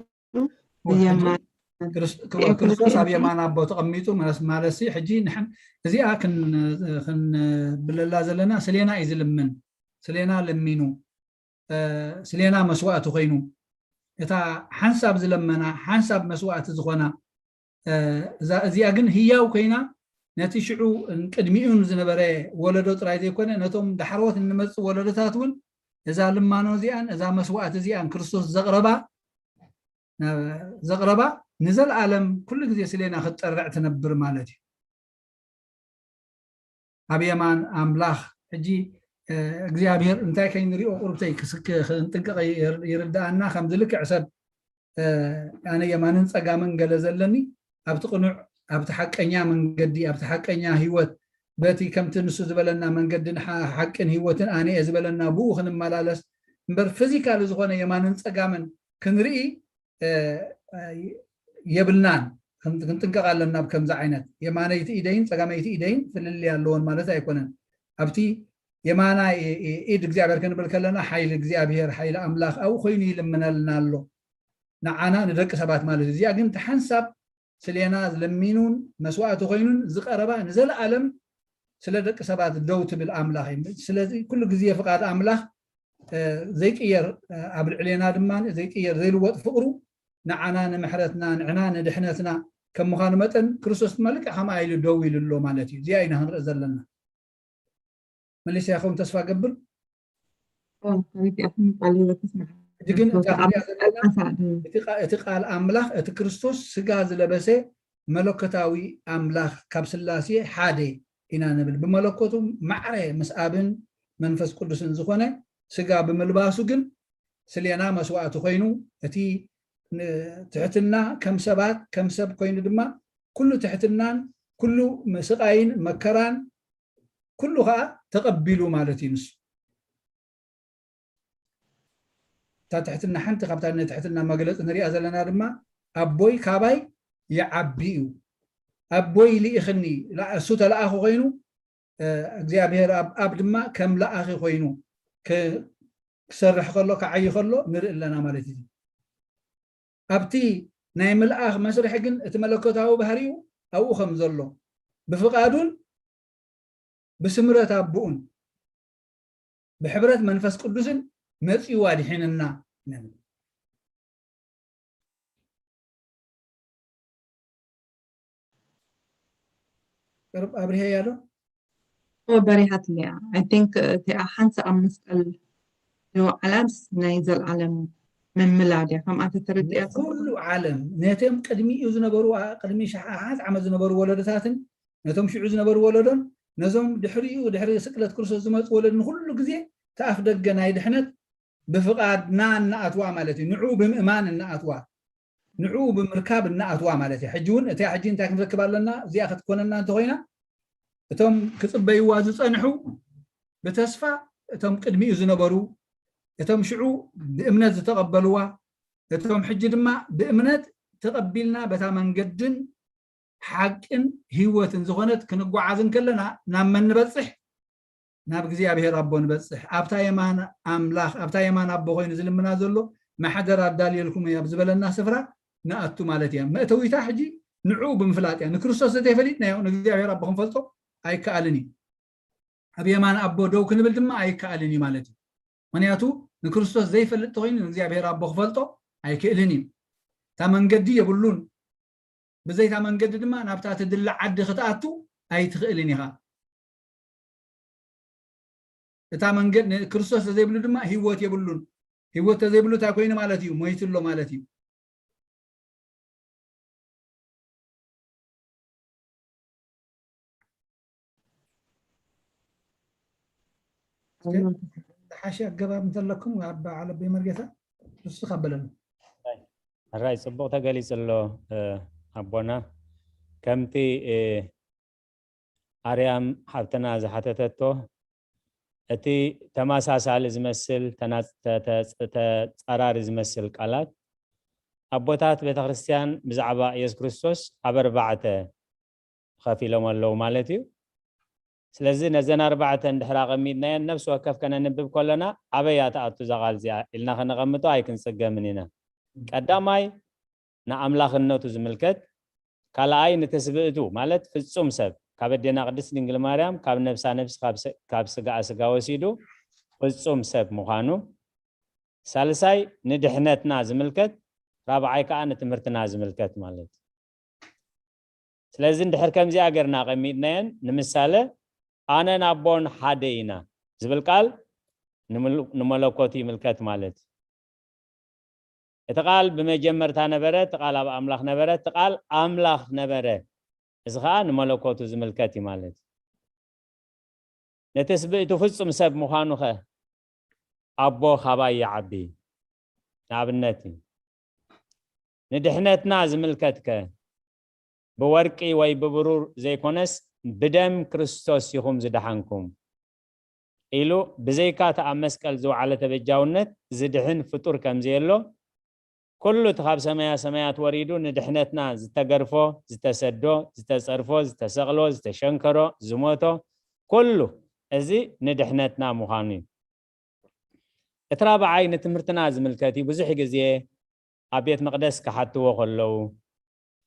ብየማን ክርስቶስ ኣብ የማን ኣቦ ተቐሚጡ ማለት ማለት ሕጂ ንሕን እዚኣ ክንብለላ ዘለና ስሌና እዩ ዝልምን። ስሌና ለሚኑ፣ ስሌና መስዋእቲ ኮይኑ፣ እታ ሓንሳብ ዝለመና ሓንሳብ መስዋእቲ ዝኾና፣ እዚኣ ግን ህያው ኮይና ነቲ ሽዑ ቅድሚኡን ዝነበረ ወለዶ ጥራይ ዘይኮነ ነቶም ዳሕረዎት እንመፅእ ወለዶታት እውን እዛ ልማኖ እዚኣን እዛ መስዋእቲ እዚኣን ክርስቶስ ዘቕረባ ዘቕረባ ንዘለኣለም ኩሉ ግዜ ስሌና ክትጠርዕ ትነብር ማለት እዩ። ኣብ የማን ኣምላኽ ሕጂ እግዚኣብሔር እንታይ ከይንሪኦ ቁርብተይ ክንጥንቀቕ ይርዳኣና። ከምዚ ልክዕ ሰብ ኣነ የማንን ፀጋምን ገለ ዘለኒ ኣብቲ ቅኑዕ ኣብቲ ሓቀኛ መንገዲ ኣብቲ ሓቀኛ ህይወት በቲ ከምቲ ንሱ ዝበለና መንገድን ሓቅን ህይወትን ኣነ እየ ዝበለና ብኡ ክንመላለስ እምበር ፊዚካሊ ዝኾነ የማንን ፀጋምን ክንርኢ የብልናን። ክንጥንቀቕ ኣለና። ኣብ ከምዚ ዓይነት የማነይቲ ኢደይን ፀጋመይቲ ኢደይን ፍልልይ ኣለዎን ማለት ኣይኮነን። ኣብቲ የማናይ ኢድ እግዚኣብሔር ክንብል ከለና ሓይሊ እግዚኣብሔር ሓይሊ ኣምላኽ ኣብኡ ኮይኑ ይልምነልና ኣሎ ንዓና ንደቂ ሰባት ማለት እዩ። እዚኣ ግን እቲ ሓንሳብ ስሌና ለሚኑን መስዋእቲ ኮይኑን ዝቐረባ ንዘለኣለም ስለ ደቂ ሰባት ደው ትብል ኣምላኽ እዩ። ስለዚ ኩሉ ግዜ ፍቓድ ኣምላኽ ዘይቅየር ኣብ ልዕሌና ድማ ዘይቅየር ዘይልወጥ ፍቕሩ ንዓና ንምሕረትና ንዕና ንድሕነትና ከም ምዃኑ መጠን ክርስቶስ ድማ ልክዕ ከምኣ ኢሉ ደው ኢሉ ኣሎ ማለት እዩ። እዚኣ ኢና ክንርኢ ዘለና። መሊሰ ያኸውን ተስፋ ገብር። ሕጂ ግን እታ ክንሪኣ ዘለና እቲ ቃል ኣምላኽ እቲ ክርስቶስ ስጋ ዝለበሰ መለኮታዊ ኣምላኽ ካብ ስላሴ ሓደ ኢና ንብል። ብመለኮቱ ማዕረ ምስ ኣብን መንፈስ ቅዱስን ዝኾነ ስጋ ብምልባሱ ግን ስሌና መስዋእቲ ኮይኑ እቲ ትሕትና ከም ሰባት ከም ሰብ ኮይኑ ድማ ኩሉ ትሕትናን ኩሉ ስቃይን መከራን ኩሉ ከዓ ተቐቢሉ ማለት እዩ። ንሱ እታ ትሕትና ሓንቲ ካብታ ንትሕትና መግለፂ ንሪኣ ዘለና ድማ ኣቦይ ካባይ ይዓቢ እዩ። ኣቦይ ልኢኽኒ እሱ ተለኣኺ ኮይኑ እግዚኣብሔር ኣብ ኣብ ድማ ከም ለኣኺ ኮይኑ ክሰርሕ ከሎ ክዓይ ከሎ ንርኢ ኣለና ማለት እዩ። ኣብቲ ናይ ምልኣኽ መስርሒ ግን እቲ መለኮታዊ ባህሪኡ ኣብኡ ከም ዘሎ ብፍቓዱን ብስምረት ኣቦኡን ብሕብረት መንፈስ ቅዱስን መጺኡ ኣድሒንና። ቅርብ ኣብሪሀያ ዶ? በሪሃትለያ። I think እቲኣ ሓንሳ ኣብ መስቀል ዝወዓላስ ናይ ዘለዓለም ምምላድ እያ። ከምኣ ተተረዲኣ ኩሉ ዓለም ነቶም ቅድሚኡ ዝነበሩ ቅድሚ ሸሓት ዓመት ዝነበሩ ወለዶታትን ነቶም ሽዑ ዝነበሩ ወለዶን ነዞም ድሕሪኡ ድሕሪ ስቅለት ክርስቶስ ዝመፁ ወለድ ንኩሉ ግዜ ተኣፍ ደገ ናይ ድሕነት ብፍቓድና እናኣትዋ ማለት እዩ። ንዑ ብምእማን እናኣትዋ ንዑ ብምርካብ እናኣትዋ ማለት እዩ። ሕጂ እውን እቲያ ሕጂ እንታይ ክንረክብ ኣለና? እዚኣ ክትኮነና እንተኮይና እቶም ክፅበይዋ ዝፀንሑ ብተስፋ እቶም ቅድሚኡ ዝነበሩ እቶም ሽዑ ብእምነት ዝተቐበልዋ እቶም ሕጂ ድማ ብእምነት ተቐቢልና በታ መንገድን ሓቅን ህይወትን ዝኾነት ክንጓዓዝ እንከለና ናብ መን ንበፅሕ? ናብ እግዚኣብሔር ኣቦ ንበፅሕ። ኣብታ የማን ኣምላኽ ኣብታ የማን ኣቦ ኮይኑ ዝልምና ዘሎ ማሕደር ኣዳልየልኩም እየ ኣብ ዝበለና ስፍራ ንኣቱ ማለት እያ። መእተዊታ ሕጂ ንዕኡ ብምፍላጥ እያ። ንክርስቶስ ዘተይፈሊጥናዮ ንእግዚኣብሔር ኣቦ ክንፈልጦ ኣይከኣልን እዩ። ኣብ የማን ኣቦ ደው ክንብል ድማ ኣይከኣልን እዩ ማለት እዩ። ምክንያቱ ንክርስቶስ ዘይፈልጥ ተኮይኑ ንእግዚኣብሔር ኣቦ ክፈልጦ ኣይክእልን እዩ። እታ መንገዲ የብሉን። ብዘይታ መንገዲ ድማ ናብታ ትድለ ዓዲ ክትኣቱ ኣይትኽእልን ኢኻ። እታ መንገዲ ክርስቶስ ተዘይብሉ ድማ ህይወት የብሉን። ህይወት ተዘይብሉ እንታይ ኮይኑ ማለት እዩ? ሞይቱ ኣሎ ማለት እዩ። ዝሓሸ ኣገባብ እንተለኩም ኣብ ዓለበይ መርጌታ ንሱ ካበለና። ሕራይ ጽቡቕ ተገሊጹ ኣሎ ኣቦና። ከምቲ ኣርያም ሓብትና ዝሓተተቶ፣ እቲ ተመሳሳሊ ዝመስል ተጻራሪ ዝመስል ቃላት ኣቦታት ቤተክርስትያን ብዛዕባ ኢየሱስ ክርስቶስ ኣብ ኣርባዕተ ከፊሎም ኣለዉ ማለት እዩ። ስለዚ ነዘን ኣርባዕተ እንድሕር ኣቐሚጥናየን ነፍሲ ወከፍ ከነንብብ ከለና ኣበይ እያ ትኣቱ እዛ ቃል እዚኣ ኢልና ከነቐምጦ ኣይክንጽገምን ኢና። ቀዳማይ ንኣምላኽነቱ ዝምልከት፣ ካልኣይ ንትስብእቱ ማለት ፍጹም ሰብ ካብ ኣዴና ቅድስት ድንግል ማርያም ካብ ነብሳ ነብሲ ካብ ስጋኣ ስጋ ወሲዱ ፍጹም ሰብ ምዃኑ፣ ሳልሳይ ንድሕነትና ዝምልከት፣ ራብዓይ ከዓ ንትምህርትና ዝምልከት ማለት እዩ። ስለዚ እንድሕር ከምዚኣ ገርና ኣቐሚጥናየን፣ ንምሳሌ ኣነን ኣቦን ሓደ ኢና ዝብል ቃል ንመለኮቱ ይምልከት ማለት እዩ። እቲ ቃል ብመጀመርታ ነበረ፣ እቲ ቃል ኣብ ኣምላኽ ነበረ፣ እቲ ቃል ኣምላኽ ነበረ። እዚ ከዓ ንመለኮቱ ዝምልከት እዩ ማለት እዩ። ነቲ ስብእቱ ፍጹም ሰብ ምዃኑ ኸ ኣቦ ካባይ ይዓቢ። ንኣብነት እዩ። ንድሕነትና ዝምልከት ከ ብወርቂ ወይ ብብሩር ዘይኮነስ ብደም ክርስቶስ ኢኹም ዝደሓንኩም ኢሉ ብዘይካ እቲ ኣብ መስቀል ዝወዓለ ተበጃውነት ዝድሕን ፍጡር ከም ዘየሎ ኩሉ እቲ ካብ ሰማያ ሰማያት ወሪዱ ንድሕነትና ዝተገርፎ፣ ዝተሰዶ፣ ዝተጸርፎ፣ ዝተሰቕሎ፣ ዝተሸንከሮ፣ ዝሞቶ ኩሉ እዚ ንድሕነትና ምዃኑ እዩ። እቲ ራብዓይ ንትምህርትና ዝምልከት እዩ። ብዙሕ ግዜ ኣብ ቤት መቕደስ ክሓትዎ ከለዉ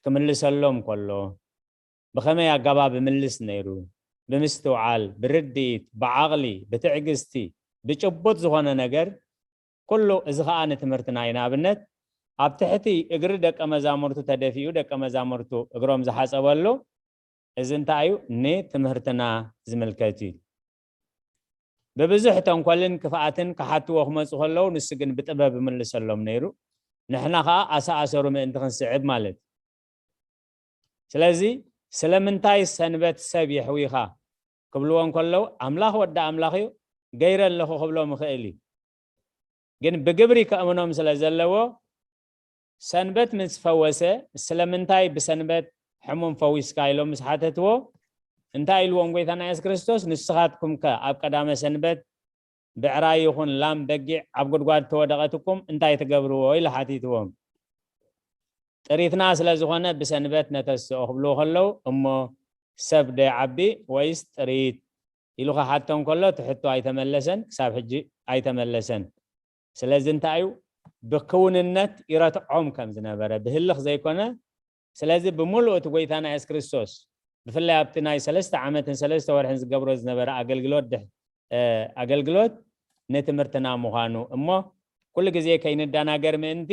ክምልሰሎም ከሎ ብኸመይ ኣገባብ ይምልስ ነይሩ? ብምስትውዓል፣ ብርድኢት፣ ብዓቕሊ፣ ብትዕግስቲ፣ ብጭቡጥ ዝኾነ ነገር ኩሉ እዚ ኸኣ ንትምህርትና እዩ። ንኣብነት ኣብ ትሕቲ እግሪ ደቀ መዛሙርቱ ተደፊኡ ደቀ መዛሙርቱ እግሮም ዝሓጸበሉ እዚ እንታይ እዩ? ንትምህርትና ዝምልከት እዩ። ብብዙሕ ተንኮልን ክፍኣትን ክሓትዎ ክመፁ ከለዉ ንሱ ግን ብጥበብ ይምልሰሎም ነይሩ። ንሕና ከዓ ኣሰኣሰሩ ምእንቲ ክንስዕብ ማለት እዩ። ስለዚ ስለምንታይ ሰንበት ሰብ የሕዊኻ ክብልዎ እንከለዉ ኣምላኽ ወዲ ኣምላኽ እዩ ገይረ ኣለኹ ክብሎም ይኽእል እዩ። ግን ብግብሪ ከእምኖም ስለ ዘለዎ ሰንበት ምስ ፈወሰ ስለምንታይ ብሰንበት ሕሙም ፈዊስካ ኢሎም ምስ ሓተትዎ እንታይ ኢልዎም ጎይታና የሱስ ክርስቶስ ንስኻትኩም ከ ኣብ ቀዳመ ሰንበት ብዕራይ ይኹን ላም በጊዕ ኣብ ጉድጓድ ተወደቐትኩም እንታይ ትገብርዎ ኢሉ ሓቲትዎም። ጥሪትና ስለ ዝኾነ ብሰንበት ነተስኦ ክብልዎ ከለዉ እሞ ሰብ ዶ ይዓቢ ወይስ ጥሪት ኢሉ ክሓቶ እንከሎ እቲ ሕቶ ኣይተመለሰን፣ ክሳብ ሕጂ ኣይተመለሰን። ስለዚ እንታይ እዩ ብክውንነት ይረትዖም ከም ዝነበረ ብህልኽ ዘይኮነ። ስለዚ ብምሉእ እቲ ጎይታና የሱስ ክርስቶስ ብፍላይ ኣብቲ ናይ ሰለስተ ዓመትን ሰለስተ ወርሕን ዝገብሮ ዝነበረ ኣገልግሎት ኣገልግሎት ንትምህርትና ምዃኑ እሞ ኩሉ ግዜ ከይንደናገር ምእንቲ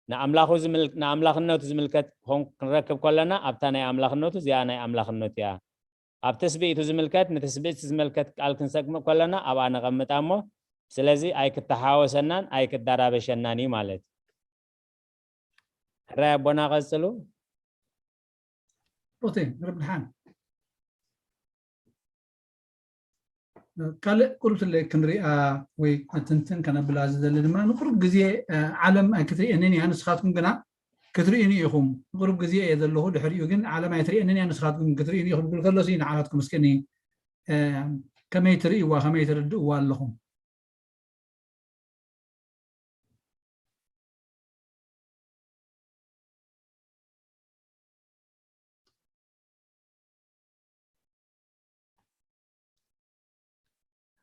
ንኣምላኽነቱ ዝምልከት ክንረክብ ከለና ኣብታ ናይ ኣምላኽነቱ እዚኣ ናይ ኣምላኽነቱ እያ። ኣብ ትስብእቱ ዝምልከት ንትስብእቲ ዝመልከት ቃል ክንሰግምእ ከለና ኣብኣ ነቐምጣ እሞ ስለዚ ኣይክተሓወሰናን ኣይክዳራበሸናን እዩ ማለት እዩ። ሕራይ ኣቦና ቀጽሉ። ኦቴ ርብድሓን ካልእ ቁሩብ ስለ ክንሪኣ ወይ ክትንትን ከነብላ ዝደሊ ድማ ንቁሩብ ግዜ ዓለም ኣይክትርእየንን እያ። ንስኻትኩም ግና ክትርእዩኒ ኢኹም። ንቁሩብ ግዜ እየ ዘለኹ፣ ድሕሪኡ ግን ዓለም ኣይትርእየንን እያ፣ ንስኻትኩም ክትርእዩኒ ኢኹም ክብል ከሎ ንዓኻትኩም እስኪ ከመይ ትርእይዋ ከመይ ትርድእዋ ኣለኹም?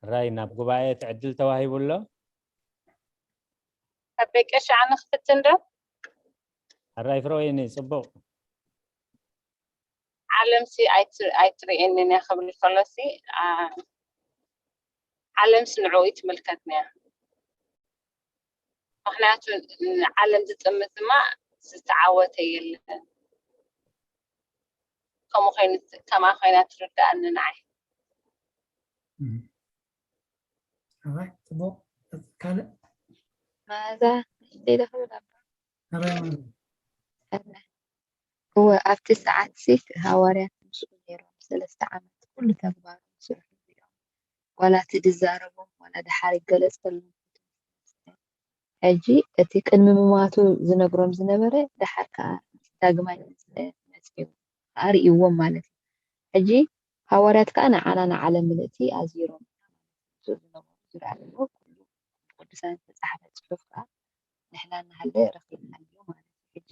ራይ ናብ ጉባኤ እቲ ዕድል ተዋሂቡ ኣሎ። ኣበይ ቀሺ ኣነ ክፍትን ዶ? ሕራይ ፍረወይኒ ጽቡቕ። ዓለምሲ ኣይትርእየንን እያ ክብል ከሎሲ ዓለምሲ ንዕኡ ይትምልከትና እያ። ምክንያቱ ዓለም ዝጥምት ድማ ዝተዓወተ የለን። ከምኡ ኮይኑ ከምኣ ኮይና ትርዳእኒ ንዓይ። ኣይ ጽቡቕ። ካልእ መኣዛ ደይ ዶ ክብል ኣባ ኣበይ ማለት እወ ኣብቲ ሰዓትሲ ሃዋርያት ምስኡ ነይሮም ሰለስተ ዓመት ኩሉ ተግባሩ ምስኡ ሒዙ እዮም ዋላ እቲ ዝዛረቦም ዋላ ደሓር ይገለጸሎም። ሕጂ እቲ ቅድሚ ምማቱ ዝነግሮም ዝነበረ ደሓር ከኣ ዳግማይ መጽኡ ከኣ ርእይዎም ማለት እዩ። ሕጂ ሃዋርያት ከኣ ንዓና ንዓለም ምልእቲ ኣዚሮም ዝነብሩ ዙርያ ኣለዉ። ኩሉ ቅዱሳን ዝተጻሕፈ ጽሑፍ ከኣ ንሕና እናሃለ ረኺብናዮ ማለት እዩ። ሕጂ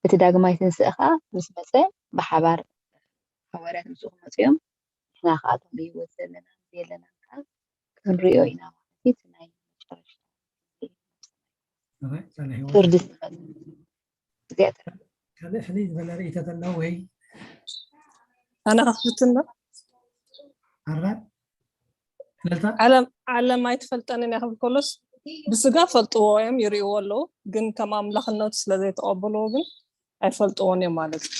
እቲ ዳግማይ ትንስእ ከኣ ምስ መጸ ብሓባር ሃዋርያት ምስኡ ክመጹ እዮም። ንሕና ከኣ እቶም ብህይወት ዘለና ዘየለናን ከኣ ክንሪኦ ኢና ማለት እዩ። እቲ ናይ መጨረሽታ ፍርዲ ዝመጽእ እዚኣ ትረአ። ካልእ ፍልይ ዝበለ ርእይቶ ዘሎ ወይ ኣነ ከፍትን ዶ ኣራ ዓለም ዓለም ኣይትፈልጠንን እያ ክብል ከሎስ ብስጋ ፈልጥዎ እዮም ይርእዎ ኣለዉ፣ ግን ከም ኣምላኽነቱ ስለ ዘይተቐበልዎ ግን ኣይፈልጥዎን እዮም ማለት እዩ።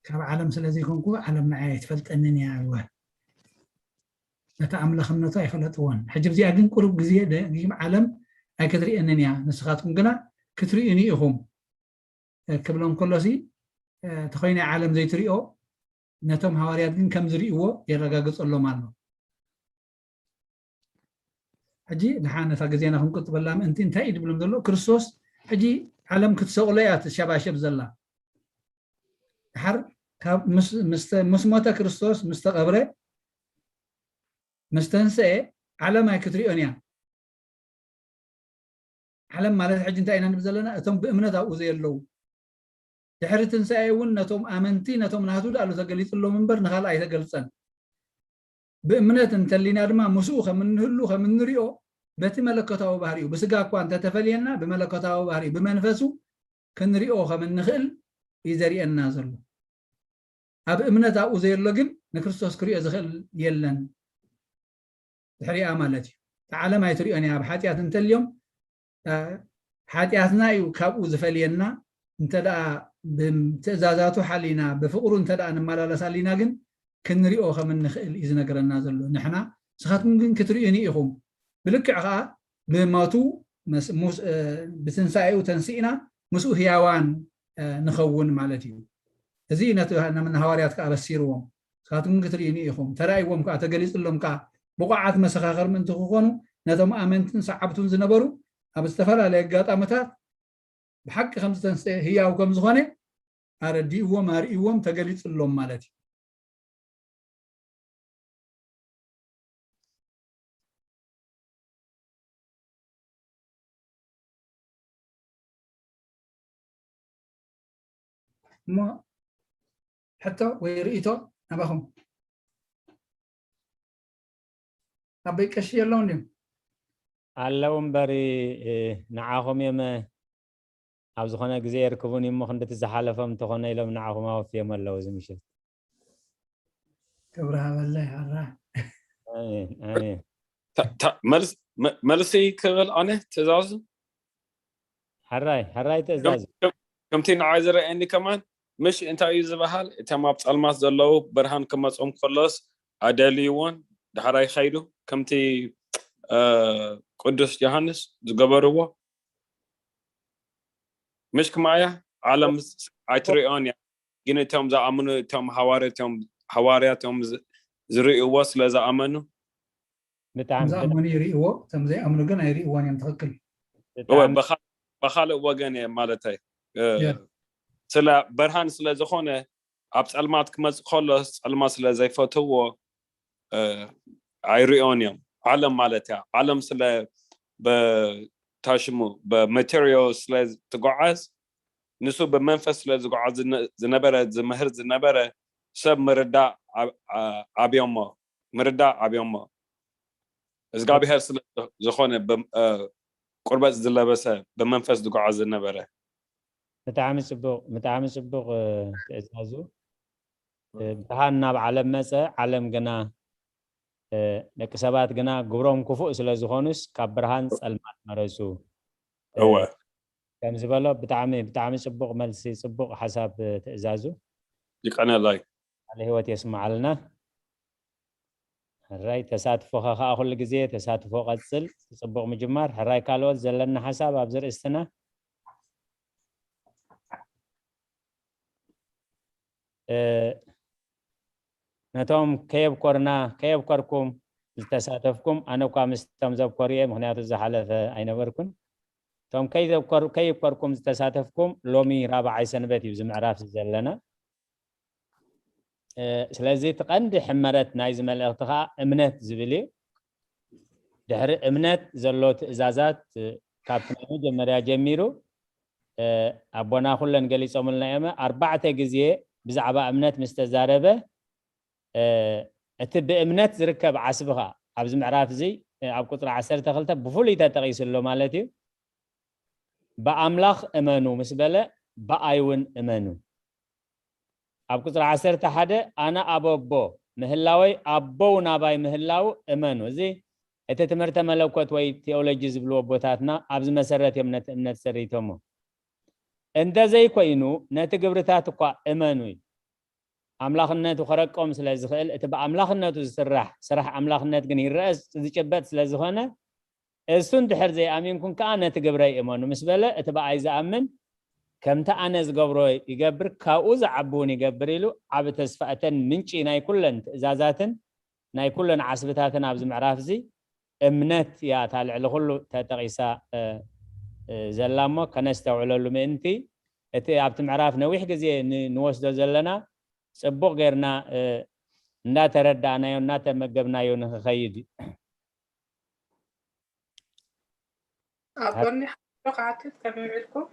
ካብ ዓለም ስለ ዘይኮንኩ ዓለም ንዓይ ኣይትፈልጠንን እያ ይብዋ። ነቲ ኣምላኽነቱ ኣይፈለጥዎን። ሕጂ ብዚኣ ግን ቁሩብ ግዜ ደጊም ዓለም ኣይክትርእየንን እያ፣ ንስኻትኩም ግና ክትርእዩኒ ኢኹም ክብሎም ከሎሲ ተኾይነ ዓለም ዘይትሪኦ ነቶም ሃዋርያት ግን ከም ዝርእይዎ የረጋግጸሎም ኣሎ። ሕጂ ድሓን ነታ ግዜና ክንቁጥበላ ምእንቲ እንታይ እዩ ድብሎም ዘሎ? ክርስቶስ ሕጂ ዓለም ክትሰቕሎ እያ ትሸባሸብ ዘላ። ድሓር ካብ ምስ ሞተ ክርስቶስ ምስ ተቐብረ ምስ ተንስአ ዓለም ኣይክትሪኦን እያ። ዓለም ማለት ሕጂ እንታይ ኢና ንብል ዘለና? እቶም ብእምነት ኣብኡ ዘየለዉ ድሕሪ ትንሳኤ እውን ነቶም ኣመንቲ ነቶም ናቱ ዳኣሉ ተገሊፅሎም እምበር ንካልእ ኣይተገልፀን። ብእምነት እንተሊና ድማ ምስኡ ከም እንህሉ ከም እንሪኦ በቲ መለኮታዊ ባህሪኡ ብስጋ እኳ እንተተፈልየና ብመለኮታዊ ባህሪኡ ብመንፈሱ ክንሪኦ ከም እንኽእል እዩ ዘሪኤና ዘሎ። ኣብ እምነት ኣብኡ ዘየሎ ግን ንክርስቶስ ክሪኦ ዝኽእል የለን። ድሕሪኣ ማለት እዩ። እታ ዓለም ኣይትሪኦን እያ። ኣብ ሓጢኣት እንተልዮም ሓጢኣትና እዩ ካብኡ ዝፈልየና። እንተ ደኣ ብትእዛዛቱ ሓሊና ብፍቕሩ እንተ ደኣ ንመላለስ ኣሊና ግን ክንሪኦ ከም እንኽእል እዩ ዝነግረና ዘሎ። ንሕና ንስኻትኩም ግን ክትርእዩኒ ኢኹም። ብልክዕ ኸዓ ብሞቱ ብትንሳኤኡ ተንሲእና ምስኡ ህያዋን ንኸውን ማለት እዩ። እዚ ነቲ ንሃዋርያት ከዓ ኣበሲርዎም። ንስኻትኩም ክትርእዩኒ ኢኹም። ተራእይዎም ከዓ ተገሊፅሎም ከዓ ብቑዓት መሰኻኽር ምእንቲ ክኾኑ ነቶም ኣመንትን ሰዓብቱን ዝነበሩ ኣብ ዝተፈላለየ ኣጋጣምታት ብሓቂ ከም ዝተንስአ ህያው ከም ዝኾነ ኣረዲእዎም፣ ኣርእይዎም፣ ተገሊፅሎም ማለት እዩ። እሞ ሕቶ ወይ ርእይቶ ናባኹም ኣበይ ቀሺ የለውን ድዮም? ኣለዉ እምበሪ ንዓኹም እዮም ኣብ ዝኾነ ግዜ የርክቡን እሞ ክንድቲ ዝሓለፎም እንተኾነ ኢሎም ንዓኹም ኣወፍዮም ኣለዉ እዚ ምሽት። ክብሪ ሃበለይ ሓራ። ኣሜን ኣሜን። መልሲ ክብል ኣነ ትእዛዙ ሕራይ ሕራይ ትእዛዙ ከምቲ ንዓይ ዝረኣየኒ ከማን ምሽ እንታይ እዩ ዝበሃል? እቶም ኣብ ጸልማት ዘለዉ ብርሃን ክመጾም ከሎስ ኣደልይዎን ዳሕራይ ከይዱ ከምቲ ቅዱስ ዮሃንስ ዝገበርዎ ምሽ ክማያ ዓለም ኣይትሪኦን እያ ግን እቶም ዝኣምኑ እቶም ሃዋርያ እቶም ዝርእይዎ ስለ ዝኣመኑ ብጣዕሚ ዝኣመኑ ይርእይዎ እቶም ዘይኣምኑ ግን ኣይርእይዎን እዮም ትኽክል ብኻልእ ወገን እየ ማለተይ ስለ ብርሃን ስለ ዝኾነ ኣብ ጸልማት ክመጽእ ከሎ ጸልማት ስለ ዘይፈትዎ ኣይርእዮን እዮም ዓለም ማለት እያ ዓለም ስለ ብታሽሙ ብማቴሪዮ ስለ ትጓዓዝ ንሱ ብመንፈስ ስለ ዝጓዓዝ ዝነበረ ዝምህር ዝነበረ ሰብ ምርዳእ ኣብዮሞ ምርዳእ ኣብዮሞ እግዚኣብሔር ስለ ዝኾነ ቁርበጽ ዝለበሰ ብመንፈስ ዝጓዓዝ ዝነበረ ብጣዕሚ ጽቡቕ ብጣዕሚ ጽቡቕ ትእዛዙ ብርሃን ናብ ዓለም መጸ ዓለም ግና ደቂ ሰባት ግና ግብሮም ክፉእ ስለ ዝኾኑስ ካብ ብርሃን ጸልማት መረጹ እወ ከም ዝበሎ ብጣዕሚ ብጣዕሚ ጽቡቕ መልሲ ጽቡቕ ሓሳብ ትእዛዙ ይቀነላይ ቃለ ህይወት የስምዓልና ሕራይ ተሳትፎኻ ከዓ ኩሉ ግዜ ተሳትፎ ቀጽል ጽቡቕ ምጅማር ሕራይ ካልኦት ዘለና ሓሳብ ኣብዚ ርእስትና ነቶም ከየብኮርና ከየብኮርኩም ዝተሳተፍኩም፣ ኣነ እኳ ምስቶም ዘብኮሩ እየ፣ ምክንያቱ ዝሓለፈ ኣይነበርኩን። እቶም ከይዘብኮር- ከይብኮርኩም ዝተሳተፍኩም፣ ሎሚ ራብዓይ ሰንበት እዩ እዚ ምዕራፍ እዚ ዘለና። እ፣ ስለዚ እቲ ቀንዲ ሕመረት ናይዚ መልእኽቲ ከዓ እምነት ዝብል እዩ። ድሕሪ እምነት ዘሎ ትእዛዛት፣ እ፣ ካብቲ ናይ መጀመርያ ጀሚሩ፣ እ፣ ኣቦና ኩለን ገሊጾምልና እዮም። ኣርባዕተ ግዜ ብዛዕባ እምነት ምስ ተዛረበ፣ እ፣ እቲ ብእምነት ዝርከብ ዓስቢ ኸኣ ኣብዚ ምዕራፍ እዚ፣ እ፣ ኣብ ቁጽሪ ዓሰርተ ክልተ ብፍሉይ ተጠቒሱ ኣሎ ማለት እዩ። ብኣምላኽ እመኑ ምስ በለ፣ ብኣይ እውን እመኑ። ኣብ ቁጽሪ ዓሰርተ ሓደ ኣነ ኣብ ኣቦ ምህላወይ ኣቦ እውን ኣባይ ምህላው እመኑ። እዚ እቲ ትምህርተ መለኮት ወይ ቴዎሎጂ ዝብልዎ ኣቦታትና ኣብዚ መሰረት እዮም ነቲ እምነት ሰሪቶሞ። እንተዘይኮይኑ ነቲ ግብርታት እኳ እመኑ እዩ። ኣምላኽነቱ ከረቆም ስለ ዝኽእል፣ እቲ ብኣምላኽነቱ ዝስራሕ ስራሕ ኣምላኽነት ግን ይረአ ዝጭበጥ ስለ ዝኾነ፣ እሱ እንድሕር ዘይኣሚንኩም ከኣ ነቲ ግብረይ እመኑ ምስ በለ፣ እቲ ብኣይ ዝኣምን ከምቲ ኣነ ዝገብሮ ይገብር፣ ካብኡ ዝዓቢ እውን ይገብር ኢሉ ዓቢ ተስፋ። እተን ምንጪ ናይ ኩለን ትእዛዛትን ናይ ኩለን ዓስብታትን ኣብዚ ምዕራፍ እዚ እምነት እያ እታ ልዕሊ ኩሉ ተጠቒሳ፣ እ፣ እ፣ ዘላ እሞ ከነስተውዕለሉ ምእንቲ፣ እቲ ኣብቲ ምዕራፍ ነዊሕ ግዜ ን- ንወስዶ ዘለና ጽቡቕ ጌርና፣ እ፣ እንዳተረዳእናዮ እንዳተመገብናዮ ንክኸይድ እዩ። ኣቦኒ ሓቶ ክሓትት ከመይ ውዒልኩም?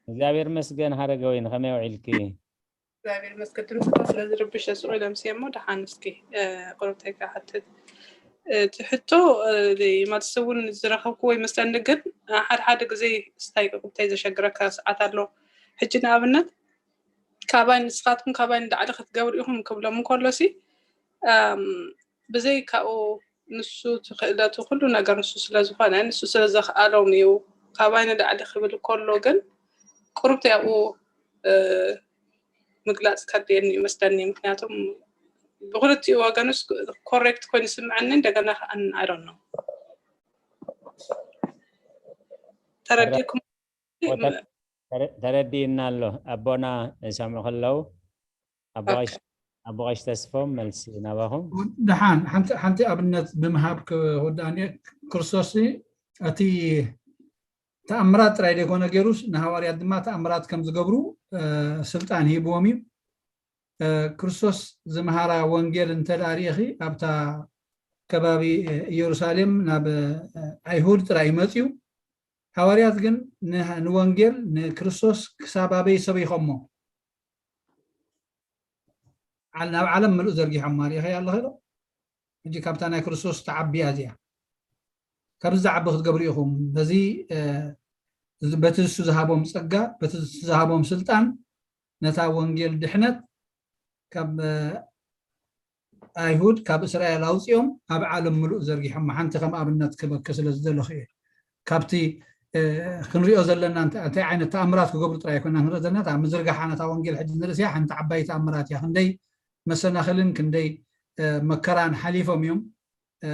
እግዚኣብሔር መስገን። ሃረገወይን ከመይ ውዒልኪ? እግዚኣብሔር መስገን። ድምፅካ ስለ ዝርብሽ ስዑ ለምስየ እሞ ደሓን እስኪ፣ እ፣ ቁርብተይ ክሓትት። እ፣ እቲ ሕቶ፣ እ፣ መልሲ እውን ዝረኸብኩዎ ይመስለኒ፣ ግን፣ እ፣ ሓደ ሓደ ግዜ ስታይ ቁርብተይ ዘሸግረካ ሰዓት ኣሎ። ሕጂ ንኣብነት ካባይ ንስኻትኩም ካባይ ንላዕሊ ክትገብሩ ኢኹም ክብሎም እንከሎሲ፣ እም፣ ብዘይካኡ ንሱ እቲ ክእለቱ ኩሉ ነገር ንሱ ስለ ዝኾነ ንሱ ስለ ዘኽኣሎም እዩ ካባይ ንላዕሊ ክብል ከሎ ግን ቁርብቲ ኣብኡ፣ እ፣ ምግላፅ ከድልየኒ ይመስለኒ። ምክንያቱም ብክልቲኡ ወገንስ ኮሬክት ኮይኑ ይስምዐኒ፣ እንደገና ከዓ I don't know ተረዲእኩም። ተረ- ተረዲእና ኣሎ። ኣቦና ይሰምዑ ከለዉ ኣቦ ቀሽ- ኣቦ ቀሽ ተስፎም መልሲ ናባኹም። ደሓን ሓንቲ ሓንቲ ኣብነት ብምሃብ ክወዳእኒ እየ። ክርስቶስ እቲ ተኣምራት ጥራይ ዘይኮነ ገይሩስ ንሃዋርያት ድማ ተኣምራት ከም ዝገብሩ፣ እ፣ ስልጣን ሂብዎም እዩ። እ፣ ክርስቶስ ዝመሃራ ወንጌል እንተ ደኣ ርኢኺ ኣብታ ከባቢ፣ እ፣ ኢየሩሳሌም ናብ፣ እ፣ ኣይሁድ ጥራይ እዩ መፅዩ። ሃዋርያት ግን ን- ንወንጌል ንክርስቶስ ክሳብ ኣበይ ሰቢኾሞ? ዓል- ናብ ዓለም ምሉእ ዘርጊሖማ ርኢኸያ ኣለኺ ዶ? ሕጂ ካብታ ናይ ክርስቶስ ተዓብያ እዚኣ ካብዚ ዝዓቢ ክትገብሩ ኢኹም። በዚ፣ እ፣ በቲ ንሱ ዝሃቦም ጸጋ፣ በቲ ንሱ ዝሃቦም ስልጣን ነታ ወንጌል ድሕነት ካብ፣ እ፣ ኣይሁድ ካብ እስራኤል ኣውጺኦም ኣብ ዓለም ምሉእ ዘርጊሖማ። ሓንቲ ከም ኣብነት ክበኪ ስለ ዝደለኹ እየ። ካብቲ፣ እ፣ ክንሪኦ ዘለና እንተ- እንታይ ዓይነት ተኣምራት ክገብሩ ጥራይ ኣይኮና ክንሪኦ ዘለና፣ እታ ምዝርጋሕ ነታ ወንጌል ሕጂ ንርእስያ ሓንቲ ዓባይ ተኣምራት እያ። ክንደይ መሰናኽልን ክንደይ፣ እ፣ መከራን ሓሊፎም እዮም፣ እ፣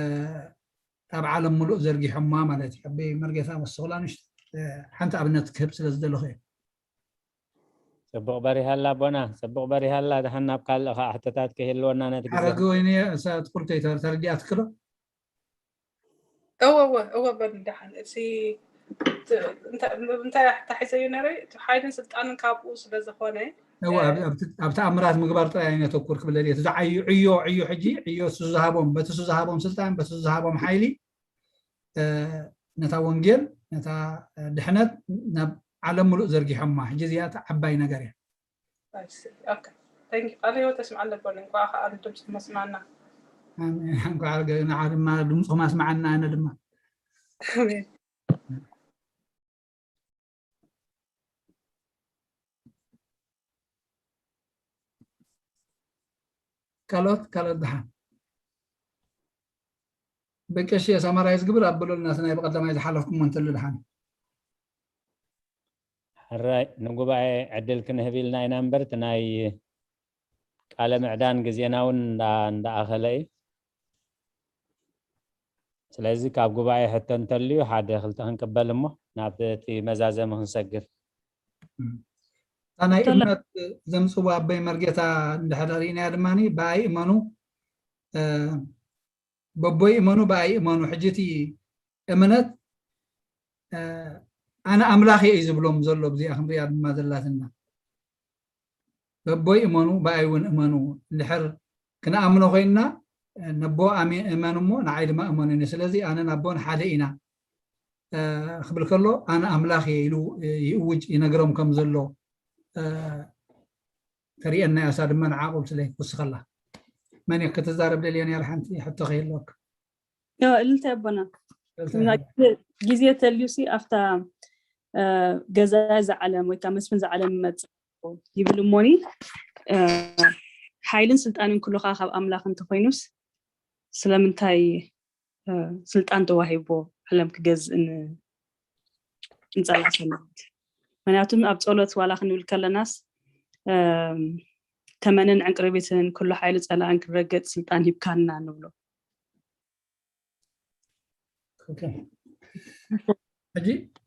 ኣብ ዓለም ምሉእ ዘርጊሖማ ማለት እዩ። ኣበይ መርጌታ ወስኹላ ንሽ-፣ እ፣ ሓንቲ ኣብነት ክህብ ስለ ዝደለኹ እየ። ጽቡቕ በሪሃላ ኣቦና፣ ጽቡቕ በሪሃላ። ደሓን ናብ ካልእ ኸዓ ሕቶታት ከይህልወና ነቲ ግዜ ሓረግ ወይኒ እሳ ትኩልተይ ተር- ተረዲኣትክሎ? እወ፣ እወ፣ እወ፣ በል ደሓን። እቲ ት- እንተ- እንታይ ተታሒዘዮ ነረ? እቲ ሓይልን ስልጣንን ካብኡ ስለ ዝኾነ፣ እወ፣ እ፣ ኣብ- ኣብቲ- ኣብ ተኣምራት ምግባር ጥራይ ኣይነተኩር ክብለል እየ። እቲ ዝዓዩ ዕዮ፣ ዕዮ ሕጂ፣ ዕዮ እሱ ዝሃቦም፣ በቲ እሱ ዝሃቦም ስልጣን፣ በቲ እሱ ዝሃቦም ሓይሊ፣ እ፣ ነታ ወንጌል፣ ነታ፣ እ፣ ድሕነት ናብ ዓለም ምሉእ ዘርጊሖማ። ሕጂ እዚኣ እታ ዓባይ ነገር እያ። I see. ኦኬ። Thank you። ቃለ ህይወት ተስምዓልና ኣቦና። እንኳዕ ከኣ ንድምፅኹም ኣስምዓና። ኣሜን። እንኳዕ ኣርገ-፣ ንዓ ድማ ድምፅኹም ኣስምዓና፣ ኣነ ድማ። ኣሜን። ካልኦት፣ ካልኦት ደሓን። በቀሽ የሳማራይ ዝግብር ኣበሎልና፣ እቲ ናይ ብቐዳማይ ዝሓለፍኩሞ እንተሎ ደሓን። ሕራይ፣ ንጉባኤ ዕድል ክንህብ ኢልና ኢና እምበር፣ እቲ ናይ ቃለ ምዕዳን ግዜና እውን እንዳ-፣ እንዳኣኸለ እዩ። ስለዚ ካብ ጉባኤ ሕቶ እንተልዩ ሓደ ክልተ ክንቅበል እሞ ናብ እቲ መዛዘሚ ክንሰግር። እም። እታ ናይ እምነት ዘምፅዋ ኣቦይ መርጌታ እንድሕር ርኢናያ ድማ ብኣይ እመኑ፣ በቦይ እመኑ ብኣይ እመኑ። ሕጂ እቲ እምነት ኣነ ኣምላኽ እየ እዩ ዝብሎም ዘሎ። ብዚኣ ክንሪኣ ድማ ዘላትና በቦይ እመኑ ብኣይ እውን እመኑ። እንድሕር ክንኣምኖ ኮይንና ነቦ እመን እሞ ንዓይ ድማ እመኑኒ። ስለዚ ኣነን ኣቦን ሓደ ኢና ክብል ከሎ ኣነ ኣምላኽ እየ ኢሉ ይእውጅ ይነግሮም ከም ዘሎ ተርእየና እያ። እሳ ድማ ንዓ ቁልስለይ ክውስኸላ መን ክትዛረብ ደልያ ነራ ሓንቲ ሕቶ ከይህልወካ እልልታ ኣቦና ግዜ ተልዩሲ ኣብታ ገዛ ዝዓለም ወይ ከዓ መስፍን ዝዓለም ይመፅእ ይብል እሞኒ ሓይልን ስልጣንን ኩሉ ከዓ ካብ ኣምላኽ እንተኮይኑስ ስለምንታይ ስልጣን ተዋሂቦ ዓለም ክገዝእ ንፀላእ ሰለማት? ምክንያቱም ኣብ ፀሎት ዋላ ክንብል ከለናስ ተመንን ዕንቅርቢትን ኩሉ ሓይሊ ፀላእን ክረገጥ ስልጣን ሂብካና ንብሎ።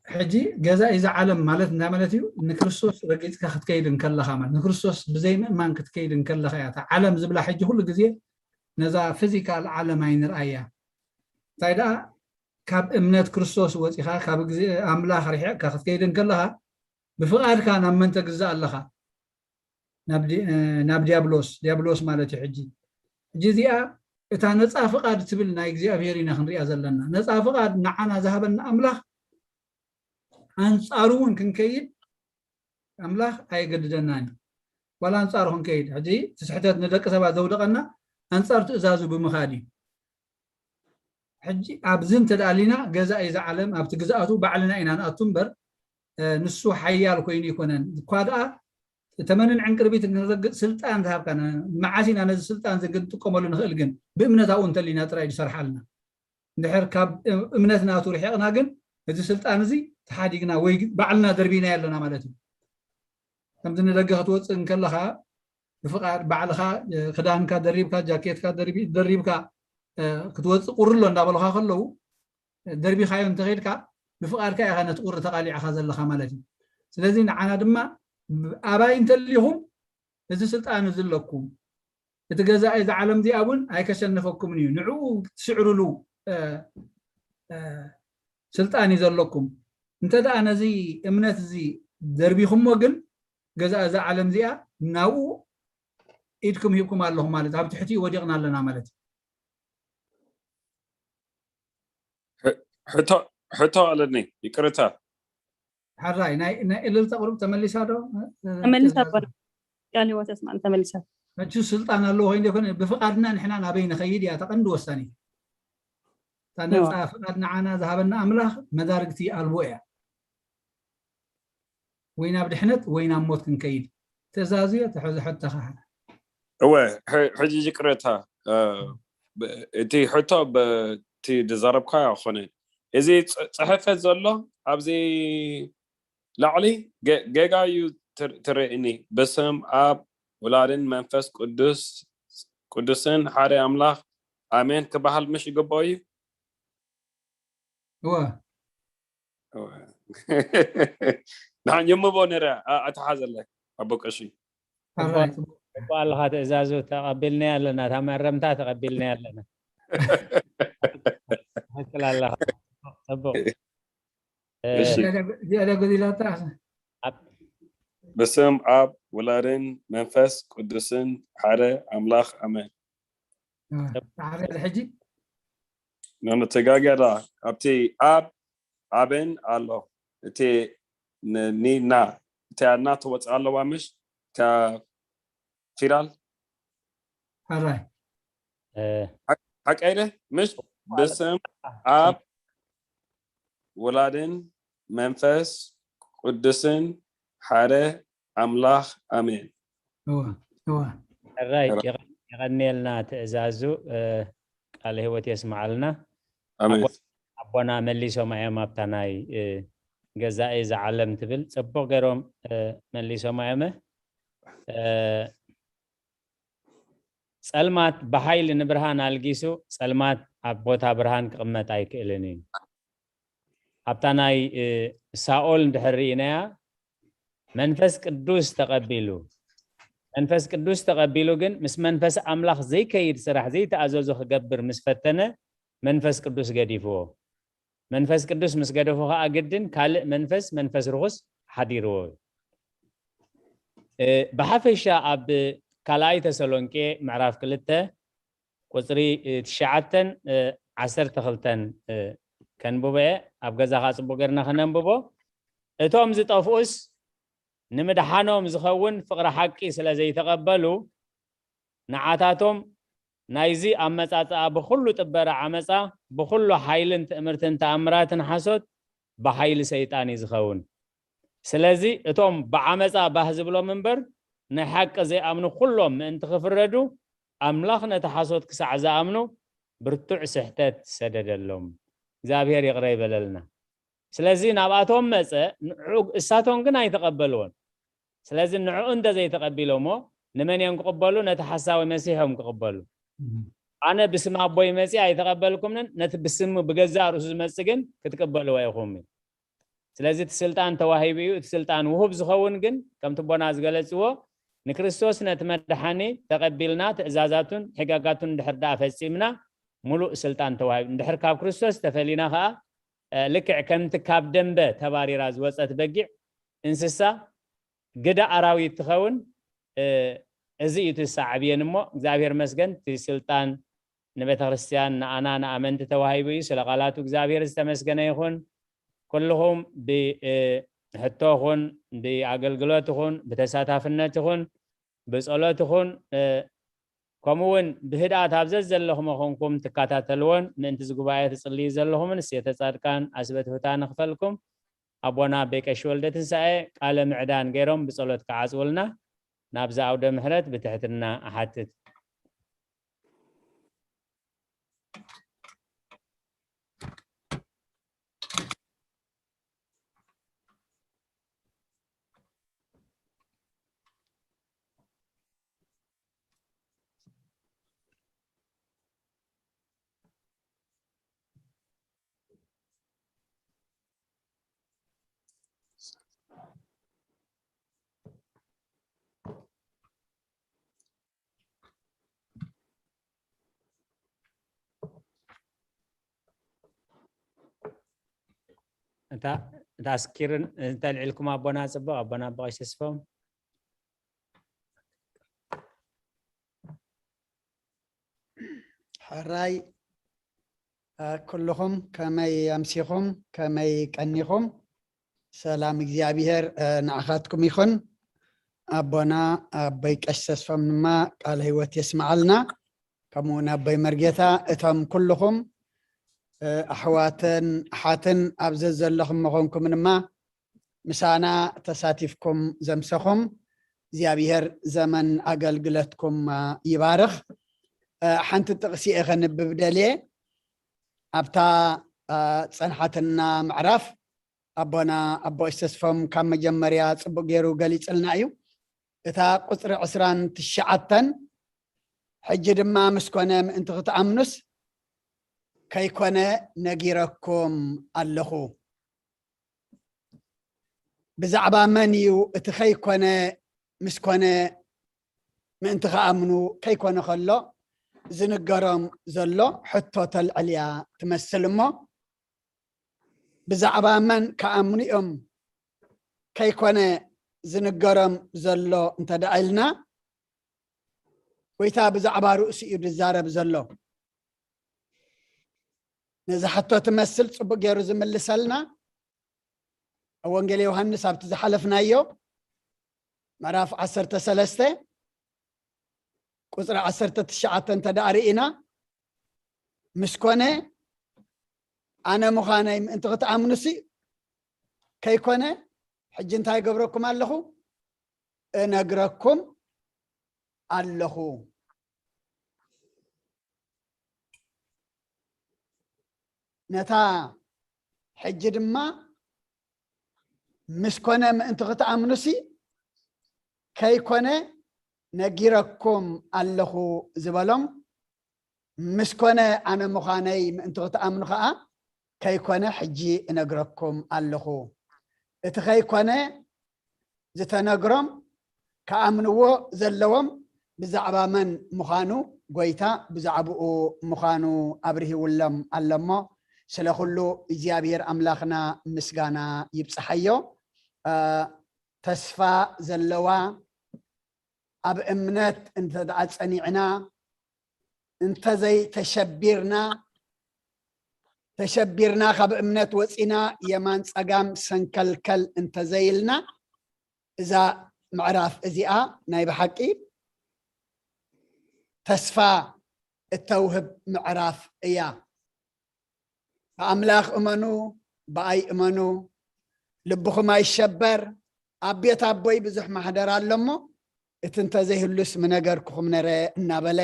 ሕጂ ገዛ እዚ ዓለም ማለት እንታይ ማለት እዩ? ንክርስቶስ ረጊፅካ ክትከይድ እንከለካ ማለት ንክርስቶስ ብዘይ ምእማን ክትከይድ እንከለካ እያ። እታ ዓለም ዝብላ ሕጂ ኩሉ ግዜ ነዛ ፊዚካል ዓለም ኣይንርኣያ። እንታይ ደኣ ካብ እምነት ክርስቶስ ወፂኻ ካብ ኣምላኽ ርሒቕካ ክትከይድ እንከለካ ብፍቓድካ ናብ መን ተግዛእ ኣለኻ? ናብ ዲያብሎስ። ዲያብሎስ ማለት እዩ ሕጂ ሕጂ እዚኣ እታ ነፃ ፍቓድ ትብል ናይ እግዚኣብሄር ኢና ክንሪኣ ዘለና። ነፃ ፍቓድ ንዓና ዝሃበና ኣምላኽ ኣንፃሩ እውን ክንከይድ ኣምላኽ ኣየገድደናን እዩ። ዋላ ኣንፃሩ ክንከይድ ሕጂ እቲ ስሕተት ንደቂ ሰባት ዘውደቐና ኣንፃር ትእዛዙ ብምኻድ እዩ። ሕጂ ኣብዚ እንተደኣሊና ገዛ እዚ ዓለም ኣብቲ ግዝኣቱ ባዕልና ኢና ንኣቱ እምበር ንሱ ሓያል ኮይኑ ይኮነን። እኳ ደኣ ተመንን ዕንቅርቢት ክንረግጥ ስልጣን ዝሃብካና መዓስ ኢና ነዚ ስልጣን እዚ ክንጥቀመሉ ንኽእል? ግን ብእምነት ኣብኡ እንተሊና ጥራይ ዝሰርሓልና። እንድሕር ካብ እምነት ናቱ ርሒቕና ግን እዚ ስልጣን እዚ ተሓዲግና ወይ ባዕልና ደርቢና ኣለና ማለት እዩ። ከምዚ ንደገ ክትወፅእ እንከለኻ ብፍቓድ ባዕልኻ ክዳንካ ደሪብካ ጃኬትካ ደሪብካ ክትወፅእ ቁሪ ኣሎ እንዳበሉካ ከለዉ ደርቢኻዮ እንተኸይድካ ብፍቓድካ ኢኻ ነቲ ቁሪ ተቓሊዕኻ ዘለኻ ማለት እዩ። ስለዚ ንዓና ድማ ኣባይ እንተሊኹም እዚ ስልጣን እዚ ኣለኩም። እቲ ገዛኢ እዚ ዓለም እዚኣ እውን ኣይከሸንፈኩምን እዩ። ንዕኡ ትስዕርሉ ስልጣን እዩ ዘለኩም። እንተ ደኣ ነዚ እምነት እዚ ደርቢኹሞ ግን ገዛኢ እዛ ዓለም እዚኣ ናብኡ ኢድኩም ሂብኩም ኣለኹም ማለት ኣብ ትሕቲኡ ወዲቕና ኣለና ማለት እዩ። ሕቶ ኣለኒ ይቅርታ። ሓራይ ናይ እልልታ ቁሩብ ተመሊሳ ዶ? ተመሊሳ ኣቦና ቃል ህይወት የስማዕን ተመሊሳ። መቹ ስልጣን ኣለዎ ወይ እንደኮነ ብፍቃድና ንሕና ናበይ ንኸይድ እያ ተቐንዲ ወሳኒ። እታ ነፃ ፍቃድ ንዓና ዝሃበና ኣምላኽ መዳርግቲ ኣልቦ እያ። ወይ ናብ ድሕነት ወይ ናብ ሞት ክንከይድ ትእዛዙ እየ። ተሕዚ ሕተኻ እወ ሕጂ ይቅረታ እቲ ሕቶ በቲ ዝዛረብካ ኣይኮነን። እዚ ፅሕፈት ዘሎ ኣብዚ ላዕሊ ጌጋ እዩ ትርእኒ። በስም ኣብ ውላድን መንፈስ ቅዱስን ሓደ ኣምላኽ ኣሜን ክበሃል ምሽ ይግብኦ እዩ? እወ ንሓን የምቦ ነረ ኣተሓዘለ ኣቦ ቀሺ እኮ ኣለኻ ትእዛዙ ተቐቢልናያ ኣለና እታ መረምታ ተቐቢልናያ ኣለና ትክክል ኣለኻ ፅቡቅ ገለ ጉዲላታ በስም ኣብ ወላድን መንፈስ ቅዱስን ሓደ ኣምላኽ ኣሜን። ሓደ ሕጂ ንተጋገዳ ኣብቲ ኣብ ኣበን ኣሎ እቲ ኒና እቲ ኣና ትወፅእ ኣለዋ ምሽ እታ ፊዳል ሕራይ ሓቀይደ ምሽ ብስም ኣብ ወላድን መንፈስ ቅዱስን ሓደ ኣምላኽ ኣሜን። ሕራይ የቐንየልና ትእዛዙ ቃለ ህይወት የስምዓልና። ኣቦና መሊሶም እዮም ኣብታ ናይ ገዛኢ ዝዓለም ትብል ፅቡቅ ገይሮም መሊሶም ኣዮመ። ፀልማት ብሓይሊ ንብርሃን ኣልጊሱ ፀልማት ኣብ ቦታ ብርሃን ክቕመጥ ኣይክእልን እዩ። ኣብታ ናይ ሳኦል እንድሕር ርኢናያ መንፈስ ቅዱስ ተቐቢሉ፣ መንፈስ ቅዱስ ተቐቢሉ ግን ምስ መንፈስ ኣምላኽ ዘይከይድ ስራሕ ዘይተኣዘዞ ክገብር ምስ ፈተነ መንፈስ ቅዱስ ገዲፍዎ። መንፈስ ቅዱስ ምስ ገደፎ ከኣ ግድን ካልእ መንፈስ፣ መንፈስ ርኹስ ሓዲርዎ እዩ። እ፣ ብሓፈሻ ኣብ ካልኣይ ተሰሎንቄ ምዕራፍ ክልተ ቁጽሪ፣ እ፣ ትሽዓተን፣ እ፣ ዓሰርተ ክልተን፣ እ፣ ከንብቦ እየ። ኣብ ገዛ ከኣ ጽቡቕ ጌርና ከነንብቦ። እቶም ዝጠፍኡስ ንምድሓኖም ዝኸውን ፍቕሪ ሓቂ ስለ ዘይተቐበሉ፣ ንዓታቶም ናይዚ ኣመጻጽኣ ብኹሉ ጥበረ ዓመጻ፣ ብኹሉ ሓይልን ትእምርትን ተኣምራትን ሓሶት ብሓይሊ ሰይጣን እዩ ዝኸውን። ስለዚ እቶም ብዓመጻ ባህ ዝብሎም እምበር፣ ንሓቂ ዘይኣምኑ ኩሎም ምእንቲ ክፍረዱ፣ ኣምላኽ ነቲ ሓሶት ክሳዕ ዝኣምኑ ብርቱዕ ስሕተት ሰደደሎም። እግዚኣብሔር ይቕረ ይበለልና። ስለዚ ናብኣቶም መጸ፣ ንዑ-፣ እሳቶም ግን ኣይተቐበልዎን። ስለዚ ንዕኡ እንተ ዘይተቐቢሎሞ፣ ንመን እዮም ክቕበሉ? ነቲ ሓሳዊ መሲሕ እዮም ክቕበሉ። እም። ኣነ ብስም ኣቦይ መጺኣ ኣይተቐበልኩምን፣ ነቲ ብስሙ ብገዛእ ርእሱ ዝመጽእ ግን ክትቅበልዎ ኢኹም እዩ። ስለዚ እቲ ስልጣን ተዋሂቡ እዩ። እቲ ስልጣን ውሁብ ዝኸውን ግን፣ ከምቲ ኣቦና ዝገለጽዎ፣ ንክርስቶስ ነቲ መድሓኒ ተቐቢልና፣ ትእዛዛቱን ሕጋጋቱን እንድሕር ደኣ ፈጺምና፣ ሙሉእ ስልጣን ተዋሂቡ። እንድሕር ካብ ክርስቶስ ተፈሊና ከኣ፣ እ፣ ልክዕ ከምቲ ካብ ደንበ ተባሪራ ዝወጸት በጊዕ፣ እንስሳ፣ ግዳ ኣራዊት ትኸውን። እ፣ እዚ እዩ እቲ ዝሰዓብየን እሞ፣ እግዚኣብሔር መስገን፣ እቲ ስልጣን ንቤተ ክርስቲያን፣ ንኣና፣ ንኣመንቲ ተዋሂቡ እዩ። ስለ ቃላቱ እግዚኣብሔር ዝተመስገነ ይኹን። ኩልኹም ብ-፣ እ፣ ሕቶ ይኹን፣ ብኣገልግሎት ይኹን፣ ብተሳታፍነት ይኹን፣ ብጸሎት ይኹን፣ እ፣ ከምኡ እውን ብህድኣት ኣብ ዘዘለኹም ኮንኩም ትከታተልዎን ምእንቲ እዚ ጉባኤ ትጽልዩ ዘለኹምን፣ እሴተ ጻድቃን ኣስበትሁታ ንኽፈልኩም። ኣቦና ኣበይ ቀሺ ወልደ ትንሳኤ ቃለ ምዕዳን ገይሮም ብጸሎት ክዓጽውልና ናብዚ ኣውደ ምሕረት ብትሕትና እሓትት። እታ፣ እታ ስኪርን እንተልዒልኩም ኣቦና ጽቡቕ፣ ኣቦና ኣቦ ቀሺ ተስፎም። ሕራይ፣ እ፣ ኩልኹም ከመይ ኣምሲኹም፣ ከመይ ቀኒኹም? ሰላም እግዚኣብሔር፣ እ፣ ንዓኻትኩም ይኹን። ኣቦና ኣቦይ ቀሺ ተስፎም ድማ ቃለ ህይወት የስምዓልና። ከምኡ እውን ኣቦይ መርጌታ፣ እቶም ኩልኹም፣ እ፣ ኣሕዋትን ኣሓትን ኣብ ዘዘለኹም መኾንኩም ድማ ምሳና ተሳቲፍኩም ዘምሰኹም እግዚኣብሔር ዘመን ኣገልግለትኩም፣ እ፣ ይባርኽ። እ፣ ሓንቲ ጥቕሲ እየ ከንብብ ደልየ። ኣብታ፣ እ፣ ጸንሓትና ምዕራፍ ኣቦና ኣቦ ተስፎም ካብ መጀመርያ ጽቡቕ ገይሩ ገሊጽልና እዩ። እታ ቁጽሪ ዕስራን ትሽዓተን፣ ሕጂ ድማ ምስ ኮነ ምእንቲ ክትኣምኑስ ከይኮነ ነጊረኩም ኣለኹ። ብዛዕባ መን እዩ እቲ ከይኮነ ምስ ኮነ ምእንቲ ክኣምኑ ከይኮነ ከሎ ዝንገሮም ዘሎ ሕቶ ተልዕል እያ ትመስል እሞ፣ ብዛዕባ መን ክኣምኑ እዮም ከይኮነ ዝንገሮም ዘሎ እንተ ደኣ ኢልና፣ ጎይታ ብዛዕባ ርእሱ እዩ ዝዛረብ ዘሎ። ነዚ ሕቶ ትመስል ጽቡቕ ገይሩ ዝምልሰልና ኣብ ወንጌል ዮሃንስ ኣብቲ ዝሓለፍናዮ ምዕራፍ ዓሰርተ ሰለስተ ቁጽሪ ዓሰርተ ትሽዓተ እንተ ደኣ ርኢና፣ ምስ ኮነ ኣነ ምዃነይ ምእንቲ ክትኣምኑሲ ከይኮነ፣ ሕጂ እንታይ ገብረኩም ኣለኹ? እነግረኩም ኣለኹ። ነታ ሕጂ ድማ ምስ ኮነ ምእንቲ ክትኣምኑሲ ከይኮነ ነጊረኩም ኣለኹ ዝበሎም፣ ምስ ኮነ ኣነ ምዃነይ ምእንቲ ክትኣምኑ ኸኣ ከይኮነ ሕጂ እነግረኩም ኣለኹ። እቲ ከይኮነ ዝተነግሮም ክኣምንዎ ዘለዎም ብዛዕባ መን ምዃኑ፣ ጎይታ ብዛዕባኡ ምዃኑ ኣብርሂውሎም ኣሎ እሞ፣ ስለ ኩሉ እግዚኣብሔር ኣምላኽና ምስጋና ይብጽሓዮ። እ፣ ተስፋ ዘለዋ ኣብ እምነት እንተ ደኣ ጸኒዕና፣ እንተዘይ ተሸቢርና፣ ተሸቢርና ካብ እምነት ወጺና የማን ጸጋም ሰንከልከል እንተዘይልና፣ እዛ ምዕራፍ እዚኣ ናይ ብሓቂ ተስፋ እተውህብ ምዕራፍ እያ። ብኣምላኽ እመኑ፣ ብኣይ እመኑ፣ ልብኹም ኣይሸበር። ኣብ ቤት ኣቦይ ብዙሕ ማሕደር ኣሎ እሞ፣ እቲ እንተዘይህሉስ ምነገርኩኹም ነረ እናበለ፣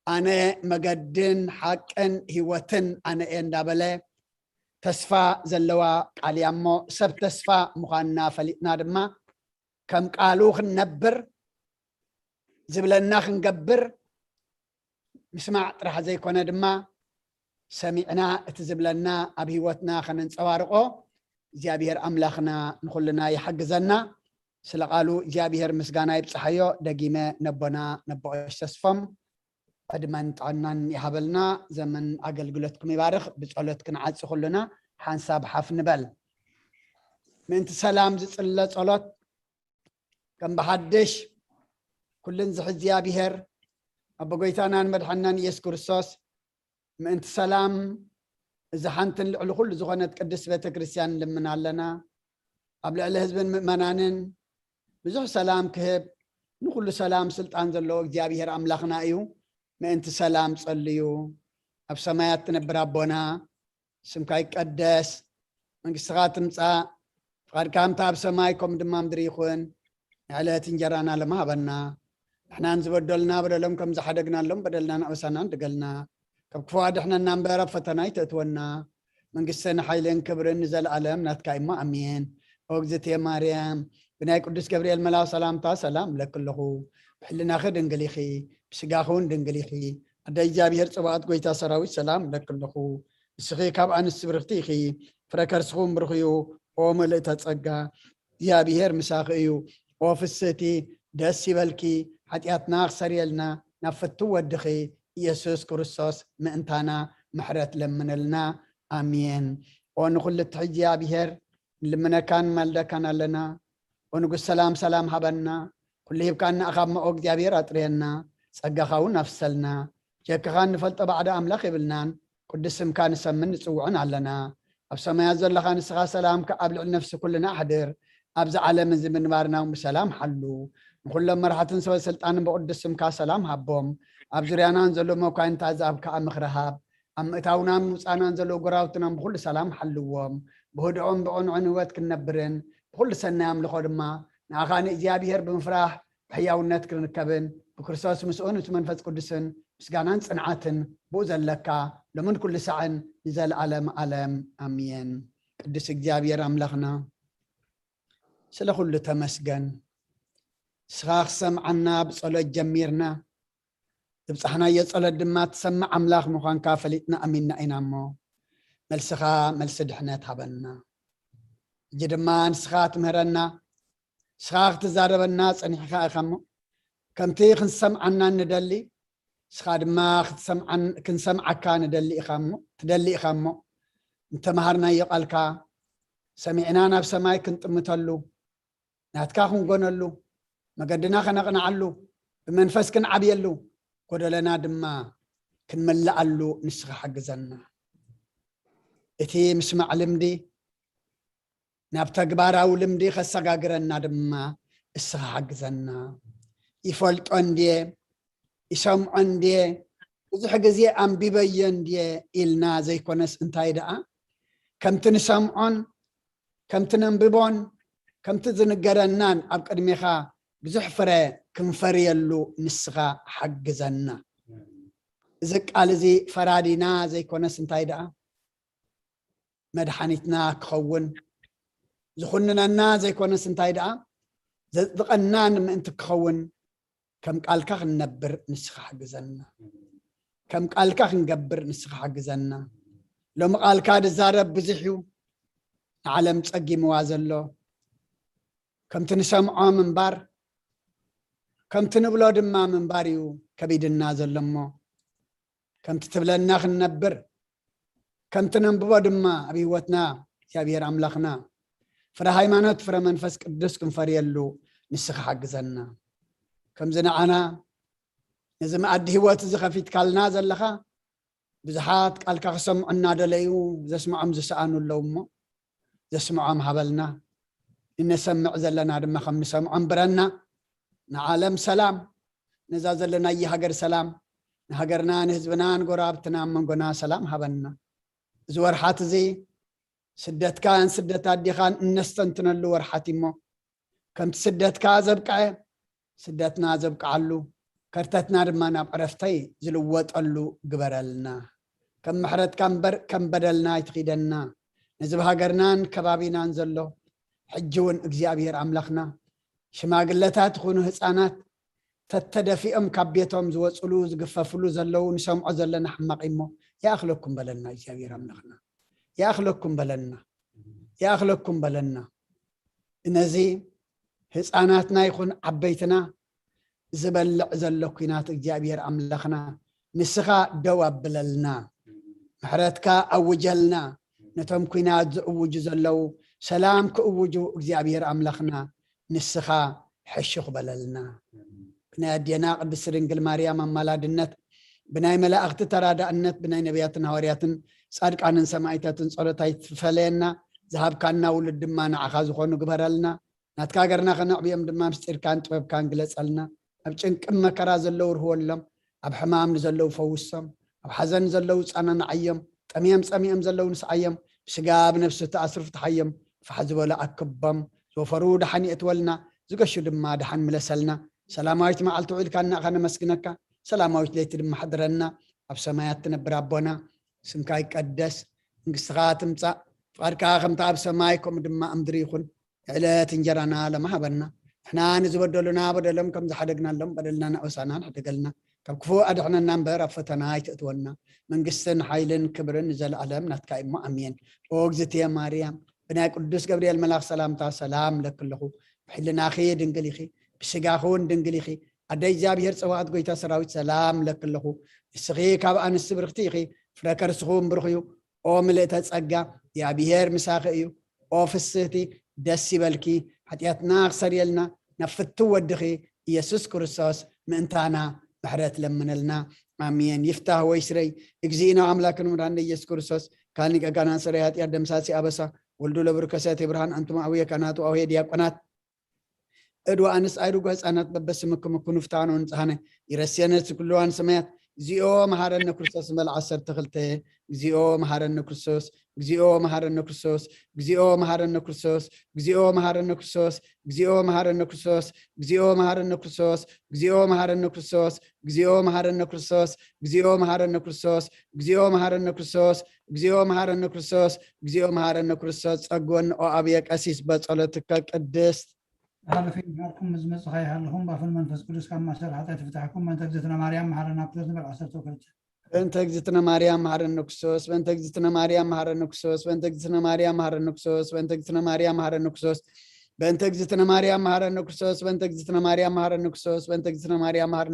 ኣነ መገድን ሓቅን ህይወትን ኣነ እየ እንዳበለ፣ ተስፋ ዘለዋ ቃል እያ እሞ፣ ሰብ ተስፋ ምዃንና ፈሊጥና ድማ፣ ከም ቃሉ ክንነብር፣ ዝብለና ክንገብር ምስማዕ ጥራሕ ዘይኮነ ድማ፣ ሰሚዕና እቲ ዝብለና ኣብ ህይወትና ከነንጸባርቆ እግዚኣብሔር ኣምላኽና ንኹልና ይሓግዘና። ስለ ቃሉ እግዚኣብሔር ምስጋና ይብጽሓዮ። ደጊመ ነቦና ነቦ ቀሺ ተስፎም ዕድመን ጥዕናን ይሃበልና። ዘመን ኣገልግሎትኩም ይባርኽ። ብጸሎት ክንዓጽ ኩልና ሓንሳብ ሓፍ ንበል። ምእንቲ ሰላም ዝጽለ ጸሎት ከም ብሓድሽ ኩልን ዝሕዚ እግዚኣብሔር ኣቦ ጎይታናን መድሓናን ኢየሱስ ክርስቶስ ምእንቲ ሰላም እዛ ሓንትን ልዕሊ ኩሉ ዝኾነት ቅድስት ቤተ ክርስቲያን ንልምን ኣለና። ኣብ ልዕሊ ህዝብን ምእመናንን ብዙሕ ሰላም ክህብ ንኩሉ ሰላም ስልጣን ዘለዎ እግዚኣብሔር ኣምላኽና እዩ። ምእንቲ ሰላም ጸልዩ። ኣብ ሰማያት ትነብር ኣቦና፣ ስምካ ይቀደስ፣ መንግስትኻ ትምጻእ፣ ፍቓድካ ከምታ ኣብ ሰማይ ከም ድማ ምድሪ ይኹን። ንዕለት እንጀራና ለማሃበና፣ ንሕናን ዝበደሉና በደሎም ከም ዝሓደግናሎም በደልና ንኣበሳና እንድገልና፣ ካብ ክፉ ኣድሕነና እምበር ኣብ ፈተና ኣይተእትወና፣ መንግስትን ሓይልን ክብርን ንዘለኣለም ናትካ እሞ ኣሜን። ኦ እግዝእትየ ማርያም፣ ብናይ ቅዱስ ገብርኤል መልኣኽ ሰላምታ ሰላም እብለኪ ኣለኹ። ብሕልናኺ ድንግል ኢኺ፣ ብስጋኺ እውን ድንግል ኢኺ። ኣደ እግዚኣብሔር ጽባኦት ጎይታ ሰራዊት ሰላም እብለኪ ኣለኹ። ንስኺ ካብ ኣንስቲ ብርኽቲ ኢኺ፣ ፍረ ከርስኺ እውን ብሩኽ እዩ። ኦ ምልእተ ጸጋ፣ እግዚኣብሔር ምሳኺ እዩ። ኦ ፍስህቲ፣ ደስ ይበልኪ፣ ሓጢኣትና ክሰርየልና ናብ ፍትው ወድኺ ኢየሱስ ክርስቶስ ምእንታና ምሕረት ለምነልና። ኣሜን። ኦ ንኹሉ እትሕጂ እግዚኣብሔር፣ ንልምነካን ንማልደካን ኣለና። ኦ ንጉስ ሰላም፣ ሰላም ሃበና። ኩሉ ሂብካና ኢኻ እሞ ኦ እግዚኣብሔር ኣጥርየና። ጸጋኻ እውን ኣፍሰልና። ጀክኻ እንፈልጦ ባዕዲ ኣምላኽ የብልናን። ቅዱስ ስምካ ንሰምን ንጽውዕን ኣለና። ኣብ ሰማያት ዘለኻ ንስኻ ሰላምካ ኣብ ልዕሊ ነፍሲ ኩልና ኣሕድር። ኣብዚ ዓለም እዚ ምንባርና እውን ብሰላም ሓሉ። ንኹሎም መራሕትን ሰበ ስልጣንን ብቅዱስ ስምካ ሰላም ሃቦም። ኣብ ዙርያናን ዘሎ መኳንንት ኣዛብ ከኣ ምኽሪ ሃብ። ኣብ ምእታውናን ምውጻእናን ዘለዉ ጎራውትናን ብኹሉ ሰላም ሓልዎም። ብህድኦን ብቕንዑን ህይወት ክንነብርን ብኹሉ ሰናይ ኣምልኾ ድማ ንኣኻ ንእግዚኣብሔር ብምፍራሕ ብሕያውነት ክንርከብን ብክርስቶስ ምስኡን እቲ መንፈስ ቅዱስን ምስጋናን ጽንዓትን ብኡ ዘለካ ሎምን ኩሉ ሳዕን ንዘለዓለም ዓለም ኣሜን። ቅዱስ እግዚኣብሔር ኣምላኽና ስለ ኩሉ ተመስገን። ንስኻ ክሰምዓና ብጸሎት ጀሚርና፣ ዝብጻሕናዮ ጸሎት ድማ ትሰምዕ ኣምላኽ ምዃንካ ፈሊጥና ኣሚንና ኢና እሞ፣ መልስኻ መልሲ ድሕነት ሃበና። ሕጂ ድማ ንስኻ ትምህረና፣ ንስኻ ክትዛረበና ጸኒሕካ ኢኻ እሞ፣ ከምቲ ክንሰምዓና ንደሊ፣ ንስኻ ድማ ክትሰምዓን-፣ ክንሰምዓካ ንደሊ ኢኻ እሞ፣ ትደሊ ኢኻ እሞ፣ እንተመሃርናዮ ቃልካ ሰሚዕና ናብ ሰማይ ክንጥምተሉ፣ ናትካ ክንጎነሉ፣ መገድና ከነቕንዓሉ፣ ብመንፈስ ክንዓብየሉ፣ ጎደለና ድማ ክንመልኣሉ ንስኻ ሓግዘና። እቲ ምስማዕ ልምዲ ናብ ተግባራዊ ልምዲ ከሰጋግረና ድማ እስኻ ሓግዘና። ይፈልጦ እንድየ፣ ይሰምዖ እንድየ፣ ብዙሕ ግዜ ኣንቢበዮ እንድየ ኢልና ዘይኮነስ፣ እንታይ ደኣ ከምቲ ንሰምዖን ከምቲ ነንብቦን ከምቲ ዝንገረናን ኣብ ቅድሜኻ ብዙሕ ፍረ ክንፈርየሉ ንስኻ ሓግዘና። እዚ ቃል እዚ ፈራዲና ዘይኮነስ፣ እንታይ ደኣ መድሓኒትና ክኸውን፣ ዝኹንነና ዘይኮነስ፣ እንታይ ደኣ ዘጽድቐናን ምእንቲ ክኸውን፣ ከም ቃልካ ክንነብር ንስኻ ሓግዘና። ከም ቃልካ ክንገብር ንስኻ ሓግዘና። ሎሚ ቃልካ ዝዛረብ ብዙሕ እዩ፣ ንዓለም ጸጊምዋ ዘሎ። ከምቲ ንሰምዖ ምንባር፣ ከምቲ ንብሎ ድማ ምንባር እዩ ከቢድና ዘሎ እሞ፣ ከምቲ ትብለና ክንነብር፣ ከምቲ ነንብቦ ድማ ኣብ ህይወትና እግዚኣብሔር ኣምላኽና ፍረ ሃይማኖት፣ ፍረ መንፈስ ቅዱስ ክንፈርየሉ ንስኻ ሓግዘና። ከምዚ ንዓና ነዚ መኣዲ ህይወት እዚ ከፊትካልና ዘለኻ፣ ብዙሓት ቃልካ ክሰምዑ እናደለዩ ዘስምዖም ዝሰኣኑ ኣለዉ እሞ፣ ዘስምዖም ሃበልና። እንሰምዕ ዘለና ድማ ከም ንሰምዖም ብረና። ንዓለም ሰላም፣ ነዛ ዘለናያ ሃገር ሰላም፣ ንሃገርና፣ ንህዝብና፣ ንጎረባብትና፣ ኣብ መንጎና ሰላም ሃበና። እዚ ወርሓት እዚ ስደትካን ስደት ኣዴኻን እነስተንትነሉ ወርሓት እሞ፣ ከምቲ ስደትካ ዘብቅዐ፣ ስደትና ዘብቅዓሉ፣ ከርተትና ድማ ናብ ዕረፍተይ ዝልወጠሉ ግበረልና። ከም ምሕረትካ እምበር ከም በደልና ኣይትኺደና። ነዚ ብሃገርናን ከባቢናን ዘሎ ሕጂ እውን እግዚኣብሔር ኣምላኽና፣ ሽማግለታት ይኹኑ ህፃናት ተተደፊኦም ካብ ቤቶም ዝወፅሉ ዝግፈፍሉ ዘለዉ ንሰምዖ ዘለና ሕማቕ እሞ፣ ይኣኽለኩም በለና እግዚኣብሔር ኣምላኽና። ይኣኽለኩም በለና። ይኣኽለኩም በለና። ነዚ ህፃናትና ይኹን ዓበይትና ዝበልዕ ዘሎ ኲናት እግዚኣብሔር ኣምላኽና ንስኻ ደው ኣብለልና። ምሕረትካ ኣውጀልና። ነቶም ኲናት ዝእውጁ ዘለዉ ሰላም ክእውጁ እግዚኣብሔር ኣምላኽና ንስኻ ሕሹኽ በለልና። ብናይ ኣዴና ቅድስቲ ድንግል ማርያም ኣማላድነት፣ ብናይ መላእኽቲ ተራዳእነት፣ ብናይ ነቢያትን ሃዋርያትን ጻድቃንን ሰማዕታትን ጸሎት ኣይትፈለየና። ዝሃብካና ውሉድ ድማ ንዓኻ ዝኾኑ ግበረልና። ናትካ ሃገርና ከነዕብዮም ድማ ምስጢርካን ጥበብካን ግለጸልና። ኣብ ጭንቅን መከራ ዘለዉ ርህወሎም፣ ኣብ ሕማም ንዘለዉ ፈውሶም፣ ኣብ ሓዘን ዘለዉ ጸናንዓዮም፣ ጠምዮም ጸሚኦም ዘለዉ ንስዓዮም፣ ብስጋ ብነብሲ ተኣስሩ ፍትሓዮም፣ ፋሕ ዝበሉ ኣክቦም፣ ዝወፈሩ ደሓን የእትወልና፣ ዝገሹ ድማ ደሓን ምለሰልና። ሰላማዊት መዓልቲ ውዒልካና ኢኻ ነመስግነካ፣ ሰላማዊት ለይቲ ድማ ሕድረና። ኣብ ሰማያት ትነብር ኣቦና፣ ስምካ ይቀደስ፣ መንግስትኻ ትምጻእ፣ ፍቓድካ ከምቲ ኣብ ሰማይ ከምኡ ድማ ኣብ ምድሪ ይኹን። ዕለት እንጀራና ሎሚ ሃበና። ንሕና ንዝበደሉና በደሎም ከም ዝሓደግናሎም በደልና ናወሳና ንሕደገልና። ካብ ክፉእ ኣድሕነና እምበር ኣብ ፈተና ኣይተእትወና። መንግስትን ሓይልን ክብርን ንዘለኣለም ናትካ እሞ ኣሜን። ኦ እግዝእትየ ማርያም፣ ብናይ ቅዱስ ገብርኤል መልኣኽ ሰላምታ ሰላም እለኪ ኣለኹ። ብሕልናኺ ድንግል ኢኺ፣ ብስጋኺ እውን ድንግል ኢኺ። ኣደ እግዚኣብሔር ጸዋዕት ጎይታ ሰራዊት ሰላም እለኪ ኣለኹ። ንስኺ ካብ ኣንስቲ ብርኽቲ ኢኺ፣ ፍረ ከርስኺ እውን ብሩኽ እዩ። ኦ ምልእተ ጸጋ፣ እግዚኣብሔር ምሳኺ እዩ። ኦ ፍስህቲ፣ ደስ ይበልኪ፣ ሓጢኣትና ክሰርየልና ናብ ፍትው ወድኺ ኢየሱስ ክርስቶስ ምእንታና ምሕረት ለምነልና። ኣሜን። ይፍታህ ወይ ስረይ፣ እግዚእነ ኣምላክን መድኃኒነ ኢየሱስ ክርስቶስ፣ ካህን ሊቀ ካህናት ሰረይ ኃጢአት ደምሳሲ ኣበሳ፣ ወልዱ ለብሩክ ከሳቴ ብርሃን፣ ኣንቱም አቡየ ካህናት ወአቡየ ዲያቆናት፣ እድ ወኣንስ ኣይርጉ ህፃናት በበስምክም ኩኑ ፍትሐነ ወንጽሐነ ይረስየነ ኩሉ ዋን ሰማያት። እግዚኦ መሐረነ ክርስቶስ ንበል ዓሰርተ ክልተ። እግዚኦ መሐረነ ክርስቶስ፣ እግዚኦ መሐረነ ክርስቶስ፣ እግዚኦ መሐረነ ክርስቶስ፣ እግዚኦ መሐረነ ክርስቶስ፣ እግዚኦ መሐረነ ክርስቶስ፣ እግዚኦ መሐረነ ክርስቶስ፣ እግዚኦ መሐረነ ክርስቶስ፣ እግዚኦ መሐረነ ክርስቶስ፣ እግዚኦ መሐረነ ክርስቶስ፣ እግዚኦ መሐረነ ክርስቶስ፣ እግዚኦ መሐረነ ክርስቶስ፣ እግዚኦ መሐረነ ክርስቶስ። ጸግወን ኦ ኣብየ ቀሲስ በጸሎትከ ቅድስት። ሃለፈ ይምሃርኩም፣ ምስ መጽኻ ይሃልኹም፣ ባፍን መንፈስ ቅዱስ ካብ ማእሰር ሓጢኣት ይፍታሕኩም። በእንተ እግዝእትነ ማርያም መሓረና ክርስቶስ ንበል ዓሰርተ ክልተ። በእንተ እግዝእትነ ማርያም መሓረነ ክርስቶስ፣ በእንተ እግዝእትነ ማርያም መሓረነ ክርስቶስ፣ በእንተ እግዝእትነ ማርያም መሓረነ ክርስቶስ፣ በእንተ እግዝእትነ ማርያም መሓረነ ክርስቶስ፣ በእንተ እግዝእትነ ማርያም መሓረነ ክርስቶስ፣ በእንተ እግዝእትነ ማርያም መሓረነ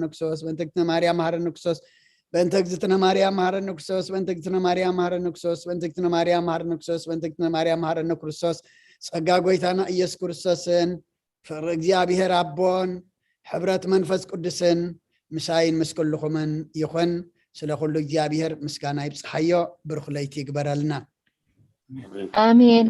ክርስቶስ፣ በእንተ እግዝእትነ ማርያም መሓረነ ክርስቶስ፣ በእንተ እግዝእትነ ማርያም መሓረነ ክርስቶስ፣ በእንተ እግዝእትነ ማርያም መሓረነ ክርስቶስ፣ በእንተ እግዝእትነ ማርያም መሓረነ ክርስቶስ፣ በእንተ እግዝእትነ ማርያም መሓረነ ክርስቶስ። ጸጋ ጎይታና ኢየሱስ ክርስቶስን ፍቕሪ እግዚኣብሔር ኣቦን ሕብረት መንፈስ ቅዱስን ምሳይን ምስ ኩልኹምን ይኹን። ስለ ኩሉ እግዚኣብሔር ምስጋና ይብጽሓዮ። ብሩኽ ለይቲ ይግበረልና። ኣሜን።